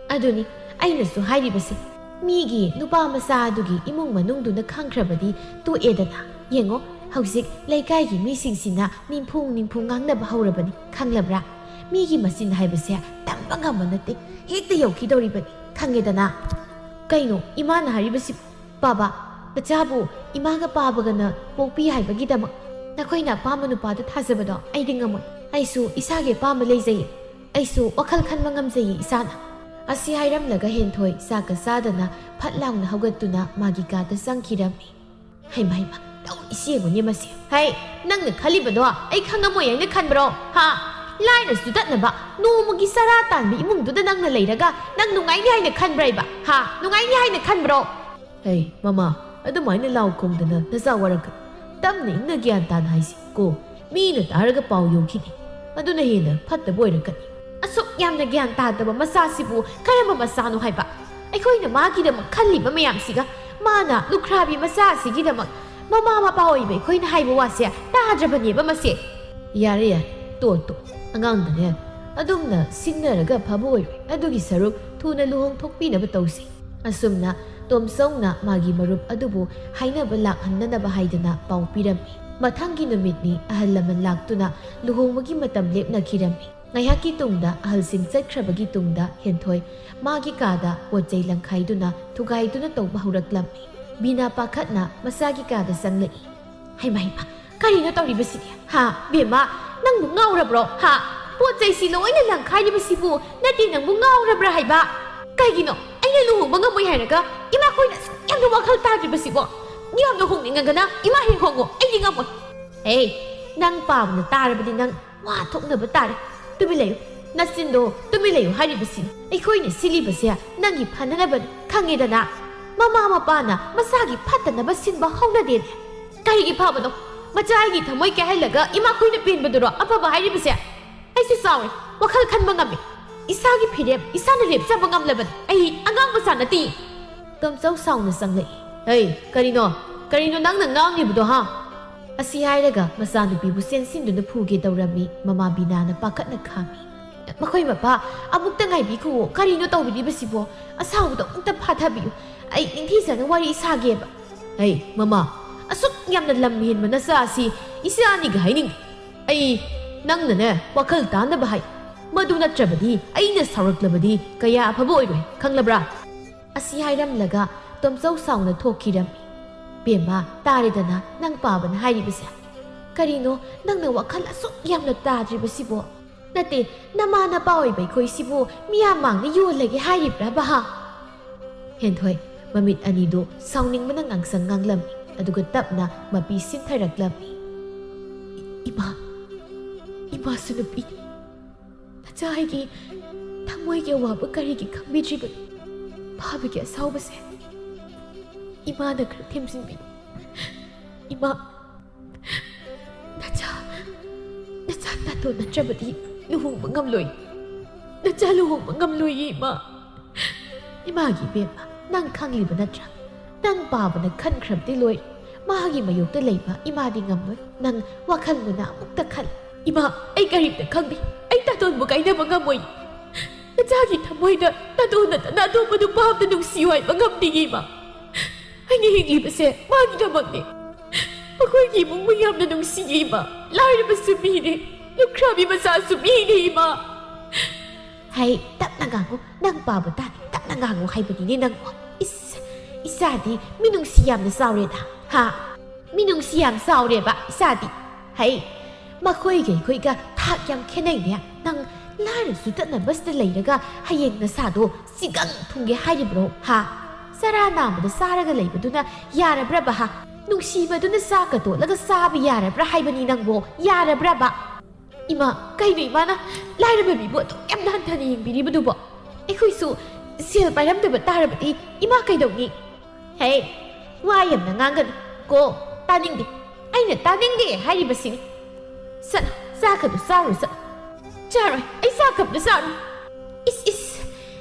ꯑꯗꯨꯅꯤ ꯑꯩꯅꯁꯨ ꯍꯥꯏꯔꯤꯕꯁꯦ, ꯃꯤꯒꯤ ꯅꯨꯄꯥ ꯃꯆꯥ ꯑꯗꯨꯒꯤ ꯏꯃꯨꯡ ꯃꯅꯨꯡꯗꯨꯅ ꯈꯪꯈ꯭ꯔꯕꯗꯤ ꯇꯣꯛꯑꯦꯗꯅ꯫ ꯌꯦꯡꯉꯣ, ꯍꯧꯖꯤꯛ ꯂꯩꯀꯥꯏꯒꯤ ꯃꯤꯁꯤꯡꯁꯤꯅ ꯅꯤꯡꯐꯨꯡ ꯅꯤꯡꯐꯨꯡ ꯉꯥꯡꯅꯕ ꯍꯧꯔꯕꯅꯤ, ꯈꯪꯂꯕ꯭ꯔꯥ? ꯃꯤꯒꯤ ꯃꯆꯤꯟ ꯍꯥꯏꯕꯁꯦ ꯇꯝꯕ ꯉꯝꯕ ꯅꯠꯇꯦ, ꯍꯦꯛꯇ ꯌꯧꯈꯤꯗꯧꯔꯤꯕꯅꯤ, ꯈꯪꯉꯦꯗꯅ꯫ ꯀꯩꯅꯣ ꯏꯃꯥꯅ ꯍꯥꯏꯔꯤꯕꯁꯤ? ꯄꯥꯕ, ꯅꯆꯥꯕꯨ ꯏꯃꯥꯒ ꯄꯥꯕꯒꯅ ꯄꯣꯛꯄꯤ ꯍꯥꯏꯕꯒꯤꯗꯃꯛ ꯅꯈꯣꯏꯅ ꯑꯄꯥꯝꯕ ꯅꯨꯄꯥꯗ ꯊꯥꯖꯕꯗꯣ ꯑꯩꯗꯤ ꯉꯝꯃꯣꯏ꯫ ꯑꯩꯁꯨ ꯏꯁꯥꯒꯤ ꯑꯄꯥꯝꯕ ꯂꯩꯖꯩꯌꯦ꯫ ꯑꯩꯁꯨ ꯋꯥꯈꯜ ꯈꯟꯕ ꯉꯝꯖꯩꯌꯦ ꯏꯁꯥꯅ꯫ ꯑꯁꯤ ꯍꯥꯏꯔꯝꯂꯒ ꯍꯦꯟꯊꯣꯏ ꯆꯥꯛꯀ ꯆꯥꯗꯅ ꯐꯠ ꯂꯥꯎꯅ ꯍꯧꯒꯠꯇꯨꯅ ꯃꯥꯒꯤ ꯀꯥꯗ ꯆꯪꯈꯤꯔꯝꯃꯤ꯫ ꯍꯩꯃ ꯍꯩꯃ, ꯇꯧꯔꯤꯁꯤ ꯌꯦꯡꯉꯨꯅꯦ ꯃꯁꯤ꯫ ꯍꯩ, ꯅꯪꯅ ꯈꯜꯂꯤꯕꯗꯣ ꯑꯩ ꯈꯪꯉꯝꯃꯣꯏ ꯍꯥꯏꯅ ꯈꯟꯕ꯭ꯔꯣ? ꯍꯥ? ꯂꯥꯏꯔ ꯆꯨꯗꯠꯅꯕ ꯅꯣꯡꯃꯒꯤ ꯆꯔꯥ ꯇꯥꯟꯕ ꯏꯃꯨꯡꯗꯨꯗ ꯅꯪꯅ ꯂꯩꯔꯒ ꯅꯪ ꯅꯨꯡꯉꯥꯏꯅꯤ ꯍꯥꯏꯅ ꯈꯟꯕ꯭ꯔꯥ ꯏꯕ? ꯍꯥ? ꯅꯨꯡꯉꯥꯏꯅꯤ ꯍꯥꯏꯅ ꯈꯟꯕ꯭ꯔꯣ? ꯍꯩ, ꯃꯃꯥ, ꯑꯗꯨꯃꯥꯏꯅ ꯂꯥꯎ ꯈꯣꯡꯗꯅ ꯅꯆꯥ ꯋꯥꯔꯛꯀꯅꯨ꯫ ꯇꯞꯅ ꯏꯪꯅ ꯒ꯭ꯌꯥꯟ ꯇꯥꯅ ꯍꯥꯏꯁꯤ ꯀꯣ꯫ ꯃꯤꯅ ꯇꯥꯔꯒ ꯄꯥꯎ ꯌꯧꯈꯤꯅꯤ꯫ ꯑꯗꯨꯅ ꯍꯦꯟꯅ ꯐꯠꯇꯕ ꯑꯣꯏꯔꯛꯀꯅꯤ꯫ ꯑꯁꯨꯛ ꯌꯥꯝꯅ ꯒ꯭ꯌꯥꯟ ꯇꯥꯗꯕ ꯃꯆꯥꯁꯤꯕꯨ ꯀꯔꯝꯕ ꯃꯆꯥꯅꯣ ꯍꯥꯏꯕ? ꯑꯩꯈꯣꯏꯅ ꯃꯥꯒꯤꯗꯃꯛ ꯈꯜꯂꯤꯕ ꯃꯌꯥꯝꯁꯤꯒ ꯃꯥꯅ ꯂꯨꯈ꯭ꯔꯥꯕꯤ ꯃꯆꯥ ꯑꯁꯤꯒꯤꯗꯃꯛ ꯃꯃꯥ ꯃꯄꯥ ꯑꯣꯏꯕ ꯑꯩꯈꯣꯏꯅ ꯍꯥꯏꯕ ꯋꯥꯁꯦ ꯇꯥꯗ꯭ꯔꯕꯅꯦꯕ ꯃꯁꯦ꯫ ꯌꯥꯔꯦ, ꯌꯥꯔꯦ, ꯇꯣꯛ, ꯇꯣꯛ꯫ ꯑꯉꯥꯡꯗꯅꯦ ꯑꯗꯨꯝꯅ ꯁꯤꯡꯅꯔꯒ ꯐꯕ ꯑꯣꯏꯔꯣꯏ꯫ ꯑꯗꯨꯒꯤ ꯁꯔꯨꯛ ꯊꯨꯅ ꯂꯨꯍꯣꯡꯊꯣꯛꯄꯤꯅꯕ ꯇꯧꯁꯤ꯫ ꯑꯁꯨꯝꯅ ꯇꯣꯝꯆꯧꯅ ꯃꯥꯒꯤ ꯃꯔꯨꯞ ꯑꯗꯨꯕꯨ ꯍꯥꯏꯅꯕ ꯂꯥꯛꯍꯟꯅꯅꯕ ꯍꯥꯏꯗꯅ ꯄꯥꯎ ꯄꯤꯔꯝꯃꯤ꯫ ꯃꯊꯪꯒꯤ ꯅꯨꯃꯤꯠꯅꯤ ꯑꯍꯜ ꯂꯃꯟ ꯂꯥꯛꯇꯨꯅ ꯂꯨꯍꯣꯡꯕꯒꯤ ꯃꯇꯝ ꯂꯦꯞꯅꯈꯤꯔꯝꯃꯤ꯫ ꯉꯥꯏꯍꯥꯛꯀꯤ ꯇꯨꯡꯗ ꯑꯍꯜꯁꯤꯡ ꯆꯠꯈ꯭ꯔꯕꯒꯤ ꯇꯨꯡꯗ ꯍꯦꯟꯊꯣꯏ ꯃꯥꯒꯤ ꯀꯥꯗ ꯄꯣꯠ ꯆꯩ ꯂꯪꯈꯥꯏꯗꯨꯅ ꯊꯨꯒꯥꯏꯗꯨꯅ ꯇꯧꯕ ꯍꯧꯔꯛꯂꯝꯃꯤ꯫ ꯕꯤꯅꯥ ꯄꯥꯈꯠꯅ ꯃꯆꯥꯒꯤ ꯀꯥꯗ ꯆꯪꯂꯛꯏ꯫ "ꯍꯩꯃꯥ, ꯍꯩꯃꯥ, ꯀꯔꯤꯅꯣ ꯇꯧꯔꯤꯕꯁꯤꯗꯤ? ꯍꯥ, ꯕꯦꯝꯃ, ꯅꯪꯕꯨ ꯉꯥꯎꯔꯕ꯭ꯔꯣ? ꯍꯥ? ꯄꯣꯠ ꯆꯩꯁꯤ ꯂꯣꯏꯅ ꯂꯪꯈꯥꯏꯔꯤꯕꯁꯤꯕꯨ ꯅꯠꯇꯦ, ꯅꯪꯕꯨ ꯉꯥꯎꯔꯕ꯭ꯔꯥ ꯍꯥꯏꯕ? ꯀꯩꯒꯤꯅꯣ? ꯑꯩꯅ ꯂꯨꯍꯣꯡꯕ ꯉꯝꯃꯣꯏ ꯍꯥꯏꯔꯒ ꯏꯃꯥꯈꯣꯏꯅ ꯑꯁꯨꯛ ꯌꯥꯝꯅ ꯋꯥꯈꯜ ꯇꯥꯗ꯭ꯔꯤꯕꯁꯤꯕꯣ? ꯌꯥꯝꯅ ꯍꯣꯡꯅꯤꯡꯉꯒꯅ ꯏꯃꯥ ꯍꯦꯛ ꯍꯣꯡꯉꯣ, ꯑꯩꯗꯤ ꯉꯝꯃꯣꯏ꯫ ꯍꯦ, ꯅꯪ ꯄꯥꯕꯅ ꯇꯥꯔꯕꯗꯤ ꯅꯪ ꯋꯥ ꯊꯣꯛꯅꯕ ꯇꯥꯔꯦ꯫ ꯇꯨꯃꯤꯟ ꯂꯩꯌꯨ꯫ ꯅꯆꯤꯟꯗꯣ ꯇꯨꯃꯤꯟ ꯂꯩꯌꯨ ꯍꯥꯏꯔꯤꯕꯁꯤ ꯑꯩꯈꯣꯏꯅ ꯁꯤꯜꯂꯤꯕꯁꯦ ꯅꯪꯒꯤ ꯐꯅꯅꯕꯅꯤ, ꯈꯪꯉꯦꯗꯅ? ꯃꯃꯥ ꯃꯄꯥꯅ ꯃꯆꯥꯒꯤ ꯐꯠꯇꯅꯕ ꯁꯤꯟꯕ ꯍꯧꯅꯗꯦꯅꯦ꯫ ꯀꯔꯤꯒꯤ ꯐꯕꯅꯣ? ꯃꯆꯥ ꯑꯩꯒꯤ ꯊꯃꯣꯏ ꯀꯥꯏꯍꯜꯂꯒ ꯏꯃꯥꯈꯣꯏꯅ ꯄꯦꯟꯕꯗꯨꯔꯣ ꯑꯐꯕ ꯍꯥꯏꯔꯤꯕꯁꯦ? ꯑꯩꯁꯨ ꯆꯥꯎꯔꯦ, ꯋꯥꯈꯜ ꯈꯟꯕ ꯉꯝꯃꯤ꯫ ꯏꯁꯥꯒꯤ ꯐꯤꯔꯦꯞ ꯏꯁꯥꯅ ꯂꯦꯞꯆꯕ ꯉꯝꯂꯕꯅꯤ꯫ ꯑꯩ ꯑꯉꯥꯡ ꯃꯆꯥ ꯅꯠꯇꯦ꯫" ꯇꯣꯝꯆꯧ ꯁꯥꯎꯅ ꯆꯪꯂꯛꯏ꯫ "ꯍꯩ, ꯀꯔꯤꯅꯣ? ꯀꯔꯤꯅꯣ ꯅꯪꯅ ꯉꯥꯡꯂꯤꯕꯗꯣ, ꯍꯥ?" ꯑꯁꯤ ꯍꯥꯏꯔꯒ ꯃꯆꯥꯅꯨꯄꯤꯕꯨ ꯆꯦꯟꯁꯤꯟꯗꯨꯅ ꯐꯨꯒꯦ ꯇꯧꯔꯝꯃꯤ꯫ ꯃꯃꯥ ꯕꯤꯅꯥꯅ ꯄꯥꯈꯠꯅ ꯈꯥꯝꯃꯤ꯫ "ꯃꯈꯣꯏ ꯃꯄꯥ, ꯑꯃꯨꯛꯇ ꯉꯥꯏꯕꯤꯈꯨꯋꯣ꯫ ꯀꯔꯤꯅꯣ ꯇꯧꯕꯤꯔꯤꯕꯁꯤꯕꯣ? ꯑꯁꯥꯎꯕꯗꯣ ꯑꯃꯨꯛꯇ ꯐꯥꯊꯕꯤꯌꯨ꯫ ꯑꯩ ꯅꯤꯡꯊꯤꯖꯅ ꯋꯥꯔꯤ ꯁꯥꯒꯦꯕ꯫" "ꯍꯩ, ꯃꯃꯥ, ꯑꯁꯨꯛ ꯌꯥꯝꯅ ꯂꯝ ꯍꯦꯟꯕ ꯅꯆꯥ ꯑꯁꯤ ꯏꯆꯥ ꯑꯅꯤꯒ ꯍꯥꯏꯅꯤꯡꯗꯦ꯫ ꯑꯩ ꯅꯪꯅꯅꯦ ꯋꯥꯈꯜ ꯇꯥꯅꯕ ꯍꯥꯏ꯫ ꯃꯗꯨ ꯅꯠꯇ꯭ꯔꯕꯗꯤ ꯑꯩꯅ ꯁꯥꯎꯔꯛꯂꯕꯗꯤ ꯀꯌꯥ ꯑꯐꯕ ꯑꯣꯏꯔꯣꯏ, ꯈꯪꯂꯕ꯭ꯔꯥ?" ꯑꯁꯤ ꯍꯥꯏꯔꯝꯂꯒ ꯇꯣꯝꯆꯧ ꯁꯥꯎꯅ ꯊꯣꯛꯈꯤꯔꯝꯃꯤ꯫ "ꯕꯦꯝꯃ, ꯇꯥꯔꯦꯗꯅ ꯅꯪ ꯄꯥꯕꯅ ꯍꯥꯏꯔꯤꯕꯁꯦ꯫ ꯀꯔꯤꯅꯣ ꯅꯪꯅ ꯋꯥꯈꯜ ꯑꯁꯨꯛ ꯌꯥꯝꯅ ꯇꯥꯗ꯭ꯔꯤꯕꯁꯤꯕꯣ? ꯅꯠꯇꯦ, ꯅꯃꯥ ꯅꯄꯥ ꯑꯣꯏꯕ ꯑꯩꯈꯣꯏꯁꯤꯕꯨ ꯃꯤꯌꯥꯝ ꯃꯥꯡꯗ ꯌꯣꯜꯂꯒꯦ ꯍꯥꯏꯔꯤꯕ꯭ꯔꯥ, ꯕꯍꯥ?" ꯍꯦꯟꯊꯣꯏ ꯃꯃꯤꯠ ꯑꯅꯤꯗꯨ ꯁꯥꯎꯅꯤꯡꯕꯅ ꯉꯥꯡꯁꯪ ꯉꯥꯡꯂꯝꯃꯤ, ꯑꯗꯨꯒ ꯇꯞꯅ ꯃꯄꯤ ꯁꯤꯟꯊꯔꯛꯂꯝꯃꯤ꯫ "ꯏ-, ꯏꯃꯥ, ꯏꯃꯥꯁꯨ ꯅꯨꯄꯤꯅꯤ꯫ ꯅꯆꯥ ꯑꯩꯒꯤ ꯊꯃꯣꯏꯒꯤ ꯑꯋꯥꯕ ꯀꯔꯤꯒꯤ ꯈꯪꯕꯤꯗ꯭ꯔꯤꯕꯅꯣ? ꯐꯥꯕꯒꯤ ꯑꯁꯥꯎꯕꯁꯦ ꯏꯃꯥꯅ ꯈꯔ ꯊꯦꯝꯖꯤꯟꯕꯤꯌꯨ꯫ ꯏꯃꯥ, ꯅꯆꯥ, ꯅꯆꯥ ꯇꯥꯇꯣꯟ ꯅꯠꯇ꯭ꯔꯕꯗꯤ ꯂꯨꯍꯣꯡꯕ ꯉꯝꯂꯣꯏ꯫ ꯅꯆꯥ ꯂꯨꯍꯣꯡꯕ ꯉꯝꯂꯣꯏꯌꯦ, ꯏꯃꯥ꯫" "ꯏꯃꯥꯒꯤ ꯏꯕꯦꯝꯃ, ꯅꯪ ꯈꯪꯂꯤꯕ ꯅꯠꯇ꯭ꯔꯥ? ꯅꯪ ꯄꯥꯕꯅ ꯈꯟꯈ꯭ꯔꯕꯗꯤ ꯂꯣꯏꯔꯦ꯫ ꯃꯥꯒꯤ ꯃꯌꯣꯛꯇ ꯂꯩꯕ ꯏꯃꯥꯗꯤ ꯉꯝꯂꯣꯏ꯫ ꯅꯪ ꯋꯥꯈꯜ ꯃꯨꯟꯅ ꯑꯃꯨꯛꯇ ꯈꯜ꯫" "ꯏꯃꯥ, ꯑꯩ ꯀꯔꯤꯝꯇ ꯈꯪꯗꯦ꯫ ꯑꯩ ꯇꯥꯇꯣꯟꯕꯨ ꯀꯥꯏꯅꯕ ꯉꯝꯃꯣꯏ꯫ ꯅꯆꯥꯒꯤ ꯊꯃꯣꯏꯗ ꯇꯥꯇꯣꯟ ꯅꯠꯇꯅ ꯑꯇꯣꯞꯄ ꯅꯨꯄꯥ ꯑꯝꯇ ꯅꯨꯡꯁꯤꯌꯨ ꯍꯥꯏꯕ ꯉꯝꯗꯦ, ꯏꯃꯥ꯫ ꯑꯩꯅ ꯍꯤꯡꯂꯤꯕꯁꯦ ꯃꯥꯒꯤꯗꯃꯛꯅꯦ꯫ ꯃꯈꯣꯏꯒꯤ ꯏꯃꯨꯡꯕꯨ ꯌꯥꯝꯅ ꯅꯨꯡꯁꯤꯌꯦ, ꯏꯃꯥ꯫ ꯂꯥꯏꯔꯕꯁꯨ ꯃꯤꯅꯦ꯫ ꯂꯨꯈ꯭ꯔꯥꯕꯤ ꯃꯆꯥꯁꯨ ꯃꯤꯅꯤ, ꯏꯃꯥ꯫ ꯍꯩ, ꯇꯞꯅ ꯉꯥꯡꯉꯨ꯫ ꯅꯪ ꯄꯥꯕ ꯇꯥꯗꯦ꯫ ꯇꯞꯅ ꯉꯥꯡꯉꯨ ꯍꯥꯏꯕꯅꯤꯅꯦ ꯅꯪꯕꯨ꯫ ꯏꯁ, ꯏꯆꯥꯗꯤ ꯃꯤꯅꯨꯡꯁꯤ ꯌꯥꯝꯅ ꯆꯥꯎꯔꯦꯗ꯫ ꯍꯥ? ꯃꯤꯅꯨꯡꯁꯤ ꯌꯥꯝ ꯆꯥꯎꯔꯦꯕ ꯏꯆꯥꯗꯤ꯫ ꯍꯩ, ꯃꯈꯣꯏꯒ ꯑꯩꯈꯣꯏꯒ ꯊꯥꯛ ꯌꯥꯝ ꯈꯦꯠꯅꯩꯅꯦ꯫ ꯅꯪ ꯂꯥꯏꯔꯁꯨ ꯇꯠꯅꯕꯁꯤꯗ ꯂꯩꯔꯒ ꯍꯌꯦꯡ ꯅꯁꯥꯗꯣ ꯆꯤꯒꯪ ꯊꯨꯡꯒꯦ ꯍꯥꯏꯔꯤꯕ꯭ꯔꯣ? ꯍꯥ? ꯆꯔꯥ ꯅꯥꯝꯃꯗ ꯆꯥꯔꯒ ꯂꯩꯕꯗꯨꯅ ꯌꯥꯔꯕ꯭ꯔꯕ? ꯍꯥ? ꯅꯨꯡꯁꯤꯕꯗꯨꯅ ꯆꯥꯛꯀ ꯇꯣꯠꯂꯒ ꯆꯥꯕ ꯌꯥꯔꯕ꯭ꯔꯥ ꯍꯥꯏꯕꯅꯤ ꯅꯪꯕꯣ? ꯌꯥꯔꯕ꯭ꯔꯕ? ꯏꯃꯥ, ꯀꯩꯅꯣ ꯏꯃꯥꯅ ꯂꯥꯏꯔꯕ ꯃꯤꯕꯨ ꯑꯗꯨꯛ ꯌꯥꯝꯅ ꯍꯟꯊꯅ ꯌꯦꯡꯕꯤꯔꯤꯕꯗꯨꯕꯣ? ꯑꯩꯈꯣꯏꯁꯨ ꯁꯦꯜ ꯄꯥꯏꯔꯝꯗꯕ ꯇꯥꯔꯕꯗꯤ ꯏꯃꯥ ꯀꯩꯗꯧꯅꯤ? ꯍꯦ, ꯋꯥ ꯌꯥꯝꯅ ꯉꯥꯡꯒꯅꯨ ꯀꯣ, ꯇꯥꯅꯤꯡꯗꯦ꯫ ꯑꯩꯅ ꯇꯥꯅꯤꯡꯗꯦ ꯍꯥꯏꯔꯤꯕꯁꯤꯅꯤ꯫ ꯆꯠꯂꯣ, ꯆꯥꯛꯀꯗꯨ ꯆꯥꯔꯨ ꯆꯠꯂꯣ꯫ ꯆꯥꯔꯣꯏ, ꯑꯩ ꯆꯥꯛꯀ ꯑꯝꯇ ꯆꯥꯔꯣꯏ꯫ ꯏꯁ, ꯏꯁ,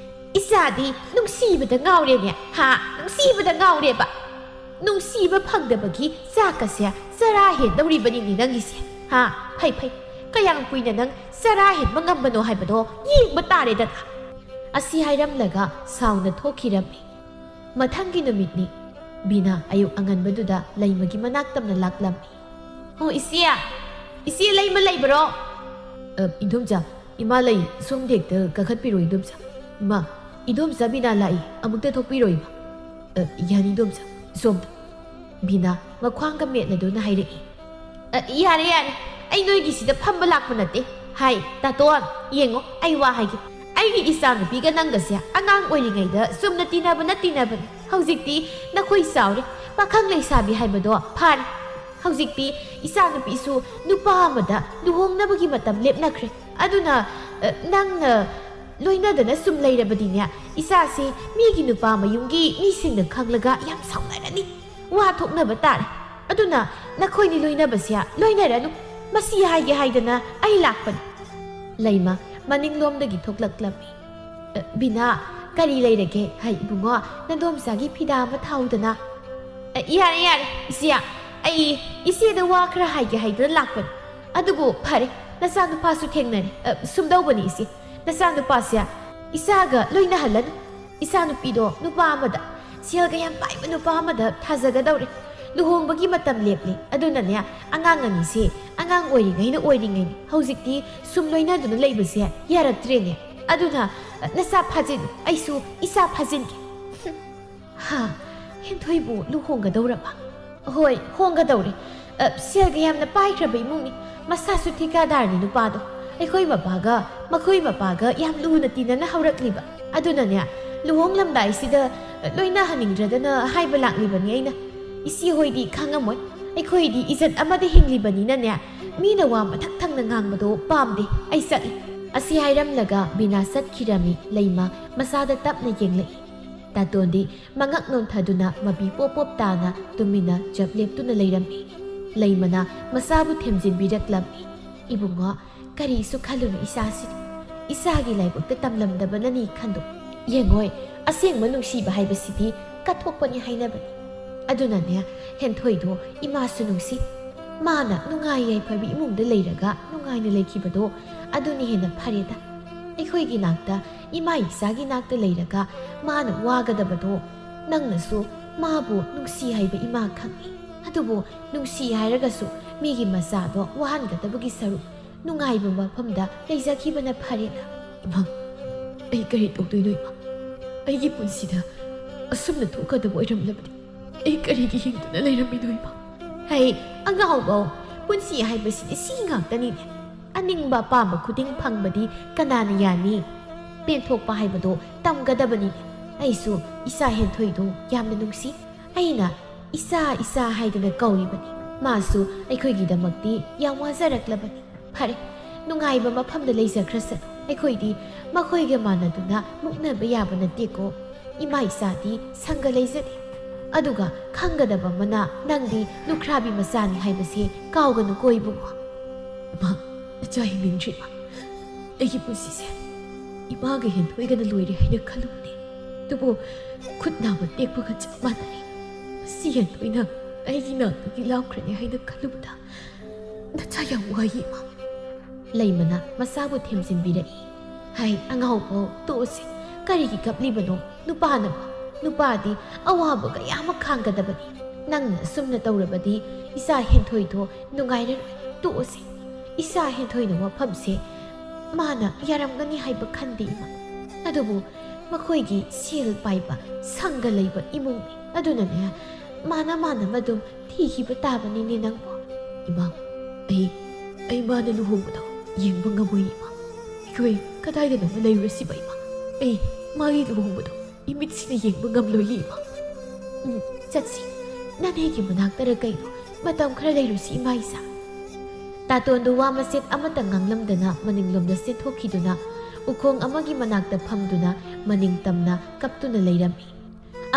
ꯏꯆꯥꯗꯤ ꯅꯨꯡꯁꯤꯕꯗ ꯉꯥꯎꯔꯦꯅꯦ, ꯍꯥ? ꯅꯨꯡꯁꯤꯕꯗ ꯉꯥꯎꯔꯦꯕ꯫ ꯅꯨꯡꯁꯤꯕ ꯐꯪꯗꯕꯒꯤ ꯆꯥꯛꯀꯁꯦ ꯆꯔꯥ ꯍꯦꯟꯗꯧꯔꯤꯕꯅꯤꯅꯦ ꯅꯪꯒꯤꯁꯦ, ꯍꯥ? ꯐꯩ, ꯐꯩ, ꯀꯌꯥꯝ ꯀꯨꯏꯅ ꯅꯪ ꯆꯔꯥ ꯍꯦꯟꯕ ꯉꯝꯕꯅꯣ ꯍꯥꯏꯕꯗꯣ ꯌꯦꯡꯕ ꯇꯥꯔꯦꯗꯅ꯫ ꯑꯁꯤ ꯍꯥꯏꯔꯝꯂꯒ ꯁꯥꯎꯅ ꯊꯣꯛꯈꯤꯔꯝꯃꯤ꯫ ꯃꯊꯪꯒꯤ ꯅꯨꯃꯤꯠꯅꯤ꯫ ꯕꯤꯅꯥ ꯑꯌꯨꯛ ꯑꯉꯟꯕꯗꯨꯗ ꯂꯩꯃꯒꯤ ꯃꯅꯥꯛ ꯇꯝꯅ ꯂꯥꯛꯂꯝꯃꯤ꯫ "ꯑꯣ, ꯏꯆꯦ! ꯏꯆꯦ, ꯂꯩꯃ ꯂꯩꯕ꯭ꯔꯣ?" "ꯑ, ꯏꯗꯣꯝꯆꯥ, ꯏꯃꯥ ꯂꯩ, ꯁꯣꯝꯗ ꯍꯦꯛꯇ ꯀꯥꯈꯠꯄꯤꯔꯣ, ꯏꯗꯣꯝꯆꯥ꯫ ꯏꯃꯥ, ꯏꯗꯣꯝꯆꯥ ꯕꯤꯅꯥ ꯂꯥꯛꯏ, ꯑꯃꯨꯛꯇ ꯊꯣꯛꯄꯤꯔꯣ, ꯏꯃꯥ꯫" "ꯑ, ꯌꯥꯅꯤ, ꯏꯗꯣꯝꯆꯥ, ꯁꯣꯝꯗ꯫" ꯕꯤꯅꯥ ꯃꯈ꯭ꯋꯥꯡꯒ ꯃꯦꯠꯂꯗꯨꯅ ꯍꯥꯏꯔꯛꯏ꯫ "ꯑ, ꯌꯥꯔꯦ, ꯌꯥꯔꯦ, ꯑꯩ ꯅꯣꯏꯒꯤꯁꯤꯗ ꯐꯝꯕ ꯂꯥꯛꯄ ꯅꯠꯇꯦ꯫ ꯍꯥꯏ, ꯇꯥꯇꯣꯟ, ꯌꯦꯡꯉꯣ, ꯑꯩ ꯋꯥ ꯍꯥꯏꯒꯦ꯫ ꯑꯩꯒꯤ ꯏꯆꯥꯅꯨꯄꯤꯒ ꯅꯪꯒꯁꯦ ꯑꯉꯥꯡ ꯑꯣꯏꯔꯤꯉꯩꯗ ꯆꯨꯝꯅ ꯇꯤꯟꯅꯕꯅ ꯇꯤꯟꯅꯕꯅꯤ꯫ ꯍꯧꯖꯤꯛꯇꯤ ꯅꯈꯣꯏ ꯆꯥꯎꯔꯦ, ꯄꯥꯈꯪ ꯂꯩꯁꯥꯕꯤ ꯍꯥꯏꯕꯗꯣ ꯐꯥꯔꯦ꯫ ꯍꯧꯖꯤꯛꯇꯤ ꯏꯆꯥꯅꯨꯄꯤꯁꯨ ꯅꯨꯄꯥ ꯑꯃꯗ ꯂꯨꯍꯣꯡꯅꯕꯒꯤ ꯃꯇꯝ ꯂꯦꯞꯅꯈ꯭ꯔꯦ꯫ ꯑꯗꯨꯅ, ꯑ, ꯅꯪꯅ ꯂꯣꯏꯅꯗꯅ ꯁꯨꯝ ꯂꯩꯔꯕꯗꯤꯅꯦ, ꯏꯆꯥꯁꯦ ꯃꯤꯒꯤ ꯅꯨꯄꯥ ꯃꯌꯨꯝꯒꯤ ꯃꯤꯁꯤꯡꯅ ꯈꯪꯂꯒ ꯌꯥꯝ ꯁꯥꯎꯅꯔꯅꯤ꯫ ꯋꯥ ꯊꯣꯛꯅꯕ ꯇꯥꯔꯦ꯫ ꯑꯗꯨꯅ ꯅꯈꯣꯏꯅꯤ ꯂꯣꯏꯅꯕꯁꯦ ꯂꯣꯏꯅꯔꯅꯨ꯫ ꯃꯁꯤ ꯍꯥꯏꯒꯦ ꯍꯥꯏꯗꯅ ꯑꯩ ꯂꯥꯛꯄꯅꯤ꯫" ꯂꯩꯃ ꯃꯅꯤꯡꯂꯣꯝꯗꯒꯤ ꯊꯣꯛꯂꯛꯂꯝꯃꯤ꯫ "ꯑ, ꯕꯤꯅꯥ, ꯀꯔꯤ ꯂꯩꯔꯒꯦ? ꯍꯩ, ꯏꯕꯨꯡꯉꯣ, ꯅꯗꯣꯝꯆꯥꯒꯤ ꯐꯤꯗꯥ ꯑꯃ ꯊꯥꯎꯗꯅ꯫" "ꯑ, ꯌꯥꯔꯦ, ꯌꯥꯔꯦ, ꯏꯆꯦ꯫ ꯑꯩ ꯏꯆꯦꯗ ꯋꯥ ꯈꯔ ꯍꯥꯏꯒꯦ ꯍꯥꯏꯗꯅ ꯂꯥꯛꯄꯅꯤ꯫ ꯑꯗꯨꯕꯨ ꯐꯔꯦ, ꯅꯆꯥꯅꯨꯄꯥꯁꯨ ꯊꯦꯡꯅꯔꯦ꯫ ꯑ, ꯁꯨꯝꯗꯧꯕꯅꯤ, ꯏꯆꯦ꯫ ꯅꯆꯥꯅꯨꯄꯥꯁꯦ ꯏꯆꯥꯒ ꯂꯣꯏꯅꯍꯜꯂꯅꯨ꯫ ꯏꯆꯥꯅꯨꯄꯤꯗꯣ ꯅꯨꯄꯥ ꯑꯃꯗ, ꯁꯦꯜꯒ ꯌꯥꯝ ꯄꯥꯏꯕ ꯅꯨꯄꯥ ꯑꯃꯗ ꯊꯥꯖꯒꯗꯧꯔꯦ꯫ ꯂꯨꯍꯣꯡꯕꯒꯤ ꯃꯇꯝ ꯂꯦꯞꯂꯦ꯫ ꯑꯗꯨꯅꯅꯦ, ꯑꯉꯥꯡ ꯑꯅꯤꯁꯦ ꯑꯉꯥꯡ ꯑꯣꯏꯔꯤꯉꯩꯅ ꯑꯣꯏꯔꯤꯉꯩꯅꯤ꯫ ꯍꯧꯖꯤꯛꯇꯤ ꯁꯨꯝ ꯂꯣꯏꯅꯗꯨꯅ ꯂꯩꯕꯁꯦ ꯌꯥꯔꯛꯇ꯭ꯔꯦꯅꯦ꯫ ꯑꯗꯨꯅ, ꯑ, ꯅꯁꯥ ꯐꯥꯖꯤꯜꯂꯨ, ꯑꯩꯁꯨ ꯏꯁꯥ ꯐꯥꯖꯤꯟꯒꯦ꯫ ꯍꯥ, ꯍꯦꯟꯊꯣꯏꯕꯨ ꯂꯨꯍꯣꯡꯒꯗꯧꯔꯕ? ꯍꯣꯏ, ꯍꯣꯡꯒꯗꯧꯔꯦ꯫ ꯑ, ꯁꯦꯜꯒ ꯌꯥꯝꯅ ꯄꯥꯏꯈ꯭ꯔꯕ ꯏꯃꯨꯡꯅꯤ꯫ ꯃꯁꯥꯁꯨ ꯊꯤꯀꯥꯗꯥꯔꯅꯤ ꯅꯨꯄꯥꯗꯣ꯫ ꯑꯩꯈꯣꯏ ꯃꯄꯥꯒ ꯃꯈꯣꯏ ꯃꯄꯥꯒ ꯌꯥꯝ ꯂꯨꯅ ꯇꯤꯟꯅꯅ ꯍꯧꯔꯛꯂꯤꯕ꯫ ꯑꯗꯨꯅꯅꯦ, ꯂꯨꯍꯣꯡꯂꯝꯗꯥꯏꯁꯤꯗ, ꯑ, ꯂꯣꯏꯅꯍꯟꯅꯤꯡꯗ꯭ꯔꯗꯅ ꯍꯥꯏꯕ ꯂꯥꯛꯂꯤꯕꯅꯤ ꯑꯩꯅ꯫ ꯏꯆꯦ ꯍꯣꯏꯗꯤ ꯈꯪꯉꯝꯃꯣꯏ꯫ ꯑꯩꯈꯣꯏꯗꯤ ꯏꯖꯠ ꯑꯃꯗ ꯍꯤꯡꯂꯤꯕꯅꯤꯅꯅꯦ, ꯃꯤꯅ ꯋꯥ ꯃꯊꯛ ꯊꯪꯅ ꯉꯥꯡꯕꯗꯣ ꯄꯥꯝꯗꯦ꯫ ꯑꯩ ꯆꯠꯂꯤ꯫ ꯑꯁꯤ ꯍꯥꯏꯔꯝꯂꯒ ꯕꯤꯅꯥ ꯆꯠꯈꯤꯔꯝꯃꯤ꯫ ꯂꯩꯃ ꯃꯁꯥꯗ ꯇꯞꯅ ꯌꯦꯡꯂꯛꯏ꯫ ꯇꯥꯇꯣꯟꯗꯤ ꯃꯉꯛ ꯅꯣꯟꯊꯗꯨꯅ ꯃꯄꯤ ꯄꯣꯞ ꯄꯣꯞ ꯇꯥꯅ ꯇꯨꯃꯤꯟꯅ ꯆꯞ ꯂꯦꯞꯇꯨꯅ ꯂꯩꯔꯝꯃꯤ꯫ ꯂꯩꯃꯅ ꯃꯁꯥꯕꯨ ꯊꯦꯝꯖꯤꯟꯕꯤꯔꯛꯂꯝꯃꯤ꯫ "ꯏꯕꯨꯡꯉꯣ, ꯀꯔꯤꯁꯨ ꯈꯜꯂꯨꯅꯨ ꯏꯆꯥꯁꯤꯗꯤ꯫ ꯏꯆꯥꯒꯤ ꯂꯥꯏꯕꯛꯇ ꯇꯝꯂꯝꯗꯕꯅꯅꯤ ꯈꯟꯗꯣꯛ꯫ ꯌꯦꯡꯉꯣꯏ, ꯑꯁꯦꯡꯕ ꯅꯨꯡꯁꯤꯕ ꯍꯥꯏꯕꯁꯤꯗꯤ ꯀꯠꯊꯣꯛꯄꯅꯤ ꯍꯥꯏꯅꯕꯅꯤ꯫ ꯑꯗꯨꯅꯅꯦ, ꯍꯦꯟꯊꯣꯏꯗꯣ ꯏꯃꯥꯁꯨ ꯅꯨꯡꯁꯤ꯫ ꯃꯥꯅ ꯅꯨꯡꯉꯥꯏ ꯌꯥꯏꯐꯕ ꯏꯃꯨꯡꯗ ꯂꯩꯔꯒ ꯅꯨꯡꯉꯥꯏꯅ ꯂꯩꯈꯤꯕꯗꯣ ꯑꯗꯨꯅ ꯍꯦꯟꯅ ꯐꯔꯦꯗ꯫ ꯑꯩꯈꯣꯏꯒꯤ ꯅꯥꯛꯇ, ꯏꯃꯥ ꯏꯆꯥꯒꯤ ꯅꯥꯛꯇ ꯂꯩꯔꯒ ꯃꯥꯅ ꯋꯥꯒꯗꯕꯗꯣ ꯅꯪꯅꯁꯨ ꯃꯥꯕꯨ ꯅꯨꯡꯁꯤ ꯍꯥꯏꯕ ꯏꯃꯥ ꯈꯪꯏ꯫ ꯑꯗꯨꯕꯨ ꯅꯨꯡꯁꯤ ꯍꯥꯏꯔꯒꯁꯨ ꯃꯤꯒꯤ ꯃꯆꯥꯗꯣ ꯋꯥꯍꯟꯒꯗꯕꯒꯤ ꯁꯔꯨꯛ ꯅꯨꯡꯉꯥꯏꯕ ꯃꯐꯝꯗ ꯂꯩꯖꯈꯤꯕꯅ ꯐꯔꯦꯗ꯫" "ꯏꯃꯥ, ꯑꯩ ꯀꯔꯤ ꯇꯧꯗꯣꯏꯅꯣ ꯏꯃꯥ? ꯑꯩꯒꯤ ꯄꯨꯟꯁꯤꯗ ꯑꯁꯨꯝꯅ ꯊꯣꯛꯀꯗꯕ ꯑꯣꯏꯔꯝꯂꯕꯗꯤ ꯑꯩ ꯀꯔꯤꯒꯤ ꯍꯤꯡꯗꯨꯅ ꯂꯩꯔꯝꯃꯤꯅꯣ ꯏꯃꯥ?" "ꯍꯩ, ꯑꯉꯥꯎꯕꯧ, ꯄꯨꯟꯁꯤ ꯍꯥꯏꯕꯁꯤꯗꯤ ꯁꯤ ꯉꯥꯛꯇꯅꯤꯅꯦ꯫ ꯑꯅꯤꯡꯕ ꯑꯄꯥꯝꯕ ꯈꯨꯗꯤꯡ ꯐꯪꯕꯗꯤ ꯀꯅꯥꯅ ꯌꯥꯅꯤ? ꯄꯦꯟꯊꯣꯛꯄ ꯍꯥꯏꯕꯗꯣ ꯇꯝꯒꯗꯕꯅꯤꯅꯦ꯫ ꯑꯩꯁꯨ ꯏꯆꯥ ꯍꯦꯟꯊꯣꯏꯗꯣ ꯌꯥꯝꯅ ꯅꯨꯡꯁꯤ꯫ ꯑꯩꯅ ꯏꯆꯥ, ꯏꯆꯥ ꯍꯥꯏꯗꯅ ꯀꯧꯔꯤꯕꯅꯤ꯫ ꯃꯥꯁꯨ ꯑꯩꯈꯣꯏꯒꯤꯗꯃꯛꯇꯤ ꯌꯥꯝ ꯋꯥꯖꯔꯛꯂꯕꯅꯤ꯫ ꯐꯔꯦ, ꯅꯨꯡꯉꯥꯏꯕ ꯃꯐꯝꯗ ꯂꯩꯖꯈ꯭ꯔꯁꯅꯨ꯫ ꯑꯩꯈꯣꯏꯗꯤ ꯃꯈꯣꯏꯒ ꯃꯥꯟꯅꯗꯨꯅ ꯃꯨꯛꯅꯕ ꯌꯥꯕ ꯅꯠꯇꯦꯀꯣ꯫ ꯏꯃꯥ ꯏꯆꯥꯗꯤ ꯁꯪꯒ ꯂꯩꯖꯗꯦ꯫ ꯑꯗꯨꯒ ꯈꯪꯒꯗꯕ ꯑꯃꯅ, ꯅꯪꯗꯤ ꯂꯨꯈ꯭ꯔꯥꯕꯤ ꯃꯆꯥꯅꯤ ꯍꯥꯏꯕꯁꯦ ꯀꯥꯎꯒꯅꯨꯀꯣ ꯏꯕꯨꯡꯉꯣ꯫" "ꯏꯃꯥ, ꯏꯆꯥ ꯍꯤꯡꯅꯤꯡꯗ꯭ꯔꯤ ꯏꯃꯥ꯫ ꯑꯩꯒꯤ ꯄꯨꯟꯁꯤꯁꯦ ꯏꯃꯥꯒ ꯍꯦꯟꯊꯣꯏꯒꯅ ꯂꯣꯏꯔꯦ ꯍꯥꯏꯅ ꯈꯜꯂꯨꯕꯅꯦ꯫ ꯑꯗꯨꯕꯨ ꯈꯨꯠ ꯅꯥꯕ ꯇꯦꯛꯄꯒ ꯆꯞ ꯃꯥꯟꯅꯔꯦ꯫ ꯃꯁꯤ ꯍꯦꯟꯊꯣꯏꯅ ꯑꯩꯒꯤ ꯅꯥꯛꯇꯒꯤ ꯂꯥꯞꯈ꯭ꯔꯅꯤ ꯍꯥꯏꯅ ꯈꯜꯂꯨꯕꯗ ꯅꯆꯥ ꯌꯥꯝ ꯋꯥꯏꯌꯦ ꯏꯃꯥ꯫" ꯂꯩꯃꯅ ꯃꯆꯥꯕꯨ ꯊꯦꯝꯖꯤꯟꯕꯤꯔꯛꯏ꯫ "ꯍꯥꯏ, ꯑꯉꯥꯎꯕꯧ, ꯇꯣꯛꯑꯁꯤ꯫ ꯀꯔꯤꯒꯤ ꯀꯞꯂꯤꯕꯅꯣ? ꯅꯨꯄꯥꯅꯕꯨ, ꯅꯨꯄꯥꯗꯤ ꯑꯋꯥꯕ ꯀꯌꯥ ꯑꯃ ꯈꯥꯡꯒꯗꯕꯅꯤ꯫ "ꯅꯪꯅ ꯑꯁꯨꯝꯅ ꯇꯧꯔꯕꯗꯤ ꯏꯆꯥ ꯍꯦꯟꯊꯣꯏꯗꯣ ꯅꯨꯡꯉꯥꯏꯔꯔꯣꯏ꯫ ꯇꯣꯛꯑꯁꯤ꯫ ꯏꯆꯥ ꯍꯦꯟꯊꯣꯏꯅ ꯋꯥꯐꯝꯁꯦ ꯃꯥꯅ ꯌꯥꯔꯝꯒꯅꯤ ꯍꯥꯏꯕ ꯈꯟꯗꯦ, ꯏꯃꯥ꯫ ꯑꯗꯨꯕꯨ ꯃꯈꯣꯏꯒꯤ ꯁꯦꯜ ꯄꯥꯏꯕ ꯁꯪꯒ ꯂꯩꯕ ꯏꯃꯨꯡꯅꯤ꯫ ꯑꯗꯨꯅꯅꯦ, ꯃꯥꯅ ꯃꯥꯟꯅꯕ ꯑꯗꯨꯝ ꯊꯤꯈꯤꯕ ꯇꯥꯕꯅꯤꯅꯦ ꯅꯪꯕꯣ꯫" "ꯏꯃꯥ, ꯑꯩ, ꯑꯩ ꯃꯥꯅ ꯂꯨꯍꯣꯡꯕꯗꯣ ꯌꯦꯡꯕ ꯉꯝꯃꯣꯏ, ꯏꯃꯥ꯫ ꯑꯩꯈꯣꯏ ꯀꯗꯥꯏꯗꯅꯣꯃ ꯂꯩꯔꯨꯔꯁꯤꯕ, ꯏꯃꯥ꯫ ꯑꯩ ꯃꯥꯒꯤ ꯂꯨꯍꯣꯡꯕꯗꯣ ꯏꯃꯤꯠꯁꯤꯅ ꯌꯦꯡꯕ ꯉꯝꯂꯣꯏꯌꯦ, ꯏꯃꯥ꯫" "ꯎꯝ, ꯆꯠꯁꯤ꯫ ꯅꯅꯦꯒꯤ ꯃꯅꯥꯛꯇꯔ ꯀꯩꯅꯣ ꯃꯇꯝ ꯈꯔ ꯂꯩꯔꯨꯁꯤ, ꯏꯃꯥ ꯏꯆꯥ꯫" ꯇꯥꯇꯣꯟꯗꯨ ꯋꯥ ꯃꯆꯦꯠ ꯑꯃꯠꯇ ꯉꯥꯡꯂꯝꯗꯅ ꯃꯅꯤꯡꯂꯣꯝꯗ ꯆꯦꯟꯊꯣꯛꯈꯤꯗꯨꯅ ꯎꯈꯣꯡ ꯑꯃꯒꯤ ꯃꯅꯥꯛꯇ ꯐꯝꯗꯨꯅ ꯃꯅꯤꯡ ꯇꯝꯅ ꯀꯞꯇꯨꯅ ꯂꯩꯔꯝꯃꯤ꯫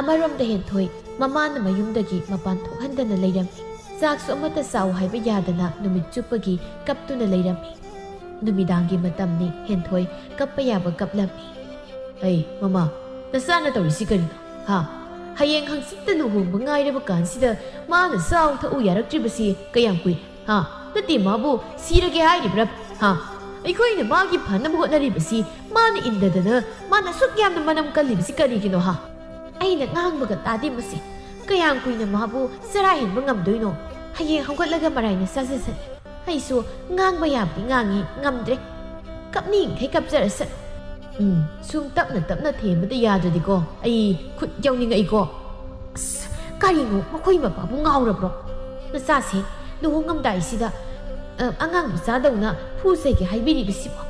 ꯑꯃꯔꯣꯝꯗ ꯍꯦꯟꯊꯣꯏ ꯃꯃꯥꯅ ꯃꯌꯨꯝꯗꯒꯤ ꯃꯄꯥꯟ ꯊꯣꯛꯍꯟꯗꯅ ꯂꯩꯔꯝꯃꯤ꯫ ꯆꯥꯛꯁꯨ ꯑꯃꯠꯇ ꯆꯥꯎ ꯍꯥꯏꯕ ꯌꯥꯗꯅ ꯅꯨꯃꯤꯠ ꯆꯨꯞꯄꯒꯤ ꯀꯞꯇꯨꯅ ꯂꯩꯔꯝꯃꯤ꯫ ꯅꯨꯃꯤꯗꯥꯡꯒꯤ ꯃꯇꯝꯅꯤ꯫ ꯍꯦꯟꯊꯣꯏ ꯀꯞꯄ ꯌꯥꯕ ꯀꯞꯂꯝꯃꯤ꯫ "ꯑꯩ, ꯃꯃꯥ, ꯅꯆꯥꯅ ꯇꯧꯔꯤꯁꯤ ꯀꯔꯤꯅꯣ? ꯍꯥ? ꯍꯌꯦꯡ ꯍꯪꯆꯤꯠꯇ ꯂꯨꯍꯣꯡꯕ ꯉꯥꯏꯔꯕ ꯀꯥꯟꯁꯤꯗ ꯃꯥꯅ ꯆꯥꯎ ꯊꯛꯎ ꯌꯥꯔꯛꯇ꯭ꯔꯤꯕꯁꯤ ꯀꯌꯥꯝ ꯀꯨꯏꯔꯦ? ꯍꯥ? ꯅꯠꯇꯦ, ꯃꯥꯕꯨ ꯁꯤꯔꯒꯦ ꯍꯥꯏꯔꯤꯕ꯭ꯔꯥ? ꯍꯥ? ꯑꯩꯈꯣꯏꯅ ꯃꯥꯒꯤ ꯐꯅꯕ ꯍꯣꯠꯅꯔꯤꯕꯁꯤ ꯃꯥꯅ ꯏꯟꯗꯗꯅ ꯃꯥꯅ ꯑꯁꯨꯛ ꯌꯥꯝꯅ ꯃꯅꯝ ꯀꯜꯂꯤꯕꯁꯤ ꯀꯔꯤꯒꯤꯅꯣ, ꯍꯥ?" "ꯑꯩꯅ ꯉꯥꯡꯕꯒ ꯇꯥꯗꯦ ꯃꯁꯤ꯫ ꯀꯌꯥꯝ ꯀꯨꯏꯅ ꯃꯥꯕꯨ ꯆꯔꯥ ꯍꯦꯟꯕ ꯉꯝꯗꯣꯏꯅꯣ? ꯍꯌꯦꯡ ꯍꯧꯒꯠꯂꯒ ꯃꯔꯥꯏꯅ ꯆꯥꯖꯁꯅꯤ꯫ ꯑꯩꯁꯨ ꯉꯥꯡꯕ ꯌꯥꯕꯗꯤ ꯉꯥꯡꯉꯤ, ꯉꯝꯗ꯭ꯔꯦ꯫ ꯀꯞꯅꯤꯡꯈꯩ ꯀꯞꯆꯔꯁꯅꯨ꯫" "ꯎꯝ, ꯁꯨꯝ ꯇꯞꯅ ꯇꯞꯅ ꯊꯦꯝꯕꯗ ꯌꯥꯗ꯭ꯔꯗꯤꯀꯣ, ꯑꯩ ꯈꯨꯠ ꯌꯥꯎꯅꯤꯡꯉꯛꯏꯀꯣ꯫" "ꯑꯁ, ꯀꯔꯤꯅꯣ, ꯃꯈꯣꯏ ꯃꯄꯥꯕꯨ ꯉꯥꯎꯔꯕ꯭ꯔꯣ? ꯅꯆꯥꯁꯦ ꯂꯨꯍꯣꯡꯉꯝꯗꯥꯏꯁꯤꯗ, ꯑ, ꯑꯉꯥꯡ ꯃꯆꯥꯗꯧꯅ ꯐꯨ ꯆꯩꯒꯦ ꯍꯥꯏꯕꯤꯔꯤꯕꯁꯤꯕꯣ?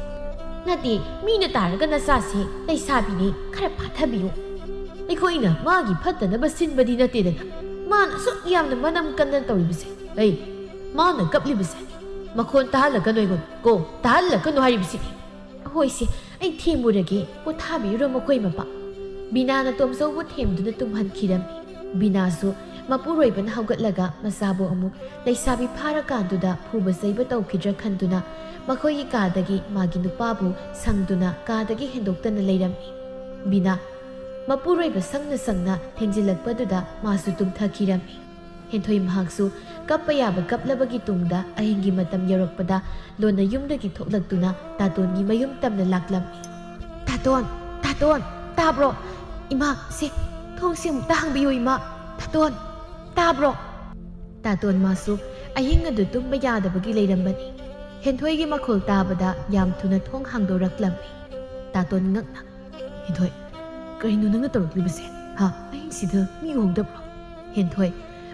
ꯅꯠꯇꯦ, ꯃꯤꯅ ꯇꯥꯔꯒ ꯅꯆꯥꯁꯦ ꯂꯩꯁꯥꯕꯤꯅꯤ, ꯈꯔ ꯐꯥꯊꯕꯤꯌꯨ꯫ ꯑꯩꯈꯣꯏꯅ ꯃꯥꯒꯤ ꯐꯠꯇꯅꯕ ꯁꯤꯟꯕꯗꯤ ꯅꯠꯇꯦꯗꯅ, ꯃꯥꯅ ꯑꯁꯨꯛ ꯌꯥꯝꯅ ꯃꯅꯝ ꯀꯟꯅ ꯇꯧꯔꯤꯕꯁꯦ꯫ ꯑꯩ, ꯃꯥꯅ ꯀꯞꯂꯤꯕꯁꯦ ꯃꯈꯣꯟ ꯇꯥꯍꯜꯂꯛꯀꯅꯨ ꯑꯩꯉꯣꯟꯗ ꯀꯣ, ꯇꯥꯍꯜꯂꯛꯀꯅꯨ ꯍꯥꯏꯔꯤꯕꯁꯤꯅꯤ꯫" "ꯍꯣꯏꯁꯦ, ꯑꯩ ꯊꯦꯝꯃꯨꯔꯒꯦ, ꯄꯣꯊꯥꯕꯤꯔꯨꯔꯣ ꯃꯈꯣꯏ ꯃꯄꯥ꯫" ꯕꯤꯅꯥꯅ ꯇꯣꯝꯆꯧꯕꯨ ꯊꯦꯝꯗꯨꯅ ꯇꯨꯝꯍꯟꯈꯤꯔꯝꯃꯤ꯫ ꯕꯤꯅꯥꯁꯨ ꯃꯄꯨꯔꯣꯏꯕꯅ ꯍꯧꯒꯠꯂꯒ ꯃꯆꯥꯕꯨ ꯑꯃꯨꯛ ꯂꯩꯁꯥꯕꯤ ꯐꯥꯔꯀꯥꯟꯗꯨꯗ ꯐꯨꯕ ꯆꯩꯕ ꯇꯧꯈꯤꯗ꯭ꯔꯥ ꯈꯟꯗꯨꯅ ꯃꯈꯣꯏꯒꯤ ꯀꯥꯗꯒꯤ ꯃꯥꯒꯤ ꯅꯨꯄꯥꯕꯨ ꯁꯪꯗꯨꯅ ꯀꯥꯗꯒꯤ ꯍꯦꯟꯗꯣꯛꯇꯅ ꯂꯩꯔꯝꯃꯤ꯫ ꯕꯤꯅꯥ ꯃꯄꯨꯔꯣꯏꯕ ꯁꯪꯅ ꯁꯪꯅ ꯊꯦꯡꯖꯤꯜꯂꯛꯄꯗꯨꯗ ꯃꯥꯁꯨ ꯇꯨꯝꯊꯈꯤꯔꯝꯃꯤ꯫ ꯍꯦꯟꯊꯣꯏ ꯃꯍꯥꯛꯁꯨ ꯀꯞꯄ ꯌꯥꯕ ꯀꯞꯂꯕꯒꯤ ꯇꯨꯡꯗ ꯑꯍꯤꯡꯒꯤ ꯃꯇꯝ ꯌꯧꯔꯛꯄꯗ ꯂꯣꯟꯅ ꯌꯨꯝꯗꯒꯤ ꯊꯣꯛꯂꯛꯇꯨꯅ ꯇꯥꯇꯣꯟꯒꯤ ꯃꯌꯨꯝ ꯇꯝꯅ ꯂꯥꯛꯂꯝꯃꯤ꯫ "ꯇꯥꯇꯣꯟ, ꯇꯥꯇꯣꯟ, ꯇꯥꯕ꯭ꯔꯣ? ꯏꯃꯥ, ꯁꯦ, ꯊꯣꯡꯁꯦ ꯑꯃꯨꯛꯇ ꯍꯥꯡꯕꯤꯌꯨ, ꯏꯃꯥ꯫ ꯇꯥꯇꯣꯟ!" ꯇꯥꯕ꯭ꯔꯣ? ꯇꯥꯇꯣꯟ ꯃꯥꯁꯨ ꯑꯍꯤꯡ ꯑꯗꯨ ꯇꯨꯝꯕ ꯌꯥꯗꯕꯒꯤ ꯂꯩꯔꯝꯕꯅꯤ꯫ ꯍꯦꯟꯊꯣꯏꯒꯤ ꯃꯈꯣꯜ ꯇꯥꯕꯗ ꯌꯥꯝ ꯊꯨꯅ ꯊꯣꯡ ꯍꯥꯡꯗꯣꯔꯛꯂꯝꯃꯤ꯫ ꯇꯥꯇꯣꯟ ꯉꯛꯅ, "ꯍꯦꯟꯊꯣꯏ, ꯀꯔꯤꯅꯣ ꯅꯪꯅ ꯇꯧꯔꯛꯂꯤꯕꯁꯦ? ꯍꯥ? ꯑꯍꯤꯡꯁꯤꯗ ꯃꯤ ꯎꯍꯧꯗꯕ꯭ꯔꯣ?" ꯍꯦꯟꯊꯣꯏ,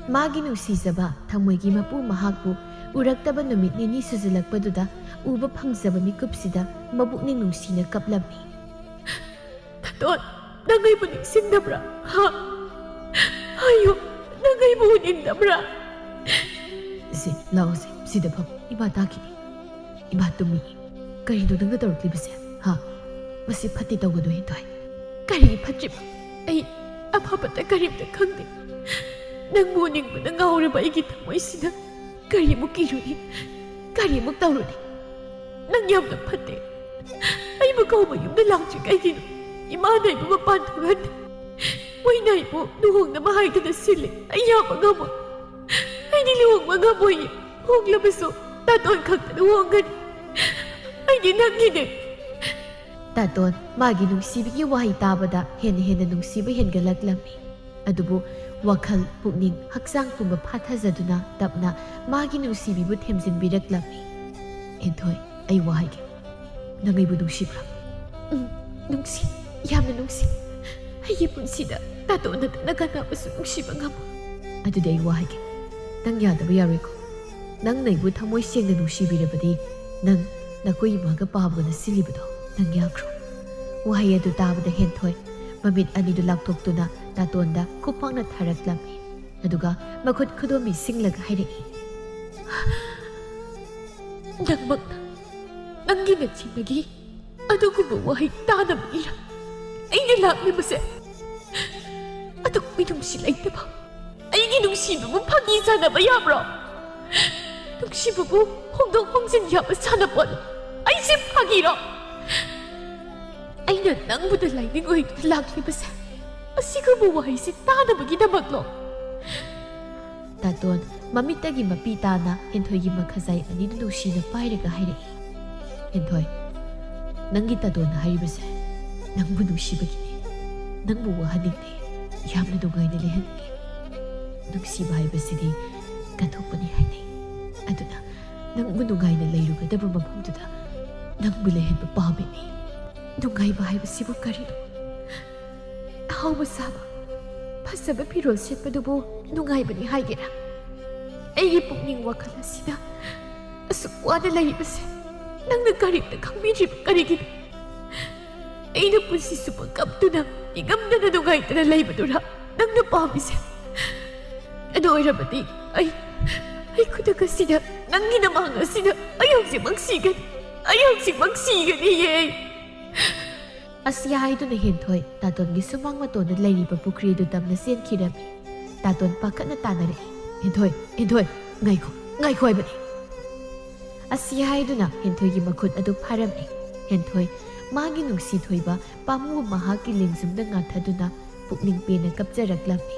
ꯃꯥꯒꯤ ꯅꯨꯡꯁꯤꯖꯕ ꯊꯃꯣꯏꯒꯤ ꯃꯄꯨ ꯃꯍꯥꯛꯄꯨ ꯎꯔꯛꯇꯕ ꯅꯨꯃꯤꯠ ꯅꯤꯅꯤ ꯁꯨꯖꯤꯜꯂꯛꯄꯗꯨꯗ ꯎꯕ ꯐꯪꯖꯕ ꯃꯤꯀꯨꯞꯁꯤꯗ ꯃꯕꯨꯛꯅꯤꯡ ꯅꯨꯡꯁꯤꯅ ꯀꯞꯂꯝꯃꯤ꯫ "ꯇꯥꯇꯣꯟ, ꯅꯪ ꯑꯩꯕꯨ ꯅꯤꯡꯁꯤꯡꯗꯕ꯭ꯔꯥ? ꯍꯥ? ꯍꯥꯏꯌꯨ, ꯅꯪ ꯑꯩꯕꯨ ꯎꯅꯤꯡꯗꯕ꯭ꯔꯥ?" "ꯁꯦ, ꯂꯥꯛꯑꯣꯁꯦ, ꯁꯤꯗ ꯐꯝ, ꯏꯃꯥ ꯇꯥꯈꯤꯅꯤ꯫ ꯏꯃꯥ ꯇꯨꯝꯃꯤ꯫ ꯀꯔꯤꯅꯣ ꯅꯪꯅ ꯇꯧꯔꯛꯂꯤꯕꯁꯦ? ꯍꯥ? ꯃꯁꯤ ꯐꯠꯇꯦ ꯇꯧꯒꯅꯨ, ꯍꯦꯟꯊꯣꯏ꯫" "ꯀꯔꯤ ꯐꯠꯇ꯭ꯔꯤꯕ? ꯑꯩ ꯑꯐꯕꯇ ꯀꯔꯤꯝꯇ ꯈꯪꯗꯦ꯫ ꯅꯪꯕꯨ ꯎꯅꯤꯡꯕꯅ ꯉꯥꯎꯔꯕ ꯑꯩꯒꯤ ꯊꯃꯣꯏꯁꯤꯅ ꯀꯔꯤꯃꯨꯛ ꯀꯤꯔꯨꯅꯤ? ꯀꯔꯤꯃꯨꯛ ꯇꯧꯔꯨꯅꯤ? ꯅꯪ ꯌꯥꯝꯅ ꯐꯠꯇꯦ꯫ ꯑꯩꯕꯨ ꯀꯧꯕ ꯌꯨꯝꯗ ꯂꯥꯛꯇ꯭ꯔꯤ ꯀꯩꯒꯤꯅꯣ? ꯏꯃꯥꯅ ꯑꯩꯕꯨ ꯃꯄꯥꯟ ꯊꯣꯛꯍꯟꯗꯦ꯫ ꯃꯣꯏꯅ ꯑꯩꯕꯨ ꯂꯨꯍꯣꯡꯅꯕ ꯍꯥꯏꯗꯨꯅ ꯁꯤꯜꯂꯤ꯫ ꯑꯩ ꯌꯥꯕ ꯉꯝꯃꯣꯏ꯫ ꯑꯩꯗꯤ ꯂꯨꯍꯣꯡꯕ ꯉꯝꯃꯣꯏꯌꯦ꯫ ꯍꯣꯡꯂꯕꯁꯨ ꯇꯥꯇꯣꯟ ꯈꯛꯇꯅ ꯍꯣꯡꯒꯅꯤ꯫ ꯑꯩꯗꯤ ꯅꯪꯒꯤꯅꯦ꯫" ꯇꯥꯇꯣꯟ ꯃꯥꯒꯤ ꯅꯨꯡꯁꯤꯕꯤꯒꯤ ꯋꯥꯍꯩ ꯇꯥꯕꯗ ꯍꯦꯟꯅ ꯍꯦꯟꯅ ꯅꯨꯡꯁꯤꯕ ꯍꯦꯟꯒꯠꯂꯛꯂꯝꯃꯤ꯫ ꯑꯗꯨꯕꯨ ꯋꯥꯈꯜ, ꯄꯨꯛꯅꯤꯡ, ꯍꯛꯆꯥꯡ ꯄꯨꯝꯕ ꯐꯥꯊꯖꯗꯨꯅ ꯇꯞꯅ ꯃꯥꯒꯤ ꯅꯨꯡꯁꯤꯕꯤꯕꯨ ꯊꯦꯝꯖꯤꯟꯕꯤꯔꯛꯂꯝꯃꯤ꯫ "ꯍꯦꯟꯊꯣꯏ, ꯑꯩ ꯋꯥ ꯍꯥꯏꯒꯦ꯫ ꯅꯪ ꯑꯩꯕꯨ ꯅꯨꯡꯁꯤꯕ꯭ꯔꯥ?" "ꯎꯝ, ꯅꯨꯡꯁꯤ꯫ ꯌꯥꯝꯅ ꯅꯨꯡꯁꯤ꯫ ꯑꯩꯒꯤ ꯄꯨꯟꯁꯤꯗ ꯇꯥꯇꯣꯟ ꯅꯠꯇꯅ ꯀꯅꯥꯕꯨꯁꯨ ꯅꯨꯡꯁꯤꯕ ꯉꯝꯃꯣꯏ꯫" "ꯑꯗꯨꯗꯤ ꯑꯩ ꯋꯥ ꯍꯥꯏꯒꯦ꯫ ꯅꯪ ꯌꯥꯗꯕ ꯌꯥꯔꯣꯏꯀꯣ꯫ ꯅꯪꯅ ꯑꯩꯕꯨ ꯊꯃꯣꯏ ꯁꯦꯡꯅ ꯅꯨꯡꯁꯤꯕꯤꯔꯕꯗꯤ ꯅꯪ ꯅꯈꯣꯏ ꯏꯃꯥꯒ ꯄꯥꯕꯒꯅ ꯁꯤꯜꯂꯤꯕꯗꯣ ꯅꯪ ꯌꯥꯈ꯭ꯔꯣ꯫" ꯋꯥꯍꯩ ꯑꯗꯨ ꯇꯥꯕꯗ ꯍꯦꯟꯊꯣꯏ ꯃꯃꯤꯠ ꯑꯅꯤꯗꯨ ꯂꯥꯎꯊꯣꯛꯇꯨꯅ ꯇꯥꯇꯣꯟꯗ ꯈꯨꯄꯥꯛꯅ ꯊꯥꯔꯛꯂꯝꯃꯤ꯫ ꯑꯗꯨꯒ ꯃꯈꯨꯠ ꯈꯨꯗꯣꯝꯕꯤ ꯁꯤꯡꯂꯒ ꯍꯥꯏꯔꯛꯏ, "ꯅꯪꯃꯛꯅ ꯅꯪꯒꯤ ꯅꯆꯤꯟꯗꯒꯤ ꯑꯗꯨꯒꯨꯝꯕ ꯋꯥꯍꯩ ꯇꯥꯅꯕꯒꯤꯔ ꯑꯩꯅ ꯂꯥꯛꯂꯤꯕꯁꯦ? ꯑꯗꯨꯒꯨꯝꯕ ꯅꯨꯡꯁꯤ ꯂꯩꯇꯕ ꯑꯩꯒꯤ ꯅꯨꯡꯁꯤꯕꯕꯨ ꯐꯥꯒꯤ ꯁꯥꯟꯅꯕ ꯌꯥꯕ꯭ꯔꯣ? ꯅꯨꯡꯁꯤꯕꯕꯨ ꯍꯣꯡꯗꯣꯛ ꯍꯣꯡꯖꯤꯟ ꯌꯥꯕ ꯁꯥꯟꯅꯄꯣꯠ ꯑꯩꯁꯦ ꯐꯥꯒꯤꯔꯣ? ꯑꯩꯅ ꯅꯪꯕꯨꯗ ꯂꯥꯏꯅꯤꯡ ꯑꯣꯏꯗꯨꯅ ꯂꯥꯛꯂꯤꯕꯁꯦ ꯑꯁꯤꯒꯨꯝꯕ ꯋꯥꯍꯩꯁꯦ ꯇꯥꯅꯕꯒꯤꯗꯃꯛꯂꯣ?" ꯇꯥꯇꯣꯟ ꯃꯃꯤꯠꯇꯒꯤ ꯃꯄꯤ ꯇꯥꯅ ꯍꯦꯟꯊꯣꯏꯒꯤ ꯃꯈꯖꯥꯏ ꯑꯅꯤꯗꯨ ꯅꯨꯡꯁꯤꯅ ꯄꯥꯏꯔꯒ ꯍꯥꯏꯔꯛꯏ, "ꯍꯦꯟꯊꯣꯏ, ꯅꯪꯒꯤ ꯇꯥꯇꯣꯟꯅ ꯍꯥꯏꯔꯤꯕꯁꯦ ꯅꯪꯕꯨ ꯅꯨꯡꯁꯤꯕꯒꯤꯅꯤ꯫ ꯅꯪꯕꯨ ꯋꯥꯍꯟꯅꯤꯡꯗꯦ꯫ ꯌꯥꯝꯅ ꯅꯨꯡꯉꯥꯏꯅ ꯂꯩꯍꯟꯅꯤꯡꯉꯤ꯫" ꯅꯨꯡꯁꯤꯕ ꯍꯥꯏꯕꯁꯤꯗꯤ ꯀꯠꯊꯣꯛꯄꯅꯤ ꯍꯥꯏꯅꯩ꯫ ꯑꯗꯨꯅ ꯅꯪꯕꯨ ꯅꯨꯡꯉꯥꯏꯅ ꯂꯩꯔꯨꯒꯗꯕ ꯃꯐꯝꯗꯨꯗ ꯅꯪꯕꯨ ꯂꯩꯍꯟꯕ ꯄꯥꯝꯃꯤꯅꯤ꯫ ꯅꯨꯡꯉꯥꯏꯕ ꯍꯥꯏꯕꯁꯤꯕꯨ ꯀꯔꯤꯅꯣ? ꯑꯍꯥꯎꯕ ꯆꯥꯕ, ꯐꯖꯕ ꯐꯤꯔꯣꯜ ꯁꯦꯠꯄꯗꯨꯕꯨ ꯅꯨꯡꯉꯥꯏꯕꯅꯤ ꯍꯥꯏꯒꯦꯔꯥ? ꯑꯩꯒꯤ ꯄꯨꯛꯅꯤꯡ ꯋꯥꯈꯜ ꯑꯁꯤꯗ ꯑꯁꯨꯛ ꯋꯥꯅ ꯂꯩꯔꯤꯕꯁꯦ ꯅꯪꯅ ꯀꯔꯤꯝꯇ ꯈꯪꯕꯤꯗ꯭ꯔꯤꯕ ꯀꯔꯤꯒꯤꯅꯣ? ꯑꯩꯅ ꯄꯨꯟꯁꯤ ꯆꯨꯞꯄ ꯀꯞꯇꯨꯅ, ꯅꯤꯡꯉꯝꯗꯅ, ꯅꯨꯡꯉꯥꯏꯇꯅ ꯂꯩꯕꯗꯨꯔꯥ ꯅꯪꯅ ꯄꯥꯝꯃꯤꯁꯦ? ꯑꯗꯨ ꯑꯣꯏꯔꯕꯗꯤ ꯑꯩ, ꯑꯩ ꯈꯨꯗꯛ ꯑꯁꯤꯗ, ꯅꯪꯒꯤ ꯅꯃꯥꯡ ꯑꯁꯤꯗ ꯑꯩ ꯍꯧꯖꯤꯛꯃꯛ ꯁꯤꯒꯅꯤ꯫ ꯑꯩ ꯍꯧꯖꯤꯛꯃꯛ ꯁꯤꯒꯅꯤꯌꯦ꯫ ꯑꯁꯤ ꯍꯥꯏꯗꯨꯅ ꯍꯦꯟꯊꯣꯏ ꯇꯥꯇꯣꯟꯒꯤ ꯁꯨꯃꯥꯡ ꯃꯇꯣꯟꯗ ꯂꯩꯔꯤꯕ ꯄꯨꯈ꯭ꯔꯤꯗꯨ ꯇꯝꯅ ꯆꯦꯟꯈꯤꯔꯝꯃꯤ꯫ ꯇꯥꯇꯣꯟ ꯄꯥꯈꯠꯅ ꯇꯥꯅꯔꯛꯏ꯫ "ꯍꯦꯟꯊꯣꯏ, ꯍꯦꯟꯊꯣꯏ, ꯉꯥꯏꯈꯣ, ꯉꯥꯏꯈꯣ ꯍꯥꯏꯕꯅꯤ!" ꯑꯁꯤ ꯍꯥꯏꯗꯨꯅ ꯍꯦꯟꯊꯣꯏꯒꯤ ꯃꯈꯨꯠ ꯑꯗꯨ ꯐꯥꯔꯝꯃꯤ꯫ ꯍꯦꯟꯊꯣꯏ ꯃꯥꯒꯤ ꯅꯨꯡꯁꯤ ꯊꯣꯏꯕ ꯄꯥꯝꯃꯨꯕ ꯃꯍꯥꯛꯀꯤ ꯂꯦꯡꯖꯨꯝꯗ ꯉꯥꯊꯗꯨꯅ ꯄꯨꯛꯅꯤꯡ ꯄꯦꯟꯅ ꯀꯞꯆꯔꯛꯂꯝꯃꯤ꯫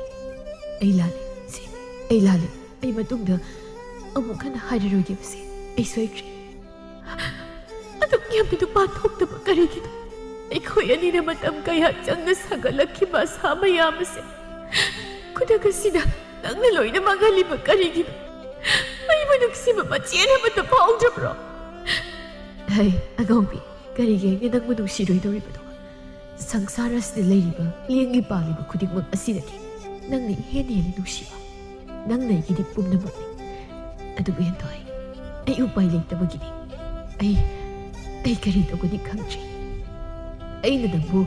"ꯑꯩ ꯂꯥꯜꯂꯦ, ꯁꯦ, ꯑꯩ ꯂꯥꯜꯂꯦ꯫ ꯑꯩ ꯃꯇꯨꯡꯗ ꯑꯃꯨꯛ ꯍꯟꯅ ꯍꯥꯏꯔꯔꯣꯏꯒꯦꯕꯁꯦ꯫ ꯑꯩ ꯁꯣꯏꯈ꯭ꯔꯦ꯫ ꯑꯗꯨꯛ ꯌꯥꯝꯅ ꯅꯨꯄꯥ ꯊꯣꯛꯇꯕ ꯀꯔꯤꯒꯤꯅꯣ? ꯑꯩꯈꯣꯏ ꯑꯅꯤꯅ ꯃꯇꯝ ꯀꯌꯥ ꯆꯪꯅ ꯁꯥꯒꯠꯂꯛꯈꯤꯕ ꯑꯁꯥ ꯃꯌꯥꯝ ꯑꯁꯦ ꯈꯨꯗꯛ ꯑꯁꯤꯗ ꯅꯪꯅ ꯂꯣꯏꯅ ꯃꯥꯡꯍꯜꯂꯤꯕ ꯀꯔꯤꯒꯤꯅꯣ? ꯑꯩꯕꯨ ꯅꯨꯡꯁꯤꯕ ꯃꯆꯦꯠ ꯑꯃꯠꯇ ꯐꯥꯎꯗ꯭ꯔꯕ꯭ꯔꯣ?" "ꯍꯩ, ꯑꯉꯥꯎꯕꯤ, ꯀꯔꯤꯒꯤ ꯑꯩꯅ ꯅꯪꯕꯨ ꯅꯨꯡꯁꯤꯔꯣꯏꯗꯧꯔꯤꯕꯅꯣ? ꯁꯪꯁꯥꯔ ꯑꯁꯤꯗ ꯂꯩꯔꯤꯕ, ꯂꯦꯡꯂꯤ ꯄꯥꯜꯂꯤꯕ ꯈꯨꯗꯤꯡꯃꯛ ꯑꯁꯤꯗꯒꯤ ꯅꯪꯅ ꯏꯍꯦꯟ ꯍꯦꯜꯂꯤ ꯅꯨꯡꯁꯤꯕ꯫ ꯅꯪꯅ ꯑꯩꯒꯤꯗꯤ ꯄꯨꯝꯅꯃꯛꯅꯤ꯫ ꯑꯗꯨꯕꯨ ꯍꯦꯟꯊꯣꯏ, ꯑꯩ ꯎꯄꯥꯏ ꯂꯩꯇꯕꯒꯤꯅꯤ꯫ ꯑꯩ, ꯑꯩ ꯀꯔꯤ ꯇꯧꯒꯅꯤ ꯈꯪꯗ꯭ꯔꯦ꯫ ꯑꯩꯅ ꯅꯪꯕꯨ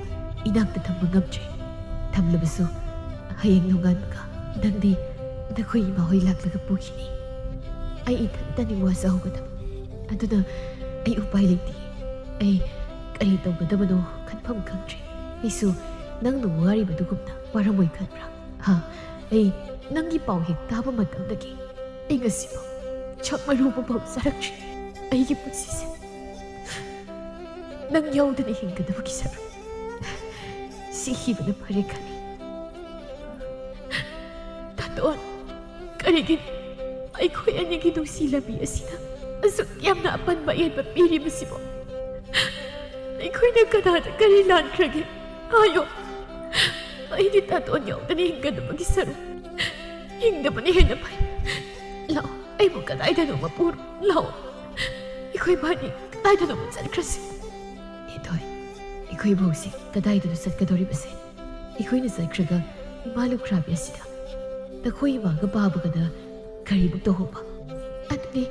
ꯏꯅꯥꯛꯇ ꯊꯝꯕ ꯉꯝꯗ꯭ꯔꯦ꯫ ꯊꯝꯂꯕꯁꯨ ꯍꯌꯦꯡ ꯅꯣꯡꯉꯥꯟꯕꯒ ꯅꯪꯗꯤ ꯅꯈꯣꯏ ꯏꯃꯥ ꯍꯣꯏ ꯂꯥꯛꯂꯒ ꯄꯨꯈꯤꯅꯤ꯫ ꯑꯩ ꯏꯊꯟꯇꯅꯤ ꯋꯥꯖꯍꯧꯒꯗꯕ꯫ ꯑꯗꯨꯅ ꯑꯩ ꯎꯄꯥꯏ ꯂꯩꯇꯦ꯫ ꯑꯩ ꯀꯔꯤ ꯇꯧꯒꯗꯕꯅꯣ ꯈꯟꯐꯝ ꯈꯪꯗ꯭ꯔꯦ꯫ ꯑꯩꯁꯨ ꯅꯪꯅ ꯋꯥꯔꯤꯕꯗꯨꯒꯨꯝꯅ ꯋꯥꯔꯝꯃꯣꯏ ꯈꯟꯕ꯭ꯔꯥ? ꯍꯥ? ꯑꯩ ꯅꯪꯒꯤ ꯄꯥꯎ ꯍꯦꯛ ꯇꯥꯕ ꯃꯇꯝꯗꯒꯤ ꯑꯩ ꯉꯁꯤꯐꯥꯎ ꯁꯛ ꯃꯔꯨ ꯑꯃꯐꯥꯎ ꯆꯥꯔꯛꯇ꯭ꯔꯤ꯫ ꯑꯩꯒꯤ ꯄꯨꯟꯁꯤꯁꯦ ꯅꯪ ꯌꯥꯎꯗꯅ ꯍꯤꯡꯒꯗꯕꯒꯤ ꯁꯔꯨꯛ ꯁꯤꯈꯤꯕꯅ ꯐꯔꯦ ꯈꯜꯂꯤ꯫ ꯇꯥꯇꯣꯟ, ꯀꯔꯤꯒꯤꯅꯣ ꯑꯩꯈꯣꯏ ꯑꯅꯤꯒꯤ ꯅꯨꯡꯁꯤ ꯂꯝꯕꯤ ꯑꯁꯤꯗ ꯑꯁꯨꯛ ꯌꯥꯝꯅ ꯑꯄꯟꯕ ꯑꯌꯦꯠꯄ ꯄꯤꯔꯤꯕꯁꯤꯕꯣ? ꯑꯩꯈꯣꯏꯅ ꯀꯅꯥꯗ ꯀꯔꯤ ꯂꯥꯟꯈ꯭ꯔꯒꯦ? ꯍꯥꯏꯌꯣ꯫ ꯑꯩꯗꯤ ꯇꯥꯇꯣꯟ ꯌꯥꯎꯗꯅ ꯍꯤꯡꯒꯗꯕꯒꯤ ꯁꯔꯨꯛ ꯍꯤꯡꯗꯕꯅ ꯍꯦꯟꯅ ꯐꯩ꯫ ꯂꯥꯛꯑꯣ, ꯑꯩꯕꯨ ꯀꯗꯥꯏꯗꯅꯣꯃ ꯄꯨꯔꯣ꯫ ꯂꯥꯛꯑꯣ, ꯑꯩꯈꯣꯏ ꯏꯕꯥꯅꯤ ꯀꯗꯥꯏꯗꯅꯣꯃ ꯆꯠꯈ꯭ꯔꯁꯤ꯫ ꯍꯦꯟꯊꯣꯏ, ꯑꯩꯈꯣꯏꯕꯨ ꯍꯧꯖꯤꯛ ꯀꯗꯥꯏꯗꯅꯣ ꯆꯠꯀꯗꯧꯔꯤꯕꯁꯦ? ꯑꯩꯈꯣꯏꯅ ꯆꯠꯈ꯭ꯔꯒ ꯏꯃꯥ ꯂꯨꯈ꯭ꯔꯥꯕꯤ ꯑꯁꯤꯗ ꯅꯈꯣꯏ ꯏꯃꯥꯒ ꯄꯥꯕꯒꯅ ꯀꯔꯤꯃꯨꯛ ꯇꯧꯍꯧꯕ? ꯑꯗꯨꯗꯤ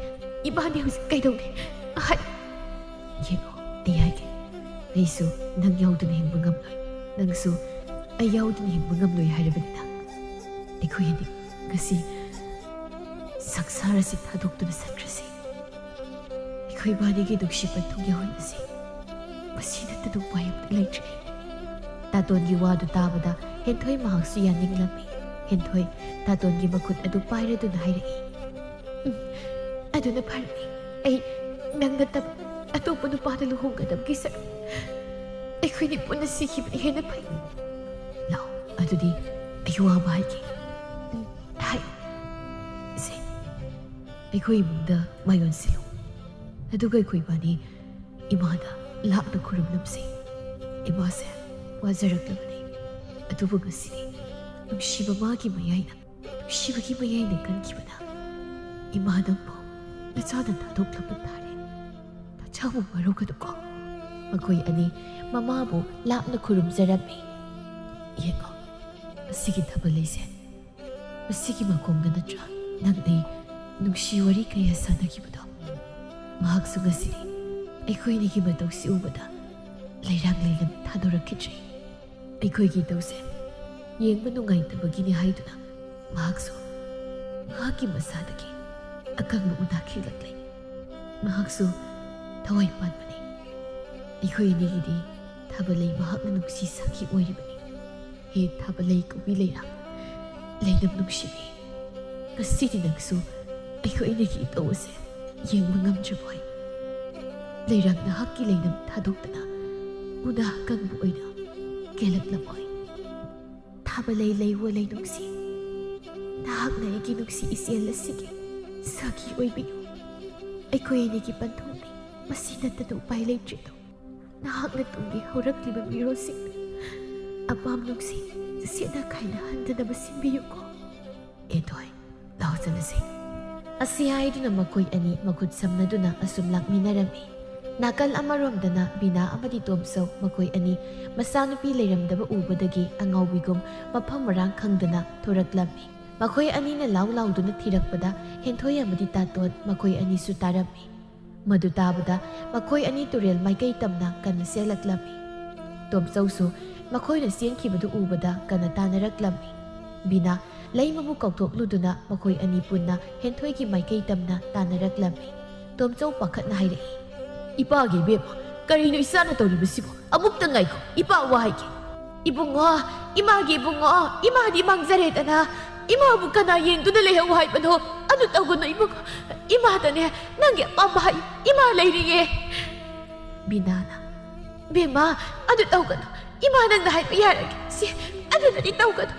ꯏꯕꯥꯅꯤ ꯍꯧꯖꯤꯛ ꯀꯩꯗꯧꯅꯤ? ꯍꯥꯏ꯫ ꯌꯦꯡꯉꯣ, ꯑꯩ ꯍꯥꯏꯒꯦ, ꯑꯩꯁꯨ ꯅꯪ ꯌꯥꯎꯗꯅ ꯍꯤꯡꯕ ꯉꯝꯂꯣꯏ, ꯅꯪꯁꯨ ꯑꯩ ꯌꯥꯎꯗꯅ ꯍꯤꯡꯕ ꯉꯝꯂꯣꯏ ꯍꯥꯏꯔꯕꯅꯤꯅ, ꯑꯩꯈꯣꯏ ꯑꯅꯤ ꯉꯁꯤ ꯁꯪꯁꯥꯔ ꯑꯁꯤ ꯊꯥꯗꯣꯛꯇꯨꯅ ꯆꯠꯈ꯭ꯔꯁꯤ꯫ ꯑꯩꯈꯣꯏ ꯏꯕꯥꯅꯤꯒꯤ ꯅꯨꯡꯁꯤ ꯄꯟꯊꯨꯡ ꯌꯧꯍꯟꯕꯁꯤ ꯃꯁꯤ ꯅꯠꯇꯅ ꯎꯄꯥꯏ ꯑꯃꯠꯇ ꯂꯩꯇ꯭ꯔꯦ꯫ ꯇꯥꯇꯣꯟꯒꯤ ꯋꯥꯗꯨ ꯇꯥꯕꯗ ꯍꯦꯟꯊꯣꯏ ꯃꯍꯥꯛꯁꯨ ꯌꯥꯅꯤꯡꯂꯝꯃꯤ꯫ ꯍꯦꯟꯊꯣꯏ ꯇꯥꯇꯣꯟꯒꯤ ꯃꯈꯨꯠ ꯑꯗꯨ ꯄꯥꯏꯔꯗꯨꯅ ꯍꯥꯏꯔꯛꯏ, "ꯎꯝ, ꯑꯗꯨꯅ ꯐꯔꯅꯤ꯫ ꯑꯩ ꯅꯪ ꯅꯠꯇꯕ ꯑꯇꯣꯞꯄ ꯅꯨꯄꯥꯗ ꯂꯨꯍꯣꯡꯒꯗꯕꯒꯤ ꯁꯔꯨꯛ ꯑꯩꯈꯣꯏꯅꯤ ꯄꯨꯟꯅ ꯁꯤꯈꯤꯕꯅ ꯍꯦꯟꯅ ꯐꯩ꯫ ꯂꯥꯛꯑꯣ, ꯑꯗꯨꯗꯤ ꯑꯩ ꯋꯥ ꯑꯃ ꯍꯥꯏꯒꯦ꯫ ꯎꯝ, ꯍꯥꯏ꯫ ꯁꯦ, ꯑꯩꯈꯣꯏ ꯏꯃꯨꯡꯗ ꯃꯥꯏ ꯑꯣꯟꯁꯤꯜꯂꯨ꯫ ꯑꯗꯨꯒ ꯑꯩꯈꯣꯏ ꯏꯕꯥꯅꯤ ꯏꯃꯥꯗ ꯂꯥꯞꯅ ꯈꯨꯔꯨꯝꯂꯨꯝꯁꯤ꯫ ꯏꯃꯥꯁꯦ ꯋꯥꯖꯔꯛꯂꯕꯅꯤ, ꯑꯗꯨꯕꯨ ꯉꯁꯤꯗꯤ ꯅꯨꯡꯁꯤꯕ ꯃꯥꯒꯤ ꯃꯌꯥꯏꯅ, ꯅꯨꯡꯁꯤꯕꯒꯤ ꯃꯌꯥꯏꯅ ꯀꯟꯈꯤꯕꯅ ꯏꯃꯥ ꯅꯪꯕꯨ ꯅꯆꯥꯅ ꯊꯥꯗꯣꯛꯂꯝꯕ ꯇꯥꯔꯦ꯫ ꯅꯆꯥꯕꯨ ꯋꯥꯔꯧꯒꯅꯨꯀꯣ꯫" ꯃꯈꯣꯏ ꯑꯅꯤ ꯃꯃꯥꯕꯨ ꯂꯥꯞꯅ ꯈꯨꯔꯨꯝꯖꯔꯝꯃꯤ꯫ ꯌꯦꯡꯉꯣ, ꯑꯁꯤꯒꯤ ꯊꯥꯕꯜꯂꯩꯁꯦ, ꯃꯁꯤꯒꯤ ꯃꯈꯣꯡꯗ ꯅꯠꯇ꯭ꯔꯥ ꯅꯪ ꯑꯩ ꯅꯨꯡꯁꯤ ꯋꯥꯔꯤ ꯀꯌꯥ ꯁꯥꯟꯅꯈꯤꯕꯗꯣ? ꯃꯍꯥꯛꯁꯨ ꯉꯁꯤꯗꯤ ꯑꯩꯈꯣꯏ ꯑꯅꯤꯒꯤ ꯃꯇꯧꯁꯤ ꯎꯕꯗ ꯂꯩꯔꯥꯡ ꯂꯩꯅꯝ ꯊꯥꯗꯣꯔꯛꯈꯤꯗ꯭ꯔꯦ꯫ ꯑꯩꯈꯣꯏꯒꯤ ꯏꯇꯧꯁꯦ ꯌꯦꯡꯕ ꯅꯨꯡꯉꯥꯏꯇꯕꯒꯤꯅꯤ ꯍꯥꯏꯗꯨꯅ ꯃꯍꯥꯛꯁꯨ ꯃꯍꯥꯛꯀꯤ ꯃꯁꯥꯗꯒꯤ ꯑꯀꯪꯕ ꯎꯅꯥ ꯈꯤꯛꯂꯛꯂꯦ꯫ ꯃꯍꯥꯛꯁꯨ ꯊꯋꯥꯏ ꯄꯥꯟꯕꯅꯤ꯫ ꯑꯩꯈꯣꯏ ꯑꯅꯤꯒꯤꯗꯤ ꯊꯥꯕꯜꯂꯩ ꯃꯍꯥꯛꯅ ꯅꯨꯡꯁꯤ ꯁꯥꯈꯤ ꯑꯣꯏꯔꯤꯕꯅꯤ꯫ ꯍꯦ ꯊꯥꯕꯜꯂꯩ ꯀꯧꯕꯤ ꯂꯩꯔꯥꯡ, ꯂꯩꯅꯝ ꯅꯨꯡꯁꯤꯕꯤ, ꯉꯁꯤꯗꯤ ꯅꯪꯁꯨ ꯑꯩꯈꯣꯏ ꯑꯅꯤꯒꯤ ꯏꯇꯧ ꯑꯁꯦ ꯌꯦꯡꯕ ꯉꯝꯗ꯭ꯔꯕꯣꯏ? ꯂꯩꯔꯥꯡ ꯅꯍꯥꯛꯀꯤ ꯂꯩꯅꯝ ꯊꯥꯗꯣꯛꯇꯅ ꯎꯅꯥ ꯑꯀꯪꯕ ꯑꯣꯏꯅ ꯀꯦꯜꯂꯛꯂꯕꯣꯏ? ꯊꯥꯕꯜꯂꯩ ꯂꯩꯋꯣ ꯂꯩꯅꯨꯡꯁꯤ, ꯅꯍꯥꯛꯅ ꯑꯩꯒꯤ ꯅꯨꯡꯁꯤ ꯏꯆꯦꯜ ꯑꯁꯤꯒꯤ ꯁꯥꯈꯤ ꯑꯣꯏꯕꯤꯌꯨ꯫ ꯑꯩꯈꯣꯏ ꯑꯅꯤꯒꯤ ꯄꯟꯊꯨꯡꯗꯤ ꯃꯁꯤ ꯅꯠꯇꯅ ꯎꯄꯥꯏ ꯂꯩꯇ꯭ꯔꯦꯗꯣ꯫ ꯅꯍꯥꯛꯅ ꯇꯨꯡꯒꯤ ꯍꯧꯔꯛꯂꯤꯕ ꯃꯤꯔꯣꯜꯁꯤꯡꯗ ꯑꯄꯥꯝ ꯅꯨꯡꯁꯤ ꯁꯦꯠꯅ ꯈꯥꯏꯅ ꯍꯟꯗꯅꯕ ꯁꯤꯟꯕꯤꯌꯨꯀꯣ꯫ "ꯍꯦꯟꯊꯣꯏ, ꯂꯥꯎ ꯆꯠꯂꯁꯤ꯫" ꯑꯁꯤ ꯍꯥꯏꯗꯨꯅ ꯃꯈꯣꯏ ꯑꯅꯤ ꯃꯈꯨꯠ ꯁꯝꯅꯗꯨꯅ ꯑꯁꯨꯝ ꯂꯥꯛꯃꯤꯟꯅꯔꯝꯃꯤ꯫ ꯅꯥꯀꯜ ꯑꯃꯔꯣꯝꯗꯅ ꯕꯤꯅꯥ ꯑꯃꯗꯤ ꯇꯣꯝꯆꯧ, ꯃꯈꯣꯏ ꯑꯅꯤ ꯃꯆꯥꯅꯨꯄꯤ ꯂꯩꯔꯝꯗꯕ ꯎꯕꯗꯒꯤ ꯑꯉꯥꯎꯕꯤꯒꯨꯝ ꯃꯐꯝ ꯃꯔꯥꯡ ꯈꯪꯗꯅ ꯊꯣꯔꯛꯂꯝꯃꯤ꯫ ꯃꯈꯣꯏ ꯑꯅꯤꯅ ꯂꯥꯎ ꯂꯥꯎꯗꯨꯅ ꯊꯤꯔꯛꯄꯗ ꯍꯦꯟꯊꯣꯏ ꯑꯃꯗꯤ ꯇꯥꯇꯣꯟ ꯃꯈꯣꯏ ꯑꯅꯤꯁꯨ ꯇꯥꯔꯝꯃꯤ꯫ ꯃꯗꯨ ꯇꯥꯕꯗ ꯃꯈꯣꯏ ꯑꯅꯤ ꯇꯨꯔꯦꯜ ꯃꯥꯏꯀꯩ ꯇꯝꯅ ꯀꯟꯅ ꯆꯦꯜꯂꯛꯂꯝꯃꯤ꯫ ꯇꯣꯝꯆꯧꯁꯨ ꯃꯈꯣꯏꯅ ꯆꯦꯟꯈꯤꯕꯗꯨ ꯎꯕꯗ ꯀꯟꯅ ꯇꯥꯟꯅꯔꯛꯂꯝꯃꯤ꯫ ꯕꯤꯅꯥ ꯂꯩ ꯃꯕꯨ ꯀꯥꯎꯊꯣꯛꯂꯨꯗꯨꯅ ꯃꯈꯣꯏ ꯑꯅꯤ ꯄꯨꯟꯅ ꯍꯦꯟꯊꯣꯏꯒꯤ ꯃꯥꯏꯀꯩ ꯇꯝꯅ ꯇꯥꯟꯅꯔꯛꯂꯝꯃꯤ꯫ ꯇꯣꯝꯆꯧ ꯄꯥꯈꯠꯅ ꯍꯥꯏꯔꯛꯏ, "ꯏꯄꯥꯒꯤ ꯏꯕꯦꯝꯃ, ꯀꯔꯤꯅꯣ ꯏꯆꯥꯅ ꯇꯧꯔꯤꯕꯁꯤꯕꯨ? ꯑꯃꯨꯛꯇ ꯉꯥꯏꯈꯣ, ꯏꯄꯥ ꯋꯥ ꯍꯥꯏꯒꯦ꯫" "ꯏꯕꯨꯡꯉꯣ, ꯏꯃꯥꯒꯤ ꯏꯕꯨꯡꯉꯣ, ꯏꯃꯥꯗꯤ ꯃꯥꯡꯖꯔꯦꯗꯅ, ꯏꯃꯥꯕꯨ ꯀꯅꯥ ꯌꯦꯡꯗꯨꯅ ꯂꯩꯍꯧ ꯍꯥꯏꯕꯅꯣ? ꯑꯗꯨ ꯇꯧꯒꯅꯨ ꯏꯕꯨꯡꯉꯣ, ꯏꯃꯥꯗꯅꯦ ꯅꯪꯒꯤ ꯑꯄꯥꯝꯕ ꯍꯥꯏ, ꯏꯃꯥ ꯂꯩꯔꯤꯌꯦ꯫" ꯕꯤꯅꯥꯅ, "ꯕꯦꯝꯃ, ꯑꯗꯨ ꯇꯧꯒꯅꯨ, ꯏꯃꯥ ꯅꯪꯅ ꯍꯥꯏꯕ ꯌꯥꯔꯒꯦ, ꯁꯤ ꯑꯗꯨꯗꯗꯤ ꯇꯧꯒꯅꯨ꯫"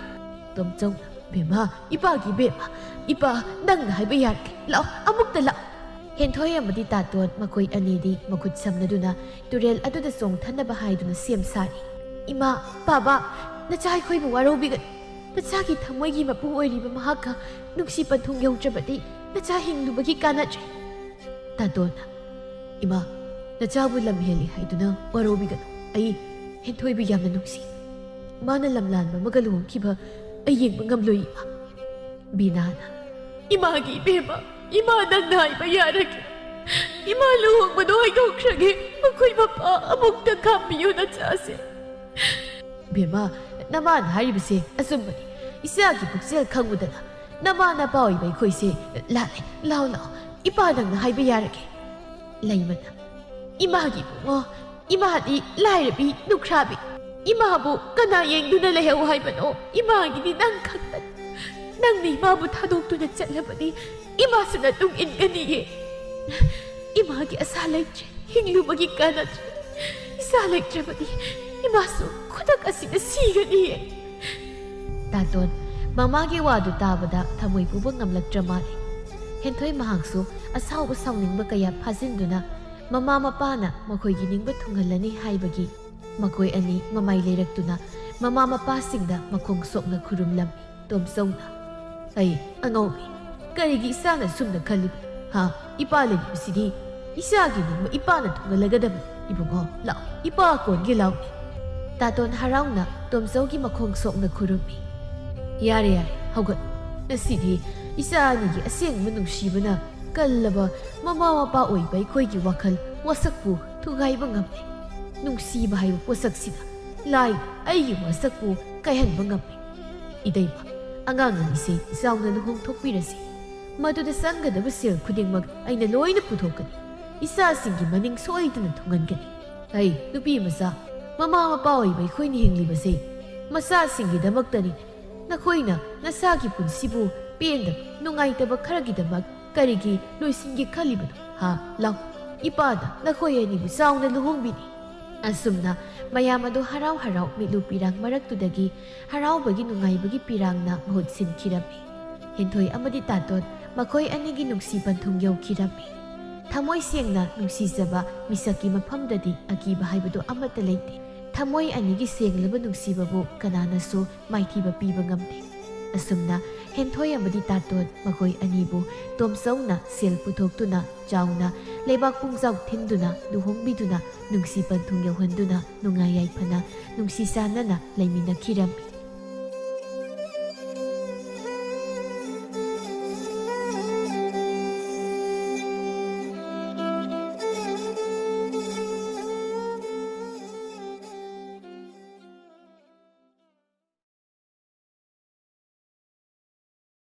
ꯇꯣꯝꯆꯧꯅ, "ꯕꯦꯝꯃ, ꯏꯄꯥꯒꯤ ꯕꯦꯝꯃ, ꯏꯄꯥ ꯅꯪꯅ ꯍꯥꯏꯕ ꯌꯥꯔꯒꯦ, ꯂꯥꯛꯑꯣ, ꯑꯃꯨꯛꯇ ꯂꯥꯛꯑꯣ꯫" ꯍꯦꯟꯊꯣꯏ ꯑꯃꯗꯤ ꯇꯥꯇꯣꯟ ꯃꯈꯣꯏ ꯑꯅꯤꯗꯤ ꯃꯈꯨꯠ ꯁꯝꯅꯗꯨꯅ ꯇꯨꯔꯦꯜ ꯑꯗꯨꯗ ꯆꯣꯡꯊꯅꯕ ꯍꯥꯏꯗꯨꯅ ꯁꯦꯝ ꯁꯥꯔꯤ꯫ "ꯏꯃꯥ, ꯄꯥꯕ, ꯅꯆꯥ ꯑꯩꯈꯣꯏꯕꯨ ꯋꯥꯔꯧꯕꯤꯒꯅꯨ꯫ ꯅꯆꯥꯒꯤ ꯊꯃꯣꯏꯒꯤ ꯃꯄꯨ ꯑꯣꯏꯔꯤꯕ ꯃꯍꯥꯛꯀ ꯅꯨꯡꯁꯤ ꯄꯟꯊꯨꯡ ꯌꯧꯗ꯭ꯔꯕꯗꯤ ꯅꯆꯥ ꯍꯤꯡꯂꯨꯕꯒꯤ ꯀꯥꯟꯅꯗ꯭ꯔꯦ꯫" ꯇꯥꯇꯣꯟꯅ, "ꯏꯃꯥ, ꯅꯆꯥꯕꯨ ꯂꯝ ꯍꯦꯜꯂꯤ ꯍꯥꯏꯗꯨꯅ ꯋꯥꯔꯧꯕꯤꯒꯅꯨ꯫ ꯑꯩ ꯍꯦꯟꯊꯣꯏꯕꯨ ꯌꯥꯝꯅ ꯅꯨꯡꯁꯤ꯫ ꯃꯥꯅ ꯂꯝ ꯂꯥꯟꯕ ꯑꯃꯒ ꯂꯨꯍꯣꯡꯈꯤꯕ ꯑꯩ ꯌꯦꯡꯕ ꯉꯝꯂꯣꯏ, ꯏꯃꯥ꯫" ꯕꯤꯅꯥꯅ, "ꯏꯃꯥꯒꯤ ꯏꯕꯦꯝꯃ, ꯏꯃꯥ ꯅꯪꯅ ꯍꯥꯏꯕ ꯌꯥꯔꯒꯦ꯫ ꯏꯃꯥ ꯂꯨꯍꯣꯡꯕꯗꯣ ꯍꯥꯏꯗꯣꯛꯈ꯭ꯔꯒꯦ꯫ ꯃꯈꯣꯏ ꯃꯄꯥ ꯑꯃꯨꯛꯇ ꯈꯥꯝꯕꯤꯌꯨ ꯅꯆꯥꯁꯦ꯫" "ꯕꯦꯝꯃ, ꯅꯃꯥꯅ ꯍꯥꯏꯔꯤꯕꯁꯦ ꯑꯆꯨꯝꯕꯅꯤ꯫ ꯏꯆꯥꯒꯤ ꯄꯨꯛꯆꯦꯜ ꯈꯪꯉꯨꯗꯅ ꯅꯃꯥ ꯅꯄꯥ ꯑꯣꯏꯕ ꯑꯩꯈꯣꯏꯁꯦ ꯂꯥꯜꯂꯦ꯫ ꯂꯥꯎ, ꯂꯥꯎ, ꯏꯄꯥ ꯅꯪꯅ ꯍꯥꯏꯕ ꯌꯥꯔꯒꯦ꯫" ꯂꯩꯃꯅ, "ꯏꯃꯥꯒꯤ ꯏꯕꯨꯡꯉꯣ, ꯏꯃꯥꯗꯤ ꯂꯥꯏꯔꯕꯤ, ꯂꯨꯈ꯭ꯔꯥꯕꯤ꯫ ꯏꯃꯥꯕꯨ ꯀꯅꯥ ꯌꯦꯡꯗꯨꯅ ꯂꯩꯍꯧ ꯍꯥꯏꯕꯅꯣ? ꯏꯃꯥꯒꯤꯗꯤ ꯅꯪ ꯈꯛꯇꯅꯤ꯫ ꯅꯪꯅ ꯏꯃꯥꯕꯨ ꯊꯥꯗꯣꯛꯇꯨꯅ ꯆꯠꯂꯕꯗꯤ ꯏꯃꯥꯁꯨ ꯅꯇꯨꯡ ꯏꯟꯒꯅꯤꯌꯦ꯫ ꯏꯃꯥꯒꯤ ꯑꯁꯥ ꯂꯩꯇ꯭ꯔꯦ, ꯍꯤꯡꯂꯨꯕꯒꯤ ꯀꯥꯟꯅꯗ꯭ꯔꯦ꯫ ꯏꯆꯥ ꯂꯩꯇ꯭ꯔꯕꯗꯤ ꯏꯃꯥꯁꯨ ꯈꯨꯗꯛ ꯑꯁꯤꯗ ꯁꯤꯒꯅꯤꯌꯦ꯫" ꯇꯥꯇꯣꯟ ꯃꯃꯥꯒꯤ ꯋꯥꯗꯨ ꯇꯥꯕꯗ ꯊꯃꯣꯏ ꯄꯨꯕ ꯉꯝꯂꯛꯇ꯭ꯔ ꯃꯥꯜꯂꯦ꯫ ꯍꯦꯟꯊꯣꯏ ꯃꯍꯥꯛꯁꯨ ꯑꯁꯥꯎꯕ ꯁꯥꯎꯅꯤꯡꯕ ꯀꯌꯥ ꯐꯥꯖꯤꯟꯗꯨꯅ ꯃꯃꯥ ꯃꯄꯥꯅ ꯃꯈꯣꯏꯒꯤ ꯅꯤꯡꯕ ꯊꯨꯡꯍꯜꯂꯅꯤ ꯍꯥꯏꯕꯒꯤ ꯃꯈꯣꯏ ꯑꯅꯤ ꯃꯃꯥꯏ ꯂꯩꯔꯛꯇꯨꯅ ꯃꯃꯥ ꯃꯄꯥꯁꯤꯡꯗ ꯃꯈꯣꯡ ꯁꯣꯛꯅ ꯈꯨꯔꯨꯝꯂꯝꯃꯤ꯫ ꯇꯣꯝꯆꯧꯅ, ꯑꯩ ꯑꯉꯧꯕꯤ, ꯀꯔꯤꯒꯤ ꯏꯆꯥꯅ ꯁꯨꯝꯅ ꯈꯜꯂꯤꯕ? ꯍꯥ? ꯏꯄꯥ ꯂꯩꯔꯤꯕꯁꯤꯗꯤ ꯏꯆꯥꯒꯤ ꯅꯤꯡꯕ ꯏꯄꯥꯅ ꯊꯨꯡꯍꯜꯂꯒꯗꯕꯅꯤ꯫ ꯏꯕꯨꯡꯉꯣ, ꯂꯥꯛꯑꯣ, ꯏꯄꯥ ꯀꯣꯟꯒꯦ ꯂꯥꯛꯑꯣ꯫ ꯇꯥꯇꯣꯟ ꯍꯔꯥꯎꯅ ꯇꯣꯝꯆꯧꯒꯤ ꯃꯈꯣꯡ ꯁꯣꯛꯅ ꯈꯨꯔꯨꯝꯃꯤ꯫ ꯌꯥꯔꯦ, ꯌꯥꯔꯦ, ꯍꯧꯒꯠꯂꯣ꯫ ꯉꯁꯤꯗꯤ ꯏꯆꯥ ꯑꯅꯤꯒꯤ ꯑꯁꯦꯡꯕ ꯅꯨꯡꯁꯤꯕꯅ ꯀꯜꯂꯕ ꯃꯃꯥ ꯃꯄꯥ ꯑꯣꯏꯕ ꯑꯩꯈꯣꯏꯒꯤ ꯋꯥꯈꯜ ꯋꯥꯁꯛꯄꯨ ꯊꯨꯒꯥꯏꯕ ꯉꯝꯂꯦ꯫ ꯅꯨꯡꯁꯤꯕ ꯍꯥꯏꯕ ꯄꯣꯠꯁꯛꯁꯤꯅ ꯂꯥꯏ ꯑꯩꯒꯤ ꯋꯥꯁꯛꯄꯨ ꯀꯥꯏꯍꯟꯕ ꯉꯝꯂꯦ꯫ ꯏꯇꯩꯃ, ꯑꯉꯥꯡ ꯑꯅꯤꯁꯦ ꯆꯥꯎꯅ ꯂꯨꯍꯣꯡꯊꯣꯛꯄꯤꯔꯁꯤ꯫ ꯃꯗꯨꯗ ꯆꯪꯒꯗꯕ ꯁꯦꯜ ꯈꯨꯗꯤꯡꯃꯛ ꯑꯩꯅ ꯂꯣꯏꯅ ꯄꯨꯊꯣꯛꯀꯅꯤ꯫ ꯏꯆꯥꯁꯤꯡꯒꯤ ꯃꯅꯤꯡ ꯁꯣꯏꯗꯅ ꯊꯨꯡꯍꯟꯒꯅꯤ꯫ ꯑꯩ, ꯅꯨꯄꯤ ꯃꯆꯥ, ꯃꯃꯥ ꯃꯄꯥ ꯑꯣꯏꯕ ꯑꯩꯈꯣꯏꯅ ꯍꯤꯡꯂꯤꯕꯁꯦ ꯃꯆꯥꯁꯤꯡꯒꯤꯗꯃꯛꯇꯅꯤ꯫ ꯅꯈꯣꯏꯅ ꯅꯁꯥꯒꯤ ꯄꯨꯟꯁꯤꯕꯨ ꯄꯦꯟꯗꯕ, ꯅꯨꯡꯉꯥꯏꯇꯕ ꯈꯔꯒꯤꯗꯃꯛ ꯀꯔꯤꯒꯤ ꯂꯣꯏꯁꯤꯟꯒꯦ ꯈꯜꯂꯤꯕꯅꯣ? ꯍꯥ? ꯂꯥꯎ, ꯏꯄꯥꯅ ꯅꯈꯣꯏ ꯑꯅꯤꯕꯨ ꯆꯥꯎꯅ ꯂꯨꯍꯣꯡꯕꯤꯅꯤ꯫ ꯑꯁꯨꯝꯅ ꯃꯌꯥꯝ ꯑꯗꯨ ꯍꯔꯥꯎ ꯍꯔꯥꯎ ꯃꯤꯠꯂꯨ ꯄꯤꯔꯥꯡ ꯃꯔꯛꯇꯨꯗꯒꯤ ꯍꯔꯥꯎꯕꯒꯤ ꯅꯨꯡꯉꯥꯏꯕꯒꯤ ꯄꯤꯔꯥꯡꯅ ꯃꯍꯨꯠ ꯁꯤꯟꯈꯤꯔꯝꯃꯤ꯫ ꯍꯦꯟꯊꯣꯏ ꯑꯃꯗꯤ ꯇꯥꯇꯣꯟ ꯃꯈꯣꯏ ꯑꯅꯤꯒꯤ ꯅꯨꯡꯁꯤ ꯄꯟꯊꯨꯡ ꯌꯧꯈꯤꯔꯝꯃꯤ꯫ ꯊꯃꯣꯏ ꯁꯦꯡꯅ ꯅꯨꯡꯁꯤꯖꯕ ꯃꯤꯁꯛꯀꯤ ꯃꯐꯝꯗꯗꯤ ꯑꯀꯤꯕ ꯍꯥꯏꯕꯗꯨ ꯑꯃꯠꯇ ꯂꯩꯇꯦ꯫ ꯊꯃꯣꯏ ꯑꯅꯤꯒꯤ ꯁꯦꯡꯂꯕ ꯅꯨꯡꯁꯤꯕꯕꯨ ꯀꯅꯥꯅꯁꯨ ꯃꯥꯏꯊꯤꯕ ꯄꯤꯕ ꯉꯝꯗꯦ꯫ ꯑꯁꯨꯝꯅ ꯍꯦꯟꯊꯣꯏ ꯑꯃꯗꯤ ꯇꯥꯇꯣꯟ ꯃꯈꯣꯏ ꯑꯅꯤꯕꯨ ꯇꯣꯝꯆꯧꯅ ꯁꯦꯜ ꯄꯨꯊꯣꯛꯇꯨꯅ ꯆꯥꯎꯅ ꯂꯩꯕꯥꯛ ꯄꯨꯡꯖꯥꯎ ꯊꯤꯟꯗꯨꯅ ꯂꯨꯍꯣꯡꯕꯤꯗꯨꯅ ꯅꯨꯡꯁꯤ ꯄꯟꯊꯨꯡ ꯌꯧꯍꯟꯗꯨꯅ ꯅꯨꯡꯉꯥꯏ ꯌꯥꯏꯐꯅ ꯅꯨꯡꯁꯤ ꯆꯥꯟꯅꯅ ꯂꯩꯃꯤꯟꯅꯈꯤꯔꯝꯃꯤ꯫